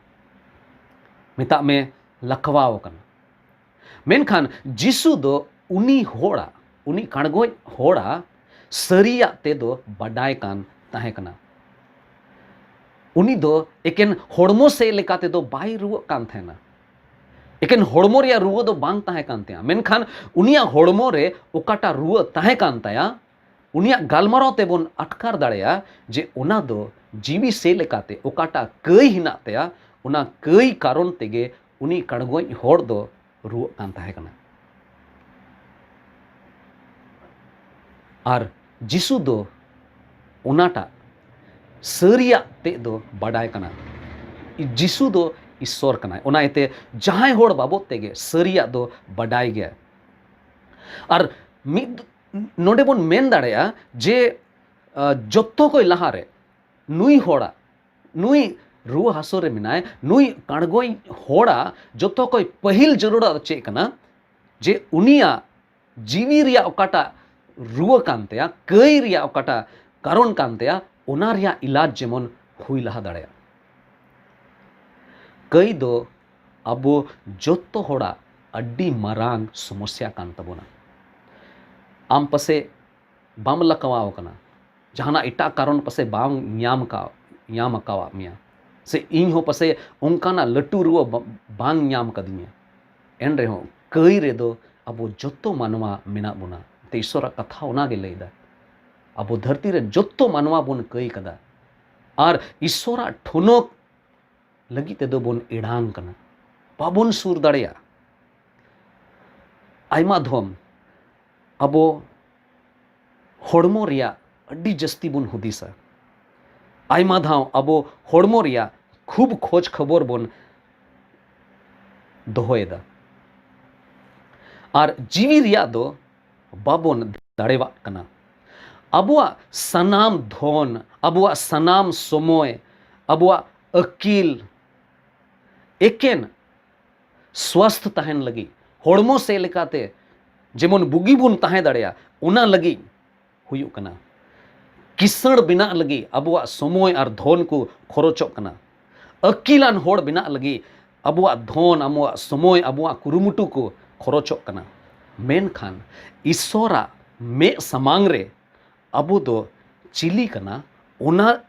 ᱢᱮᱛᱟᱜ ᱢᱮ ᱞᱟᱠᱷᱣᱟᱣ ᱠᱟᱱᱟ᱾ ᱢᱮᱱᱠᱷᱟᱱ ᱡᱤᱥᱩ ᱫᱚ ᱩᱱᱤ ᱦᱚᱲᱟᱜ, ᱩᱱᱤ ᱠᱟᱬᱜᱚᱡ ᱦᱚᱲᱟᱜ ᱥᱟᱹᱨᱤᱭᱟᱜ ᱛᱮᱫᱚ ᱵᱟᱰᱟᱭ ᱠᱟᱱ ᱛᱟᱦᱮᱸ ᱠᱟᱱᱟ᱾ ᱩᱱᱤ ᱫᱚ ᱮᱠᱮᱱ ᱦᱚᱲᱢᱚ ᱥᱮᱫ ᱞᱮᱠᱟ ᱛᱮᱫᱚ ᱵᱟᱭ ᱨᱩᱣᱟᱹᱜ ᱠᱟᱱ ᱛᱟᱦᱮᱱᱟ᱾ ᱮᱠᱮᱱ ᱦᱚᱲᱢᱚ ᱨᱮᱭᱟᱜ ᱨᱩᱣᱟᱹ ᱫᱚ ᱵᱟᱝ ᱛᱟᱦᱮᱸ ᱠᱟᱱ ᱛᱟᱭᱟ, ᱢᱮᱱᱠᱷᱟᱱ ᱩᱱᱤᱭᱟᱜ ᱦᱚᱲᱢᱚ ᱨᱮ ᱚᱠᱟᱴᱟᱜ ᱨᱩᱣᱟᱹ ᱛᱟᱦᱮᱸ ᱠᱟᱱ ᱛᱟᱭᱟ, ᱩᱱᱤᱭᱟᱜ ᱜᱟᱞᱢᱟᱨᱟᱣ ᱛᱮᱵᱚᱱ ᱟᱴᱠᱟᱨ ᱫᱟᱲᱮᱭᱟᱜᱼᱟ ᱡᱮ ᱚᱱᱟ ᱫᱚ ᱡᱤᱣᱤ ᱥᱮᱫ ᱞᱮᱠᱟᱛᱮ ᱚᱠᱟᱴᱟᱜ ᱠᱟᱹᱭ ᱦᱮᱱᱟᱜ ᱛᱟᱭᱟ, ᱚᱱᱟ ᱠᱟᱹᱭ ᱠᱟᱨᱚᱱ ᱛᱮᱜᱮ ᱩᱱᱤ ᱠᱟᱬᱜᱚᱡ ᱦᱚᱲ ᱫᱚ ᱨᱩᱣᱟᱹᱜ ᱠᱟᱱ ᱛᱟᱦᱮᱸ ᱠᱟᱱᱟ᱾ ᱟᱨ ᱡᱤᱥᱩ ᱫᱚ ᱚᱱᱟᱴᱟᱜ ᱥᱟᱹᱨᱤᱭᱟᱜ ᱛᱮᱫ ᱫᱚ ᱵᱟᱰᱟᱭ ᱠᱟᱱᱟ᱾ ᱡᱤᱥᱩ ᱫᱚ ᱤᱥᱥᱚᱨ ᱠᱟᱱᱟᱭ, ᱚᱱᱟ ᱤᱭᱟᱹᱛᱮ ᱡᱟᱦᱟᱸᱭ ᱦᱚᱲ ᱵᱟᱵᱚᱫ ᱛᱮᱜᱮ ᱥᱟᱹᱨᱤᱭᱟᱜ ᱫᱚ ᱵᱟᱰᱟᱭ ᱜᱮᱭᱟ᱾ ᱟᱨ ᱢᱤᱫ ᱱᱚᱰᱮ ᱵᱚᱱ ᱢᱮᱱ ᱫᱟᱲᱮᱭᱟᱜᱼᱟ ᱡᱮ, ᱟ, ᱡᱚᱛᱚ ᱠᱷᱚᱡ ᱞᱟᱦᱟᱨᱮ ᱱᱩᱭ ᱦᱚᱲᱟᱜ, ᱱᱩᱭ ᱨᱩᱣᱟᱹ ᱦᱟᱹᱥᱩ ᱨᱮ ᱢᱮᱱᱟᱭ, ᱱᱩᱭ ᱠᱟᱬᱜᱚᱡ ᱦᱚᱲᱟᱜ ᱡᱚᱛᱚ ᱠᱷᱚᱡ ᱯᱟᱹᱦᱤᱞ ᱡᱟᱹᱨᱩᱲᱟᱜ ᱫᱚ ᱪᱮᱫ ᱠᱟᱱᱟ? ᱡᱮ ᱩᱱᱤᱭᱟᱜ ᱡᱤᱣᱤ ᱨᱮᱭᱟᱜ ᱚᱠᱟᱴᱟᱜ ᱨᱩᱣᱟᱹ ᱠᱟᱱ ᱛᱟᱭᱟ, ᱠᱟᱹᱭ ᱨᱮᱭᱟᱜ ᱚᱠᱟᱴᱟᱜ ᱠᱟᱨᱚᱱ ᱠᱟᱱ ᱛᱟᱭᱟ, ᱚᱱᱟ ᱨᱮᱭᱟᱜ ᱤᱞᱟᱡᱽ ᱡᱮᱢᱚᱱ ᱦᱩᱭ ᱞᱟᱦᱟ ᱫᱟᱲᱮᱭᱟᱜ᱾ ᱠᱟᱹᱭ ᱫᱚ ᱟᱵᱚ ᱡᱚᱛᱚ ᱦᱚᱲᱟᱜ ᱟᱹᱰᱤ ᱢᱟᱨᱟᱝ ᱥᱚᱢᱚᱥᱭᱟ ᱠᱟᱱ ᱛᱟᱵᱚᱱᱟ᱾ ᱟᱢ ᱯᱟᱥᱮᱡ ᱵᱟᱢ ᱞᱟᱠᱟᱣᱟᱣ ᱠᱟᱱᱟ, ᱡᱟᱦᱟᱱᱟᱜ ᱮᱴᱟᱜ ᱠᱟᱨᱚᱱ ᱯᱟᱥᱮᱡ ᱵᱟᱝ ᱧᱟᱢ ᱠᱟᱣ-, ᱧᱟᱢ ᱟᱠᱟᱣᱟᱫ ᱢᱮᱭᱟ, ᱥᱮ ᱤᱧ ᱦᱚᱸ ᱯᱟᱥᱮᱡ ᱚᱱᱠᱟᱱᱟᱜ ᱞᱟᱹᱴᱩ ᱨᱩᱣᱟᱹ ᱵᱟ-, ᱵᱟᱝ ᱧᱟᱢ ᱠᱟᱫᱤᱧᱟ, ᱮᱱ ᱨᱮᱦᱚᱸ ᱠᱟᱹᱭ ᱨᱮᱫᱚ ᱟᱵᱚ ᱡᱚᱛᱚ ᱢᱟᱱᱣᱟ ᱢᱮᱱᱟᱜ ᱵᱚᱱᱟ᱾ ᱛᱮ ᱤᱥᱚᱨᱟᱜ ᱠᱟᱛᱷᱟ ᱚᱱᱟ ᱜᱮ ᱞᱟᱹᱭᱫᱟ᱾ ᱟᱵᱚ ᱫᱷᱟᱹᱨᱛᱤ ᱨᱮ ᱡᱚᱛᱚ ᱢᱟᱱᱣᱟ ᱵᱚᱱ ᱠᱟᱹᱭ ᱠᱟᱫᱟ᱾ ᱟᱨ ᱤᱥᱚᱨᱟᱜ ᱴᱷᱚᱱᱚᱠ ᱞᱟᱹᱜᱤᱫ ᱛᱮᱫᱚ ᱵᱚᱱ ᱮᱲᱟᱝ ᱠᱟᱱᱟ᱾ ᱵᱟᱵᱚᱱ ᱥᱩᱨ ᱫᱟᱲᱮᱭᱟᱜᱼᱟ᱾ ᱟᱭᱢᱟ ᱫᱷᱚᱢ ᱟᱵᱚ ᱦᱚᱲᱢᱚ ᱨᱮᱭᱟᱜ ᱟᱹᱰᱤ ᱡᱟᱹᱥᱛᱤ ᱵᱚᱱ ᱦᱩᱫᱤᱥᱟ᱾ ᱟᱭᱢᱟ ᱫᱷᱟᱣ ᱟᱵᱚ ᱦᱚᱲᱢᱚ ᱨᱮᱭᱟᱜ ᱠᱷᱩᱵ ᱠᱷᱚᱡᱽ ᱠᱷᱚᱵᱚᱨ ᱵᱚᱱ ᱫᱚᱦᱚᱭᱮᱫᱟ᱾ ᱟᱨ ᱡᱤᱣᱤ ᱨᱮᱭᱟᱜ ᱫᱚ ᱵᱟᱵᱚᱱ ᱫᱟᱲᱮᱣᱟᱜ ᱠᱟᱱᱟ᱾ ᱟᱵᱚᱣᱟᱜ ᱥᱟᱱᱟᱢ ᱫᱷᱚᱱ, ᱟᱵᱚᱣᱟᱜ ᱥᱟᱱᱟᱢ ᱥᱚᱢᱚᱭ, ᱟᱵᱚᱣᱟᱜ ᱟᱹᱠᱤᱞ ᱮᱠᱮᱱ ᱥᱣᱟᱥᱛᱷ ᱛᱟᱦᱮᱱ ᱞᱟᱹᱜᱤᱫ, ᱦᱚᱲᱢᱚ ᱥᱮᱫ ᱞᱮᱠᱟᱛᱮ ᱡᱮᱢᱚᱱ ᱵᱩᱜᱤ ᱵᱚᱱ ᱛᱟᱦᱮᱸ ᱫᱟᱲᱮᱭᱟᱜ, ᱚᱱᱟ ᱞᱟᱹᱜᱤᱫ ᱦᱩᱭᱩᱜ ᱠᱟᱱᱟ᱾ ᱠᱤᱥᱟᱹᱬ ᱵᱮᱱᱟᱜ ᱞᱟᱹᱜᱤᱫ ᱟᱵᱚᱣᱟᱜ ᱥᱚᱢᱚᱭ ᱟᱨ ᱫᱷᱚᱱ ᱠᱚ ᱠᱷᱚᱨᱚᱪᱚᱜ ᱠᱟᱱᱟ᱾ ᱟᱹᱠᱤᱞᱟᱱ ᱦᱚᱲ ᱵᱮᱱᱟᱜ ᱞᱟᱹᱜᱤᱫ ᱟᱵᱚᱣᱟᱜ ᱫᱷᱚᱱ, ᱟᱵᱚᱣᱟᱜ ᱥᱚᱢᱚᱭ, ᱟᱵᱚᱣᱟᱜ ᱠᱩᱨᱩᱢᱩᱴᱩ ᱠᱚ ᱠᱷᱚᱨᱚᱪᱚᱜ ᱠᱟᱱᱟ᱾ ᱢᱮᱱᱠᱷᱟᱱ ᱤᱥᱚᱨᱟᱜ ᱢᱮᱫ ᱥᱟᱢᱟᱝ ᱨᱮ ᱟᱵᱚ ᱫᱚ ᱪᱤᱞᱤ ᱠᱟᱱᱟ, ᱚᱱᱟ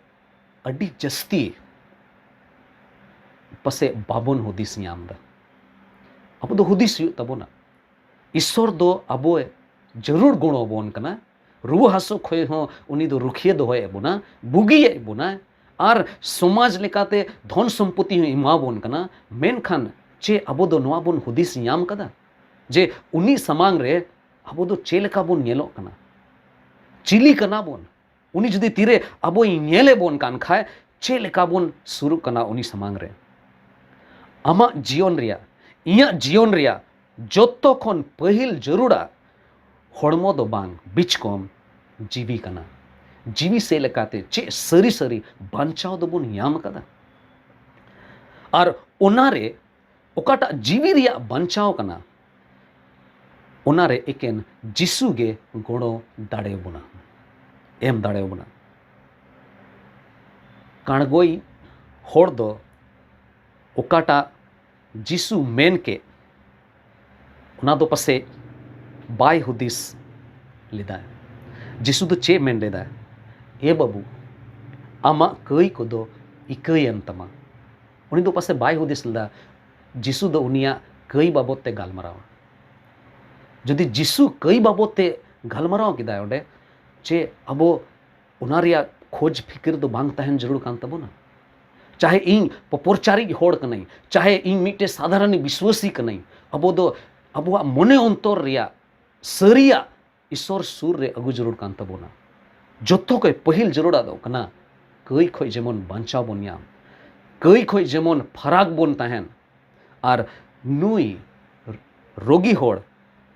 ᱟᱹᱰᱤ ᱡᱟᱹᱥᱛᱤ ᱯᱟᱥᱮᱡ ᱵᱟᱵᱚᱱ ᱦᱩᱫᱤᱥ ᱧᱟᱢ ᱮᱫᱟ᱾ ᱟᱵᱚ ᱫᱚ ᱦᱩᱫᱤᱥ ᱦᱩᱭᱩᱜ ᱛᱟᱵᱚᱱᱟ᱾ ᱤᱥᱚᱨ ᱫᱚ ᱟᱵᱚᱭ ᱡᱟᱹᱨᱩᱲ ᱜᱚᱲᱚ ᱟᱵᱚᱱ ᱠᱟᱱᱟ᱾ ᱨᱩᱣᱟᱹ ᱦᱟᱹᱥᱩ ᱠᱷᱚᱱ ᱦᱚᱸ ᱩᱱᱤ ᱫᱚ ᱨᱩᱠᱷᱤᱭᱟᱹ ᱫᱚᱦᱚᱭᱮᱫ ᱵᱚᱱᱟ, ᱵᱩᱜᱤᱭᱮᱫ ᱵᱚᱱᱟ, ᱟᱨ ᱥᱚᱢᱟᱡᱽ ᱞᱮᱠᱟᱛᱮ ᱫᱷᱚᱱ ᱥᱚᱢᱯᱚᱛᱤ ᱦᱚᱸ ᱮᱢᱟ ᱵᱚᱱ ᱠᱟᱱᱟ᱾ ᱢᱮᱱᱠᱷᱟᱱ ᱪᱮᱫ ᱟᱵᱚ ᱫᱚ ᱱᱚᱣᱟ ᱵᱚᱱ ᱦᱩᱫᱤᱥ ᱧᱟᱢ ᱠᱟᱫᱟ ᱡᱮ ᱩᱱᱤ ᱥᱟᱢᱟᱝ ᱨᱮ ᱟᱵᱚ ᱫᱚ ᱪᱮᱫ ᱞᱮᱠᱟ ᱵᱚᱱ ᱧᱮᱞᱚᱜ ᱠᱟᱱᱟ? ᱪᱤᱞᱤ ᱠᱟᱱᱟ ᱵᱚᱱ? ᱩᱱᱤ ᱡᱩᱫᱤ ᱛᱤᱨᱮ ᱟᱵᱚᱭ ᱧᱮᱞᱮ ᱵᱚᱱ ᱠᱟᱱ ᱠᱷᱟᱡ, ᱪᱮᱫ ᱞᱮᱠᱟ ᱵᱚᱱ ᱥᱩᱨᱩᱜ ᱠᱟᱱᱟ ᱩᱱᱤ ᱥᱟᱢᱟᱝ ᱨᱮ? ᱟᱢᱟᱜ ᱡᱤᱭᱚᱱ ᱨᱮᱭᱟᱜ, ᱤᱧᱟᱹᱜ ᱡᱤᱭᱚᱱ ᱨᱮᱭᱟᱜ ᱡᱚᱛᱚ ᱠᱷᱚᱱ ᱯᱟᱹᱦᱤᱞ ᱡᱟᱹᱨᱩᱲᱟ ᱦᱚᱲᱢᱚ ᱫᱚ ᱵᱟᱝ, ᱵᱤᱪᱠᱚᱢ ᱡᱤᱣᱤ ᱠᱟᱱᱟ᱾ ᱡᱤᱣᱤ ᱥᱮᱫ ᱞᱮᱠᱟᱛᱮ ᱪᱮᱫ ᱥᱟᱹᱨᱤ ᱥᱟᱹᱨᱤ ᱵᱟᱧᱪᱟᱣ ᱫᱚᱵᱚᱱ ᱧᱟᱢ ᱟᱠᱟᱫᱟ? ᱟᱨ ᱚᱱᱟᱨᱮ ᱚᱠᱟᱴᱟᱜ ᱡᱤᱣᱤ ᱨᱮᱭᱟᱜ ᱵᱟᱧᱪᱟᱣ ᱠᱟᱱᱟ, ᱚᱱᱟᱨᱮ ᱮᱠᱮᱱ ᱡᱤᱥᱩ ᱜᱮ ᱜᱚᱲᱚ ᱫᱟᱲᱮᱭᱟᱵᱚᱱᱟ, ᱮᱢ ᱫᱟᱲᱮᱭᱟᱵᱚᱱᱟ᱾ ᱠᱟᱬᱜᱚᱭ ᱦᱚᱲ ᱫᱚ ᱚᱠᱟᱴᱟᱜ ᱡᱤᱥᱩ ᱢᱮᱱ ᱠᱮᱫ, ᱚᱱᱟ ᱫᱚ ᱯᱟᱥᱮᱡ ᱵᱟᱭ ᱦᱩᱫᱤᱥ ᱞᱮᱫᱟ᱾ ᱡᱤᱥᱩ ᱫᱚ ᱪᱮᱫ ᱢᱮᱱ ᱞᱮᱫᱟ? "ᱮ ᱵᱟᱹᱵᱩ, ᱟᱢᱟᱜ ᱠᱟᱹᱭ ᱠᱚᱫᱚ ᱤᱠᱟᱹᱭᱮᱱ ᱛᱟᱢᱟ᱾" ᱩᱱᱤ ᱫᱚ ᱯᱟᱥᱮᱡ ᱵᱟᱭ ᱦᱩᱫᱤᱥ ᱞᱮᱫᱟ ᱡᱤᱥᱩ ᱫᱚ ᱩᱱᱤᱭᱟᱜ ᱠᱟᱹᱭ ᱵᱟᱵᱚᱫ ᱛᱮ ᱜᱟᱞᱢᱟᱨᱟᱣᱟ᱾ ᱡᱩᱫᱤ ᱡᱤᱥᱩ ᱠᱟᱹᱭ ᱵᱟᱵᱚᱫ ᱛᱮ ᱜᱟᱞᱢᱟᱨᱟᱣ ᱠᱮᱫᱟᱭ ᱚᱸᱰᱮ, ᱪᱮ ᱟᱵᱚ ᱚᱱᱟ ᱨᱮᱭᱟᱜ ᱠᱷᱚᱡᱽ ᱯᱷᱤᱠᱤᱨ ᱫᱚ ᱵᱟᱝ ᱛᱟᱦᱮᱱ ᱡᱟᱹᱨᱩᱲ ᱠᱟᱱ ᱛᱟᱵᱚᱱᱟ? ᱪᱟᱦᱮ ᱤᱧ ᱯᱚᱯᱚᱨᱪᱟᱨᱤᱡ ᱦᱚᱲ ᱠᱟᱹᱱᱟᱹᱧ, ᱪᱟᱦᱮ ᱤᱧ ᱢᱤᱫᱴᱮᱱ ᱥᱟᱫᱷᱟᱨᱚᱱ ᱵᱤᱥᱣᱟᱹᱥᱤ ᱠᱟᱹᱱᱟᱹᱧ, ᱟᱵᱚ ᱫᱚ ᱟᱵᱚᱣᱟᱜ ᱢᱚᱱᱮ ᱚᱱᱛᱚᱨ ᱨᱮᱭᱟᱜ ᱥᱟᱹᱨᱤᱭᱟᱜ ᱤᱥᱚᱨ ᱥᱩᱨ ᱨᱮ ᱟᱹᱜᱩ ᱡᱟᱹᱨᱩᱲ ᱠᱟᱱ ᱛᱟᱵᱚᱱᱟ᱾ ᱡᱚᱛᱚ ᱠᱷᱚᱡ ᱯᱟᱹᱦᱤᱞ ᱡᱟᱹᱨᱩᱲᱟᱜ ᱫᱚ ᱠᱟᱱᱟ ᱠᱟᱹᱭ ᱠᱷᱚᱡ ᱡᱮᱢᱚᱱ ᱵᱟᱧᱪᱟᱣ ᱵᱚᱱ ᱧᱟᱢ, ᱠᱟᱹᱭ ᱠᱷᱚᱡ ᱡᱮᱢᱚᱱ ᱯᱷᱟᱨᱟᱠ ᱵᱚᱱ ᱛᱟᱦᱮᱱ᱾ ᱟᱨ ᱱᱩᱭ ᱨᱳᱜᱤ ᱦᱚᱲ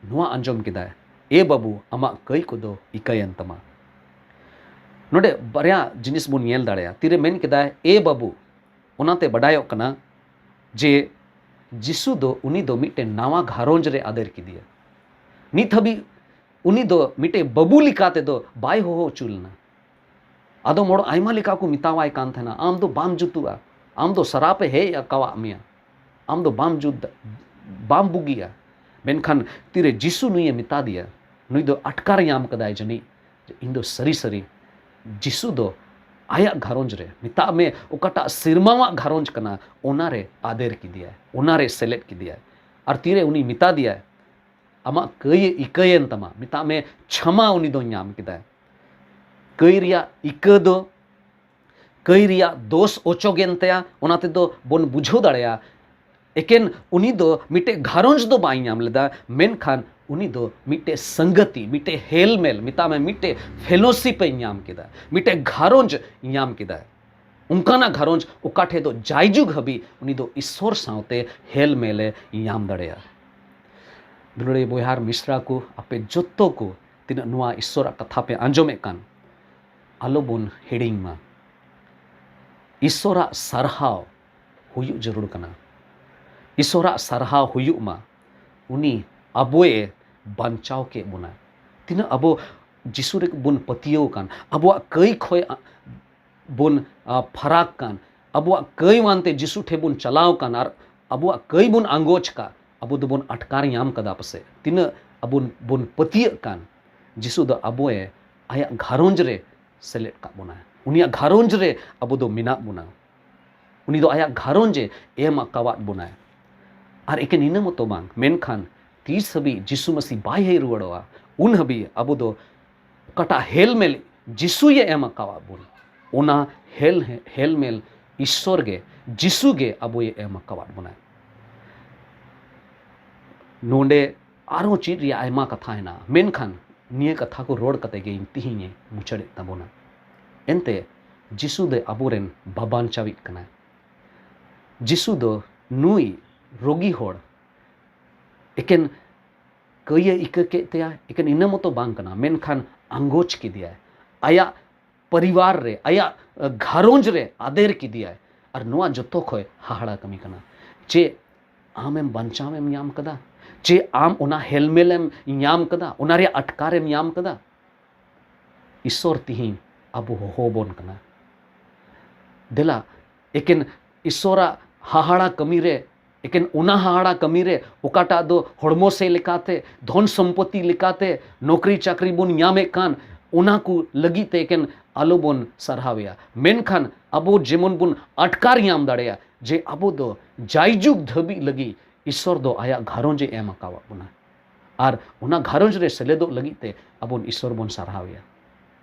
ᱱᱚᱣᱟ ᱟᱸᱡᱚᱢ ᱠᱮᱫᱟᱭ, "ᱮ ᱵᱟᱹᱵᱩ, ᱟᱢᱟᱜ ᱠᱟᱹᱭ ᱠᱚᱫᱚ ᱤᱠᱟᱹᱭᱮᱱ ᱛᱟᱢᱟ᱾" ᱱᱚᱰᱮ ᱵᱟᱨᱭᱟ ᱡᱤᱱᱤᱥ ᱵᱚᱱ ᱧᱮᱞ ᱫᱟᱲᱮᱭᱟᱜᱼᱟ᱾ ᱛᱤᱨᱮ ᱢᱮᱱ ᱠᱮᱫᱟᱭ, "ᱮ ᱵᱟᱹᱵᱩ", ᱚᱱᱟᱛᱮ ᱵᱟᱰᱟᱭᱚᱜ ᱠᱟᱱᱟ ᱡᱮ ᱡᱤᱥᱩ ᱫᱚ, ᱩᱱᱤ ᱫᱚ ᱢᱤᱫᱴᱮᱱ ᱱᱟᱣᱟ ᱜᱷᱟᱨᱚᱸᱡᱽ ᱨᱮ ᱟᱫᱮᱨ ᱠᱮᱫᱮᱭᱟ᱾ ᱱᱤᱛ ᱦᱟᱹᱵᱤᱡ ᱩᱱᱤ ᱫᱚ ᱢᱤᱫᱴᱮᱱ ᱵᱟᱹᱵᱩ ᱞᱮᱠᱟ ᱛᱮᱫᱚ ᱵᱟᱭ ᱦᱚᱦᱚ ᱦᱚᱪᱚ ᱞᱮᱱᱟ᱾ ᱟᱫᱚᱢ ᱦᱚᱲ ᱟᱭᱢᱟ ᱞᱮᱠᱟ ᱠᱚ ᱢᱮᱛᱟᱣᱟᱭ ᱠᱟᱱ ᱛᱟᱦᱮᱱᱟ, "ᱟᱢ ᱫᱚ ᱵᱟᱢ ᱡᱩᱛᱩᱜᱼᱟ, ᱟᱢ ᱫᱚ ᱥᱟᱨᱟᱯ ᱮ ᱦᱮᱡ ᱟᱠᱟᱣᱟᱫ ᱢᱮᱭᱟ, ᱟᱢ ᱫᱚ ᱵᱟᱢ ᱡᱩᱛ, ᱵᱟᱢ ᱵᱩᱜᱤᱜᱼᱟ᱾" ᱢᱮᱱᱠᱷᱟᱱ ᱛᱤᱨᱮ ᱡᱤᱥᱩ ᱱᱩᱭᱮ ᱢᱮᱛᱟ ᱫᱮᱭᱟ, ᱱᱩᱭ ᱫᱚ ᱟᱴᱠᱟᱨ ᱧᱟᱢ ᱠᱟᱫᱟᱭ ᱡᱟᱹᱱᱤᱡ ᱡᱮ ᱤᱧ ᱫᱚ ᱥᱟᱹᱨᱤ ᱥᱟᱹᱨᱤ ᱡᱤᱥᱩ ᱫᱚ ᱟᱭᱟᱜ ᱜᱷᱟᱨᱚᱸᱡᱽ ᱨᱮ, ᱢᱮᱛᱟᱜ ᱢᱮ ᱚᱠᱟᱴᱟᱜ ᱥᱮᱨᱢᱟᱣᱟᱜ ᱜᱷᱟᱨᱚᱸᱡᱽ ᱠᱟᱱᱟ, ᱚᱱᱟᱨᱮ ᱟᱫᱮᱨ ᱠᱮᱫᱮᱭᱟᱭ, ᱚᱱᱟᱨᱮ ᱥᱮᱞᱮᱫ ᱠᱮᱫᱮᱭᱟᱭ᱾ ᱟᱨ ᱛᱤᱨᱮ ᱩᱱᱤ ᱢᱮᱛᱟ ᱫᱮᱭᱟᱭ, "ᱟᱢᱟᱜ ᱠᱟᱹᱭ ᱤᱠᱟᱹᱭᱮᱱ ᱛᱟᱢᱟ", ᱢᱮᱛᱟᱜ ᱢᱮ ᱪᱷᱟᱢᱟ ᱩᱱᱤ ᱫᱚ ᱧᱟᱢ ᱠᱮᱫᱟᱭ᱾ ᱠᱟᱹᱭ ᱨᱮᱭᱟᱜ ᱤᱠᱟᱹ ᱫᱚ, ᱠᱟᱹᱭ ᱨᱮᱭᱟᱜ ᱫᱳᱥ ᱚᱪᱚᱜᱮᱱ ᱛᱟᱭᱟ, ᱚᱱᱟ ᱛᱮᱫᱚ ᱵᱚᱱ ᱵᱩᱡᱷᱟᱹᱣ ᱫᱟᱲᱮᱭᱟᱜᱼᱟ᱾ ᱮᱠᱮᱱ ᱩᱱᱤ ᱫᱚ ᱢᱤᱫᱴᱮᱡ ᱜᱷᱟᱨᱚᱸᱡᱽ ᱫᱚ ᱵᱟᱭ ᱧᱟᱢ ᱞᱮᱫᱟ, ᱢᱮᱱᱠᱷᱟᱱ ᱩᱱᱤ ᱫᱚ ᱢᱤᱫᱴᱮᱡ ᱥᱟᱝᱜᱟᱛᱤ, ᱢᱤᱫᱴᱮᱡ ᱦᱮᱞᱢᱮᱞ, ᱢᱮᱛᱟᱜ ᱢᱮ ᱢᱤᱫᱴᱮᱡ ᱯᱷᱮᱞᱳᱥᱤᱯ ᱮ ᱧᱟᱢ ᱠᱮᱫᱟ, ᱢᱤᱫᱴᱮᱡ ᱜᱷᱟᱨᱚᱸᱡᱽ ᱧᱟᱢ ᱠᱮᱫᱟ᱾ ᱚᱱᱠᱟᱱᱟᱜ ᱜᱷᱟᱨᱚᱸᱡᱽ ᱚᱠᱟ ᱴᱷᱮᱡ ᱫᱚ ᱡᱟᱭᱡᱩᱜᱽ ᱦᱟᱹᱵᱤᱡ ᱩᱱᱤ ᱫᱚ ᱤᱥᱥᱚᱨ ᱥᱟᱶᱛᱮ ᱦᱮᱞᱢᱮᱞ ᱮ ᱧᱟᱢ ᱫᱟᱲᱮᱭᱟᱜᱼᱟ᱾ ᱫᱩᱞᱟᱹᱲᱤᱭᱟᱹ ᱵᱚᱭᱦᱟ ᱟᱨ ᱢᱤᱥᱨᱟ ᱠᱚ, ᱟᱯᱮ ᱡᱚᱛᱚ ᱠᱚ ᱛᱤᱱᱟᱹᱜ ᱱᱚᱣᱟ ᱤᱥᱥᱚᱨᱟᱜ ᱠᱟᱛᱷᱟ ᱯᱮ ᱟᱸᱡᱚᱢᱮᱫ ᱠᱟᱱ, ᱟᱞᱚ ᱵᱚᱱ ᱦᱤᱲᱤᱧ ᱢᱟ᱾ ᱤᱥᱥᱚᱨᱟᱜ ᱥᱟᱨᱦᱟᱣ ᱦᱩᱭᱩᱜ ᱡᱟᱹᱨᱩᱲ ᱠᱟᱱᱟ᱾ ᱤᱥᱥᱚᱨᱟᱜ ᱥᱟᱨᱦᱟᱣ ᱦᱩᱭᱩᱜ ᱢᱟ, ᱩᱱᱤ ᱟᱵᱚᱭᱮ ᱵᱟᱧᱪᱟᱣ ᱠᱮᱫ ᱵᱚᱱᱟ᱾ ᱛᱤᱱᱟᱹᱜ ᱟᱵᱚ ᱡᱤᱥᱩ ᱨᱮ ᱵᱚᱱ ᱯᱟᱹᱛᱭᱟᱹᱣ ᱟᱠᱟᱱ, ᱟᱵᱚᱣᱟᱜ ᱠᱟᱹᱭ ᱠᱷᱚᱡ ᱵᱚᱱ, ᱟ, ᱯᱷᱟᱨᱟᱠ ᱠᱟᱱ, ᱟᱵᱚᱣᱟᱜ ᱠᱟᱹᱭ ᱢᱟᱱᱛᱮ ᱡᱤᱥᱩ ᱴᱷᱮᱱ ᱵᱚᱱ ᱪᱟᱞᱟᱣ ᱠᱟᱱ ᱟᱨ ᱟᱵᱚᱣᱟᱜ ᱠᱟᱹᱭ ᱵᱚᱱ ᱟᱸᱜᱚᱪ ᱠᱟᱜ, ᱟᱵᱚ ᱫᱚᱵᱚᱱ ᱟᱴᱠᱟᱨ ᱧᱟᱢ ᱠᱟᱫᱟ ᱯᱟᱥᱮᱡ᱾ ᱛᱤᱱᱟᱹᱜ ᱟᱵᱚ ᱵᱚᱱ ᱯᱟᱹᱛᱭᱟᱹᱜ ᱠᱟᱱ, ᱡᱤᱥᱩ ᱫᱚ ᱟᱵᱚᱭᱮ ᱟᱭᱟᱜ ᱜᱷᱟᱨᱚᱸᱡᱽ ᱨᱮ ᱥᱮᱞᱮᱫ ᱠᱟᱜ ᱵᱚᱱᱟᱭ᱾ ᱩᱱᱤᱭᱟᱜ ᱜᱷᱟᱨᱚᱸᱡᱽ ᱨᱮ ᱟᱵᱚ ᱫᱚ ᱢᱮᱱᱟᱜ ᱵᱚᱱᱟ᱾ ᱩᱱᱤ ᱫᱚ ᱟᱭᱟᱜ ᱜᱷᱟᱨᱚᱸᱡᱽ ᱮ ᱮᱢ ᱟᱠᱟᱣᱟᱫ ᱵᱚᱱᱟᱭ᱾ ᱟᱨ ᱮᱠᱮᱱ ᱤᱱᱟᱹ ᱢᱚᱛᱚ ᱵᱟᱝ, ᱢᱮᱱᱠᱷᱟᱱ ᱛᱤᱥ ᱦᱟᱹᱵᱤᱡ ᱡᱤᱥᱩ ᱢᱟᱹᱥᱤ ᱵᱟᱭ ᱦᱮᱡ ᱨᱩᱣᱟᱹᱲᱚᱜᱼᱟ, ᱩᱱ ᱦᱟᱹᱵᱤᱡ ᱟᱵᱚ ᱫᱚ ᱚᱠᱟᱴᱟᱜ ᱦᱮᱞᱢᱮᱞ ᱡᱤᱥᱩᱭᱮ ᱮᱢ ᱟᱠᱟᱣᱟᱫ ᱵᱚᱱ, ᱚᱱᱟ ᱦᱮᱞ, ᱦᱮᱞᱢᱮᱞ ᱤᱥᱥᱚᱨ ᱜᱮ, ᱡᱤᱥᱩ ᱜᱮ ᱟᱵᱚᱭᱮ ᱮᱢ ᱟᱠᱟᱣᱟᱫ ᱵᱚᱱᱟᱭ᱾ ᱱᱚᱰᱮ ᱟᱨᱦᱚᱸ ᱪᱮᱫ ᱨᱮᱭᱟᱜ ᱟᱭᱢᱟ ᱠᱟᱛᱷᱟ ᱦᱮᱱᱟᱜᱼᱟ, ᱢᱮᱱᱠᱷᱟᱱ ᱱᱤᱭᱟᱹ ᱠᱟᱛᱷᱟ ᱠᱚ ᱨᱚᱲ ᱠᱟᱛᱮ ᱜᱮ ᱤᱧ ᱛᱤᱦᱤᱧᱮ ᱢᱩᱪᱟᱹᱫᱮᱫ ᱛᱟᱵᱚᱱᱟ᱾ ᱮᱱᱛᱮ ᱡᱤᱥᱩ ᱫᱚ ᱟᱵᱚᱨᱮᱱ ᱵᱟᱵᱟᱧᱪᱟᱣᱤᱡ ᱠᱟᱱᱟᱭ᱾ ᱡᱤᱥᱩ ᱫᱚ ᱱᱩᱭ ᱨᱳᱜᱤ ᱦᱚᱲ ᱮᱠᱮᱱ ᱠᱟᱹᱭᱮ ᱤᱠᱟᱹ ᱠᱮᱫ ᱛᱟᱭᱟ, ᱮᱠᱮᱱ ᱤᱱᱟᱹ ᱢᱚᱛᱚ ᱵᱟᱝ ᱠᱟᱱᱟ, ᱢᱮᱱᱠᱷᱟᱱ ᱟᱸᱜᱚᱪ ᱠᱮᱫᱮᱭᱟᱭ, ᱟᱭᱟᱜ ᱯᱚᱨᱤᱵᱟᱨ ᱨᱮ, ᱟᱭᱟᱜ ᱜᱷᱟᱨᱚᱸᱡᱽ ᱨᱮ ᱟᱫᱮᱨ ᱠᱮᱫᱮᱭᱟᱭ᱾ ᱟᱨ ᱱᱚᱣᱟ ᱡᱚᱛᱚ ᱠᱷᱚᱡ ᱦᱟᱦᱟᱲᱟ ᱠᱟᱹᱢᱤ ᱠᱟᱱᱟ᱾ ᱪᱮᱫ ᱟᱢᱮᱢ ᱵᱟᱧᱪᱟᱣᱮᱢ ᱧᱟᱢ ᱠᱟᱫᱟ? ᱪᱮᱫ ᱟᱢ ᱚᱱᱟ ᱦᱮᱞᱢᱮᱞᱮᱢ ᱧᱟᱢ ᱠᱟᱫᱟ, ᱚᱱᱟ ᱨᱮᱭᱟᱜ ᱟᱴᱠᱟᱨᱮᱢ ᱧᱟᱢ ᱠᱟᱫᱟ? ᱤᱥᱥᱚᱨ ᱛᱤᱦᱤᱧ ᱟᱵᱚ ᱦᱚᱦᱚ ᱵᱚᱱ ᱠᱟᱱᱟ᱾ ᱫᱮᱞᱟ, ᱮᱠᱮᱱ ᱤᱥᱥᱚᱨᱟᱜ ᱦᱟᱦᱟᱲᱟ ᱠᱟᱹᱢᱤ ᱨᱮ, ᱮᱠᱮᱱ ᱚᱱᱟ ᱦᱟᱦᱟᱲᱟ ᱠᱟᱹᱢᱤ ᱨᱮ ᱚᱠᱟᱴᱟᱜ ᱫᱚ ᱦᱚᱲᱢᱚ ᱥᱮᱫ ᱞᱮᱠᱟᱛᱮ, ᱫᱷᱚᱱ ᱥᱚᱢᱯᱚᱛᱤ ᱞᱮᱠᱟᱛᱮ, ᱱᱚᱠᱨᱤ ᱪᱟᱹᱠᱨᱤ ᱵᱚᱱ ᱧᱟᱢᱮᱫ ᱠᱟᱱ, ᱚᱱᱟ ᱠᱚ ᱞᱟᱹᱜᱤᱫ ᱛᱮ ᱮᱠᱮᱱ ᱟᱞᱚ ᱵᱚᱱ ᱥᱟᱨᱦᱟᱣᱮᱭᱟ᱾ ᱢᱮᱱᱠᱷᱟᱱ ᱟᱵᱚ ᱡᱮᱢᱚᱱ ᱵᱚᱱ ᱟᱴᱠᱟᱨ ᱧᱟᱢ ᱫᱟᱲᱮᱭᱟᱜᱼᱟ ᱡᱮ ᱟᱵᱚ ᱫᱚ ᱡᱟᱭᱡᱩᱜᱽ ᱫᱷᱟᱹᱵᱤᱡ ᱞᱟᱹᱜᱤᱫ ᱤᱥᱥᱚᱨ ᱫᱚ ᱟᱭᱟᱜ ᱜᱷᱟᱨᱚᱸᱡᱽ ᱮ ᱮᱢ ᱟᱠᱟᱣᱟᱫ ᱵᱚᱱᱟ᱾ ᱟᱨ ᱚᱱᱟ ᱜᱷᱟᱨᱚᱸᱡᱽ ᱨᱮ ᱥᱮᱞᱮᱫᱚᱜ ᱞᱟᱹᱜᱤᱫ ᱛᱮ ᱟᱵᱚᱱ ᱤᱥᱥᱚᱨ ᱵᱚᱱ ᱥᱟᱨᱦᱟᱣᱮᱭᱟ᱾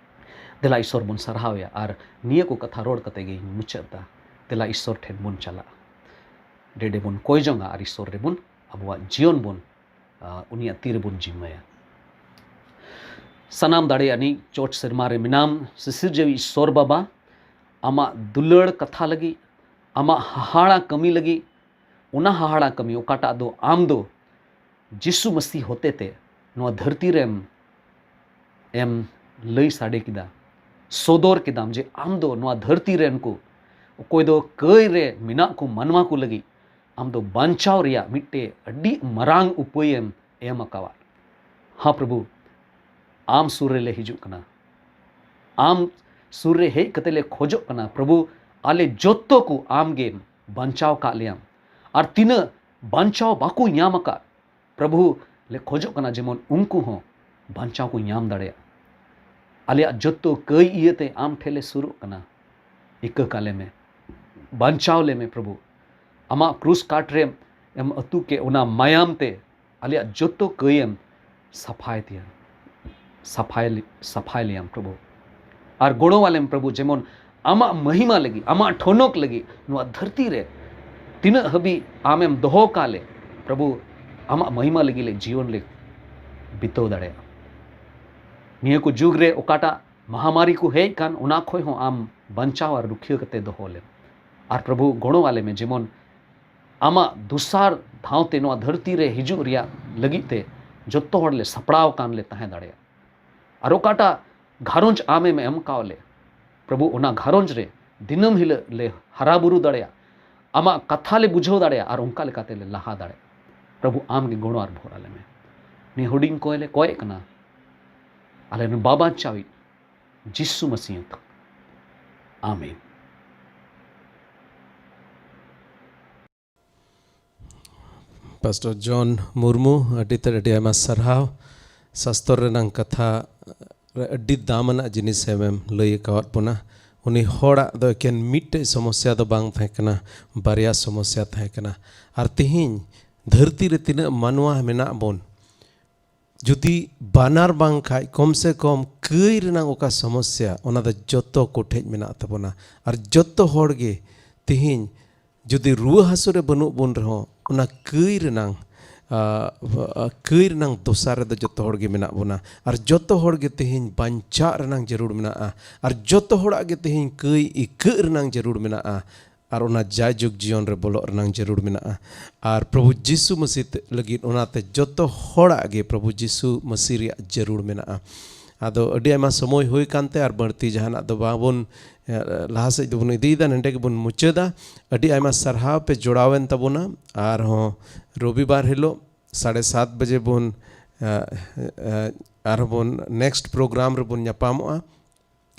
ᱫᱮᱞᱟ ᱤᱥᱥᱚᱨ ᱵᱚᱱ ᱥᱟᱨᱦᱟᱣᱮᱭᱟ᱾ ᱟᱨ ᱱᱤᱭᱟᱹ ᱠᱚ ᱠᱟᱛᱷᱟ ᱨᱚᱲ ᱠᱟᱛᱮ ᱜᱮᱧ ᱢᱩᱪᱟᱹᱫ ᱮᱫᱟ᱾ ᱫᱮᱞᱟ ᱤᱥᱥᱚᱨ ᱴᱷᱮᱱ ᱵᱚᱱ ᱪᱟᱞᱟᱜᱼᱟ, ᱰᱮᱰᱮ ᱵᱚᱱ ᱠᱚᱭ ᱡᱚᱝᱟ ᱟᱨ ᱤᱥᱥᱚᱨ ᱨᱮᱵᱚᱱ ᱟᱵᱚᱣᱟᱜ ᱡᱤᱭᱚᱱ ᱵᱚᱱ, ᱟ, ᱩᱱᱤᱭᱟᱜ ᱛᱤ ᱨᱮᱵᱚᱱ ᱡᱤᱢᱢᱟᱹᱭᱟ᱾ ᱥᱟᱱᱟᱢ ᱫᱟᱲᱮᱭᱟᱱᱤᱡ ᱪᱚᱴ ᱥᱮᱨᱢᱟ ᱨᱮ ᱢᱮᱱᱟᱢ, ᱥᱤᱥᱤᱨᱡᱟᱹᱣᱤᱡ ᱤᱥᱥᱚᱨ ᱵᱟᱵᱟ, ᱟᱢᱟᱜ ᱫᱩᱞᱟᱹᱲ ᱠᱟᱛᱷᱟ ᱞᱟᱹᱜᱤᱫ, ᱟᱢᱟᱜ ᱦᱟᱦᱟᱲᱟ ᱠᱟᱹᱢᱤ ᱞᱟᱹᱜᱤᱫ, ᱚᱱᱟ ᱦᱟᱦᱟᱲᱟ ᱠᱟᱹᱢᱤ ᱚᱠᱟᱴᱟᱜ ᱫᱚ ᱟᱢ ᱫᱚ ᱡᱤᱥᱩ ᱢᱟᱹᱥᱤ ᱦᱚᱛᱮᱛᱮ ᱱᱚᱣᱟ ᱫᱷᱟᱹᱨᱛᱤ ᱨᱮᱢ ᱮᱢ ᱞᱟᱹᱭ ᱥᱟᱰᱮ ᱠᱮᱫᱟ, ᱥᱚᱫᱚᱨ ᱠᱮᱫᱟᱢ ᱡᱮ ᱟᱢ ᱫᱚ ᱱᱚᱣᱟ ᱫᱷᱟᱹᱨᱛᱤ ᱨᱮᱱ ᱠᱚ, ᱚᱠᱚᱭ ᱫᱚ ᱠᱟᱹᱭ ᱨᱮ ᱢᱮᱱᱟᱜ ᱠᱚ ᱢᱟᱱᱣᱟ ᱠᱚ ᱞᱟᱹᱜᱤᱫ ᱟᱢ ᱫᱚ ᱵᱟᱧᱪᱟᱣ ᱨᱮᱭᱟᱜ ᱢᱤᱫᱴᱮᱡ ᱟᱹᱰᱤ ᱢᱟᱨᱟᱝ ᱩᱯᱟᱹᱭᱮᱢ ᱮᱢ ᱟᱠᱟᱣᱟᱫ᱾ ᱦᱟᱸ ᱯᱨᱚᱵᱷᱩ, ᱟᱢ ᱥᱩᱨ ᱨᱮᱞᱮ ᱦᱤᱡᱩᱜ ᱠᱟᱱᱟ, ᱟᱢ ᱥᱩᱨ ᱨᱮ ᱦᱮᱡ ᱠᱟᱛᱮ ᱞᱮ ᱠᱷᱚᱡᱚᱜ ᱠᱟᱱᱟ ᱯᱨᱚᱵᱷᱩ, ᱟᱞᱮ ᱡᱚᱛᱚ ᱠᱚ ᱟᱢ ᱜᱮᱢ ᱵᱟᱧᱪᱟᱣ ᱠᱟᱜ ᱞᱮᱭᱟᱢ, ᱟᱨ ᱛᱤᱱᱟᱹᱜ ᱵᱟᱧᱪᱟᱣ ᱵᱟᱠᱚ ᱧᱟᱢ ᱟᱠᱟᱫ ᱯᱨᱚᱵᱷᱩ, ᱞᱮ ᱠᱷᱚᱡᱚᱜ ᱠᱟᱱᱟ ᱡᱮᱢᱚᱱ ᱩᱱᱠᱩ ᱦᱚᱸ ᱵᱟᱧᱪᱟᱣ ᱠᱚ ᱧᱟᱢ ᱫᱟᱲᱮᱭᱟᱜ᱾ ᱟᱞᱮᱭᱟᱜ ᱡᱚᱛᱚ ᱠᱟᱹᱭ ᱤᱭᱟᱹᱛᱮ ᱟᱢ ᱴᱷᱮᱱ ᱞᱮ ᱥᱩᱨᱩᱜ ᱠᱟᱱᱟ᱾ ᱤᱠᱟᱹ ᱠᱟᱞᱮ ᱢᱮ, ᱵᱟᱧᱪᱟᱣ ᱞᱮ ᱢᱮ ᱯᱨᱚᱵᱷᱩ᱾ ᱟᱢᱟᱜ ᱠᱨᱩᱥ ᱠᱟᱴ ᱨᱮ ᱮᱢ ᱟᱹᱛᱩ ᱠᱮᱫ ᱚᱱᱟ ᱢᱟᱭᱟᱢ ᱛᱮ ᱟᱞᱮᱭᱟᱜ ᱡᱚᱛᱚ ᱠᱟᱹᱭᱮᱢ ᱥᱟᱯᱷᱟᱭ ᱛᱮᱭᱟ, ᱥᱟᱯᱷᱟᱭ ᱞᱮ-, ᱥᱟᱯᱷᱟᱭ ᱞᱮᱭᱟᱢ ᱯᱨᱚᱵᱷᱩ᱾ ᱟᱨ ᱜᱚᱲᱚᱣᱟᱞᱮᱢ ᱯᱨᱚᱵᱷᱩ, ᱡᱮᱢᱚᱱ ᱟᱢᱟᱜ ᱢᱚᱦᱤᱢᱟ ᱞᱟᱹᱜᱤᱫ, ᱟᱢᱟᱜ ᱴᱷᱚᱱᱚᱠ ᱞᱟᱹᱜᱤᱫ ᱱᱚᱣᱟ ᱫᱷᱟᱹᱨᱛᱤ ᱨᱮ ᱛᱤᱱᱟᱹᱜ ᱦᱟᱹᱵᱤᱡ ᱟᱢᱮᱢ ᱫᱚᱦᱚ ᱠᱟᱜ ᱞᱮ ᱯᱨᱚᱵᱷᱩ, ᱟᱢᱟᱜ ᱢᱚᱦᱤᱢᱟ ᱞᱟᱹᱜᱤᱫ ᱞᱮ ᱡᱤᱭᱚᱱ ᱞᱮ ᱵᱤᱛᱟᱹᱣ ᱫᱟᱲᱮᱭᱟᱜᱼᱟ᱾ ᱱᱤᱭᱟᱹ ᱠᱚ ᱡᱩᱜᱽ ᱨᱮ ᱚᱠᱟᱴᱟᱜ ᱢᱟᱦᱟᱢᱟᱨᱤ ᱠᱚ ᱦᱮᱡ ᱠᱟᱱ, ᱚᱱᱟ ᱠᱷᱚᱡ ᱦᱚᱸ ᱟᱢ ᱵᱟᱧᱪᱟᱣ ᱟᱨ ᱨᱩᱠᱷᱤᱭᱟᱹ ᱠᱟᱛᱮ ᱫᱚᱦᱚ ᱞᱮᱢ᱾ ᱟᱨ ᱯᱨᱚᱵᱷᱩ, ᱜᱚᱲᱚ ᱟᱞᱮ ᱢᱮ, ᱡᱮᱢᱚᱱ ᱟᱢᱟᱜ ᱫᱚᱥᱟᱨ ᱫᱷᱟᱣ ᱛᱮ ᱱᱚᱣᱟ ᱫᱷᱟᱹᱨᱛᱤ ᱨᱮ ᱦᱤᱡᱩᱜ ᱨᱮᱭᱟᱜ ᱞᱟᱹᱜᱤᱫ ᱛᱮ ᱡᱚᱛᱚ ᱦᱚᱲ ᱞᱮ ᱥᱟᱯᱲᱟᱣ ᱟᱠᱟᱱ ᱞᱮ ᱛᱟᱦᱮᱸ ᱫᱟᱲᱮᱭᱟᱜ᱾ ᱟᱨ ᱚᱠᱟᱴᱟᱜ ᱜᱷᱟᱨᱚᱸᱡᱽ ᱟᱢᱮᱢ ᱮᱢ ᱠᱟᱣ ᱞᱮ, ᱯᱨᱚᱵᱷᱩ, ᱚᱱᱟ ᱜᱷᱟᱨᱚᱸᱡᱽ ᱨᱮ ᱫᱤᱱᱟᱹᱢ ᱦᱤᱞᱳᱜ ᱞᱮ ᱦᱟᱨᱟ ᱵᱩᱨᱩ ᱫᱟᱲᱮᱭᱟᱜ, ᱟᱢᱟᱜ ᱠᱟᱛᱷᱟ ᱞᱮ ᱵᱩᱡᱷᱟᱹᱣ ᱫᱟᱲᱮᱭᱟᱜ ᱟᱨ ᱚᱱᱠᱟ ᱞᱮᱠᱟᱛᱮ ᱞᱮ ᱞᱟᱦᱟ ᱫᱟᱲᱮᱭᱟᱜ᱾ ᱯᱨᱚᱵᱷᱩ, ᱟᱢ ᱜᱮ ᱜᱚᱲᱚ ᱟᱨ ᱵᱷᱚᱨ ᱟᱞᱮ ᱢᱮ᱾ ᱱᱤᱭᱟᱹ ᱦᱩᱰᱤᱧ ᱠᱚᱭ ᱞᱮ ᱠᱚᱭᱮᱜ ᱠᱟᱱᱟ ᱟᱞᱮ ᱨᱮᱱ ᱵᱟᱵᱟ ᱪᱟᱣᱤᱡ ᱡᱤᱥᱩ ᱢᱟᱹᱥᱤ ᱧᱩᱛᱩᱢ᱾ ᱟᱢᱮᱱ᱾ ᱯᱟᱥᱴᱚᱨ ᱡᱚᱱ ᱢᱩᱨᱢᱩ, ᱟᱹᱰᱤ ᱛᱮᱫ ᱟᱹᱰᱤ ᱟᱭᱢᱟ ᱥᱟᱨᱦᱟᱣ᱾ ᱥᱟᱥᱛᱚᱨ ᱨᱮᱱᱟᱝ ᱠᱟᱛᱷᱟ ᱨᱮ ᱟᱹᱰᱤ ᱫᱟᱢᱟᱱᱟᱜ ᱡᱤᱱᱤᱥ ᱮᱢ ᱞᱟᱹᱭ ᱟᱠᱟᱣᱟᱫ ᱵᱚᱱᱟ᱾ ᱩᱱᱤ ᱦᱚᱲᱟᱜ ᱫᱚ ᱮᱠᱮᱱ ᱢᱤᱫᱴᱮᱡ ᱥᱚᱢᱚᱥᱭᱟ ᱫᱚ ᱵᱟᱝ ᱛᱟᱦᱮᱸ ᱠᱟᱱᱟ, ᱵᱟᱨᱭᱟ ᱥᱚᱢᱚᱥᱭᱟ ᱛᱟᱦᱮᱸ ᱠᱟᱱᱟ᱾ ᱟᱨ ᱛᱮᱦᱮᱧ ᱫᱷᱟᱹᱨᱛᱤ ᱨᱮ ᱛᱤᱱᱟᱹᱜ ᱢᱟᱱᱣᱟ ᱢᱮᱱᱟᱜ ᱵᱚᱱ, ᱡᱩᱫᱤ ᱵᱟᱱᱟᱨ ᱵᱟᱝ ᱠᱷᱟᱡ, ᱠᱚᱢ ᱥᱮ ᱠᱚᱢ ᱠᱟᱹᱭ ᱨᱮᱱᱟᱝ ᱚᱠᱟ ᱥᱚᱢᱚᱥᱭᱟ, ᱚᱱᱟ ᱫᱚ ᱡᱚᱛᱚ ᱠᱚᱴᱷᱮᱡ ᱢᱮᱱᱟᱜ ᱛᱟᱵᱚᱱᱟ᱾ ᱟᱨ ᱡᱚᱛᱚ ᱦᱚᱲ ᱜᱮ ᱛᱮᱦᱮᱧ ᱡᱩᱫᱤ ᱨᱩᱣᱟᱹ ᱦᱟᱹᱥᱩ ᱨᱮ ᱵᱟᱹᱱᱩᱜ ᱵᱚᱱ ᱨᱮᱦᱚᱸ, ᱚᱱᱟ ᱠᱟᱹᱭ ᱨᱮᱱᱟᱝ, ᱟ, ᱠᱟᱹᱭ ᱨᱮᱱᱟᱝ ᱫᱚᱥᱟ ᱨᱮᱫᱚ ᱡᱚᱛᱚ ᱦᱚᱲ ᱜᱮ ᱢᱮᱱᱟᱜ ᱵᱚᱱᱟ᱾ ᱟᱨ ᱡᱚᱛᱚ ᱦᱚᱲ ᱜᱮ ᱛᱮᱦᱮᱧ ᱵᱟᱧᱪᱟᱜ ᱨᱮᱱᱟᱝ ᱡᱟᱹᱨᱩᱲ ᱢᱮᱱᱟᱜᱼᱟ᱾ ᱟᱨ ᱡᱚᱛᱚ ᱦᱚᱲᱟᱜ ᱜᱮ ᱛᱮᱦᱮᱧ ᱠᱟᱹᱭ ᱟᱹᱭᱠᱟᱹᱜ ᱨᱮᱱᱟᱝ ᱡᱟᱹᱨᱩᱲ ᱢᱮᱱᱟᱜᱼᱟ᱾ ᱟᱨ ᱚᱱᱟ ᱡᱟᱭᱡᱩᱜᱽ ᱡᱤᱭᱚᱱ ᱨᱮ ᱵᱚᱞᱚᱜ ᱨᱮᱱᱟᱝ ᱡᱟᱹᱨᱩᱲ ᱢᱮᱱᱟᱜᱼᱟ᱾ ᱟᱨ ᱯᱨᱚᱵᱷᱩ ᱡᱤᱥᱩ ᱢᱟᱹᱥᱤ ᱛᱮ ᱞᱟᱹᱜᱤᱫ, ᱚᱱᱟᱛᱮ ᱡᱚᱛᱚ ᱦᱚᱲᱟᱜ ᱜᱮ ᱯᱨᱚᱵᱷᱩ ᱡᱤᱥᱩ ᱢᱟᱹᱥᱤ ᱨᱮᱭᱟᱜ ᱡᱟᱹᱨᱩᱲ ᱢᱮᱱᱟᱜᱼᱟ᱾ ᱟᱫᱚ ᱟᱹᱰᱤ ᱟᱭᱢᱟ ᱥᱚᱢᱚᱭ ᱦᱩᱭ ᱠᱟᱱᱛᱮ ᱟᱨ ᱵᱟᱹᱲᱛᱤ ᱡᱟᱦᱟᱱᱟᱜ ᱫᱚ ᱵᱟᱵᱚᱱ, ᱮ, ᱞᱟᱦᱟ ᱥᱮᱫ ᱫᱚᱵᱚᱱ ᱤᱫᱤᱭᱮᱫᱟ᱾ ᱱᱚᱸᱰᱮ ᱜᱮᱵᱚᱱ ᱢᱩᱪᱟᱹᱫᱟ᱾ ᱟᱹᱰᱤ ᱟᱭᱢᱟ ᱥᱟᱨᱦᱟᱣ ᱯᱮ ᱡᱚᱲᱟᱣᱮᱱ ᱛᱟᱵᱚᱱᱟ᱾ ᱟᱨᱦᱚᱸ ᱨᱚᱵᱤᱵᱟᱨ ᱦᱤᱞᱳᱜ ᱥᱟᱲᱮ ᱥᱟᱛ ᱵᱟᱡᱮ ᱵᱚᱱ, ᱮ, ᱮ, ᱟᱨᱦᱚᱸ ᱵᱚᱱ next program ᱨᱮᱵᱚᱱ ᱧᱟᱯᱟᱢᱚᱜᱼᱟ᱾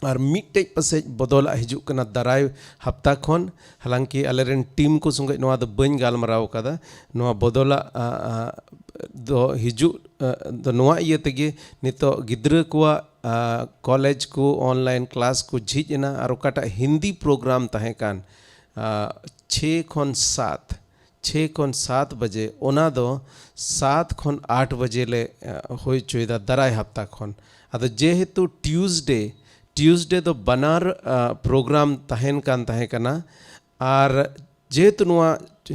ᱟᱨ ᱢᱤᱫᱴᱮᱡ ᱯᱟᱥᱮᱡ ᱵᱚᱫᱚᱞᱟᱜ ᱦᱤᱡᱩᱜ ᱠᱟᱱᱟ ᱫᱟᱨᱟᱭ ᱦᱟᱯᱛᱟ ᱠᱷᱚᱱ᱾ ᱦᱟᱞᱟᱝᱠᱤ ᱟᱞᱮᱨᱮᱱ team ᱠᱚ ᱥᱚᱸᱜᱮ ᱱᱚᱣᱟ ᱫᱚ ᱵᱟᱹᱧ ᱜᱟᱞᱢᱟᱨᱟᱣ ᱠᱟᱫᱟ᱾ ᱱᱚᱣᱟ ᱵᱚᱫᱚᱞᱟᱜ, ᱟ, ᱟ, ᱫᱚ ᱦᱤᱡᱩᱜ, ᱟ, ᱫᱚ ᱱᱚᱣᱟ ᱤᱭᱟᱹ ᱛᱮᱜᱮ ᱱᱤᱛᱚᱜ ᱜᱤᱫᱽᱨᱟᱹ ᱠᱚᱣᱟᱜ, ᱟ, ᱠᱚᱞᱮᱡᱽ ᱠᱚ online class ᱠᱚ ᱡᱷᱤᱡ ᱮᱱᱟ᱾ ᱟᱨ ᱚᱠᱟᱴᱟᱜ ᱦᱤᱱᱫᱤ program ᱛᱟᱦᱮᱸ ᱠᱟᱱ, ᱟ, ᱪᱷᱮ ᱠᱷᱚᱱ ᱥᱟᱛ, ᱪᱷᱮ ᱠᱷᱚᱱ ᱥᱟᱛ ᱵᱟᱡᱮ, ᱚᱱᱟ ᱫᱚ ᱥᱟᱛ ᱠᱷᱚᱱ ᱟᱴ ᱵᱟᱡᱮ ᱞᱮ ᱦᱩᱭ ᱦᱚᱪᱚᱭᱮᱫᱟ ᱫᱟᱨᱟᱭ ᱦᱟᱯᱛᱟ ᱠᱷᱚᱱ᱾ ᱟᱫᱚ ᱡᱮᱦᱮᱛᱩ ᱴᱤᱭᱩᱥᱰᱮ, ᱴᱤᱭᱩᱥᱰᱮ ᱫᱚ ᱵᱟᱱᱟᱨ ᱯᱨᱳᱜᱨᱟᱢ ᱛᱟᱦᱮᱱ ᱠᱟᱱ ᱛᱟᱦᱮᱸ ᱠᱟᱱᱟ, ᱟᱨ ᱡᱮᱦᱮᱛᱩ ᱱᱚᱣᱟ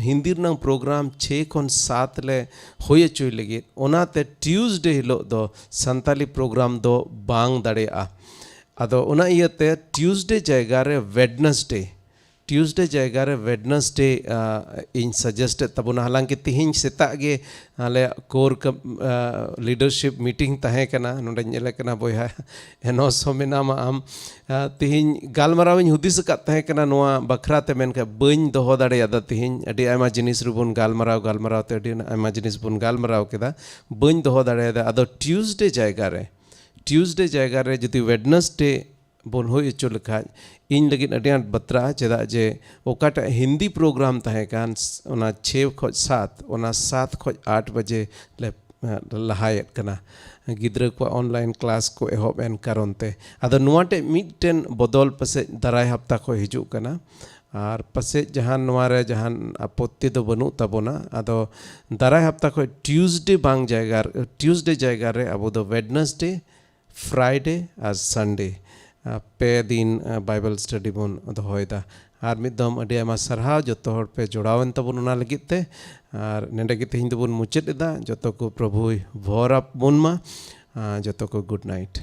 ᱦᱤᱱᱫᱤ ᱨᱮᱱᱟᱜ ᱯᱨᱳᱜᱨᱟᱢ ᱪᱷᱮ ᱠᱷᱚᱱ ᱥᱟᱛ ᱞᱮ ᱦᱩᱭ ᱦᱚᱪᱚᱭ ᱞᱟᱹᱜᱤᱫ, ᱚᱱᱟᱛᱮ ᱴᱤᱭᱩᱥᱰᱮ ᱦᱤᱞᱳᱜ ᱫᱚ ᱥᱟᱱᱛᱟᱞᱤ ᱯᱨᱳᱜᱨᱟᱢ ᱫᱚ ᱵᱟᱝ ᱫᱟᱲᱮᱭᱟᱜᱼᱟ᱾ ᱟᱫᱚ ᱚᱱᱟ ᱤᱭᱟᱹᱛᱮ ᱴᱤᱭᱩᱥᱰᱮ ᱡᱟᱭᱜᱟ ᱨᱮ ᱳᱭᱮᱰᱱᱮᱥᱰᱮ, ᱴᱤᱭᱩᱥᱰᱮ ᱡᱟᱭᱜᱟ ᱨᱮ ᱳᱭᱮᱰᱱᱮᱥᱰᱮ ᱤᱧ ᱥᱟᱡᱮᱥᱴ ᱮᱫ ᱛᱟᱵᱚᱱᱟ᱾ ᱦᱟᱞᱟᱝᱠᱤ ᱛᱤᱦᱤᱧ ᱥᱮᱛᱟᱜ ᱜᱮ ᱟᱞᱮᱭᱟᱜ ᱠᱳᱨ ᱞᱤᱰᱟᱨᱥᱤᱯ ᱢᱤᱴᱤᱝ ᱛᱟᱦᱮᱸ ᱠᱟᱱᱟ᱾ ᱱᱚᱰᱮᱧ ᱧᱮᱞᱮ ᱠᱟᱱᱟ ᱵᱚᱭᱦᱟ ᱮᱱᱚᱥ ᱦᱚᱸ ᱢᱮᱱᱟᱢᱟ ᱟᱢ᱾ ᱛᱤᱦᱤᱧ ᱜᱟᱞᱢᱟᱨᱟᱣ ᱤᱧ ᱦᱩᱫᱤᱥ ᱟᱠᱟᱫ ᱛᱟᱦᱮᱸ ᱠᱟᱱᱟ ᱱᱚᱣᱟ ᱵᱟᱠᱷᱨᱟ ᱛᱮ, ᱢᱮᱱᱠᱷᱟᱱ ᱵᱟᱹᱧ ᱫᱚᱦᱚ ᱫᱟᱲᱮᱭᱟᱫᱟ᱾ ᱛᱤᱦᱤᱧ ᱟᱹᱰᱤ ᱟᱭᱢᱟ ᱡᱤᱱᱤᱥ ᱨᱮᱵᱚᱱ ᱜᱟᱞᱢᱟᱨᱟᱣ, ᱜᱟᱞᱢᱟᱨᱟᱣ ᱛᱮ ᱟᱹᱰᱤ ᱟᱭᱢᱟ ᱡᱤᱱᱤᱥ ᱵᱚᱱ ᱜᱟᱞᱢᱟᱨᱟᱣ ᱠᱮᱫᱟ, ᱵᱟᱹᱧ ᱫᱚᱦᱚ ᱫᱟᱲᱮᱭᱟᱫᱟ᱾ ᱟᱫᱚ ᱴᱤᱭᱩᱥᱰᱮ ᱡᱟᱭᱜᱟ ᱨᱮ, ᱴᱤᱭᱩᱥᱰᱮ ᱡᱟᱭᱜᱟ ᱨᱮ ᱡᱩᱫᱤ ᱳᱭᱮᱰᱱᱮᱥᱰᱮ ᱵᱚᱱ ᱦᱩᱭ ᱦᱚᱪᱚ ᱞᱮᱠᱷᱟᱡ, ᱤᱧ ᱞᱟᱹᱜᱤᱫ ᱟᱹᱰᱤ ᱟᱸᱴ ᱵᱟᱛᱨᱟᱜᱼᱟ, ᱪᱮᱫᱟᱜ ᱡᱮ ᱚᱠᱟᱴᱟᱜ ᱦᱤᱱᱫᱤ ᱯᱨᱳᱜᱨᱟᱢ ᱛᱟᱦᱮᱸ ᱠᱟᱱ, ᱚᱱᱟ ᱪᱷᱮ ᱠᱷᱚᱡ ᱥᱟᱛ, ᱚᱱᱟ ᱥᱟᱛ ᱠᱷᱚᱡ ᱟᱴ ᱵᱟᱡᱮ ᱞᱮ ᱞᱟᱦᱟᱭᱮᱫ ᱠᱟᱱᱟ, ᱜᱤᱫᱽᱨᱟᱹ ᱠᱚᱣᱟᱜ ᱚᱱᱞᱟᱭᱤᱱ ᱠᱞᱟᱥ ᱠᱚ ᱮᱦᱚᱵ ᱮᱱ ᱠᱟᱨᱚᱱ ᱛᱮ᱾ ᱟᱫᱚ ᱱᱚᱣᱟ ᱴᱷᱮᱡ ᱢᱤᱫᱴᱮᱱ ᱵᱚᱫᱚᱞ ᱯᱟᱥᱮᱡ ᱫᱟᱨᱟᱭ ᱦᱟᱯᱛᱟ ᱠᱷᱚᱡ ᱦᱤᱡᱩᱜ ᱠᱟᱱᱟ, ᱟᱨ ᱯᱟᱥᱮᱡ ᱡᱟᱦᱟᱱ ᱱᱚᱣᱟ ᱨᱮ ᱡᱟᱦᱟᱱ ᱟᱯᱚᱛᱛᱤ ᱫᱚ ᱵᱟᱹᱱᱩᱜ ᱛᱟᱵᱚᱱᱟ᱾ ᱟᱫᱚ ᱫᱟᱨᱟᱭ ᱦᱟᱯᱛᱟ ᱠᱷᱚᱡ ᱴᱤᱭᱩᱥᱰᱮ ᱵᱟᱝ ᱡᱟᱭᱜᱟ, ᱴᱤᱭᱩᱥᱰᱮ ᱡᱟᱭᱜᱟ ᱨᱮ ᱟᱵᱚ ᱫᱚ ᱳᱭᱮᱰᱱᱮᱥᱰᱮ, ᱯᱷᱨᱟᱭᱰᱮ ᱟᱨ ᱥᱟᱱᱰᱮ, ᱯᱮ ᱫᱤᱱ ᱵᱟᱭᱵᱮᱞ ᱥᱴᱟᱰᱤ ᱵᱚᱱ ᱫᱚᱦᱚᱭᱮᱫᱟ᱾ ᱟᱨ ᱢᱤᱫ ᱫᱚᱢ ᱟᱹᱰᱤ ᱟᱭᱢᱟ ᱥᱟᱨᱦᱟᱣ, ᱡᱚᱛᱚ ᱦᱚᱲ ᱯᱮ ᱡᱚᱲᱟᱣᱮᱱ ᱛᱟᱵᱚᱱ ᱚᱱᱟ ᱞᱟᱹᱜᱤᱫ ᱛᱮ᱾ ᱟᱨ ᱱᱚᱰᱮ ᱜᱮ ᱛᱮᱦᱮᱧ ᱫᱚᱵᱚᱱ ᱢᱩᱪᱟᱹᱫ ᱮᱫᱟ᱾ ᱡᱚᱛᱚ ᱠᱚ ᱯᱨᱚᱵᱷᱩᱭ ᱵᱷᱚᱨ ᱟᱵᱚᱱ ᱢᱟ᱾ ᱟᱨ ᱡᱚᱛᱚ ᱠᱚ ᱜᱩᱰ ᱱᱟᱭᱤᱴ᱾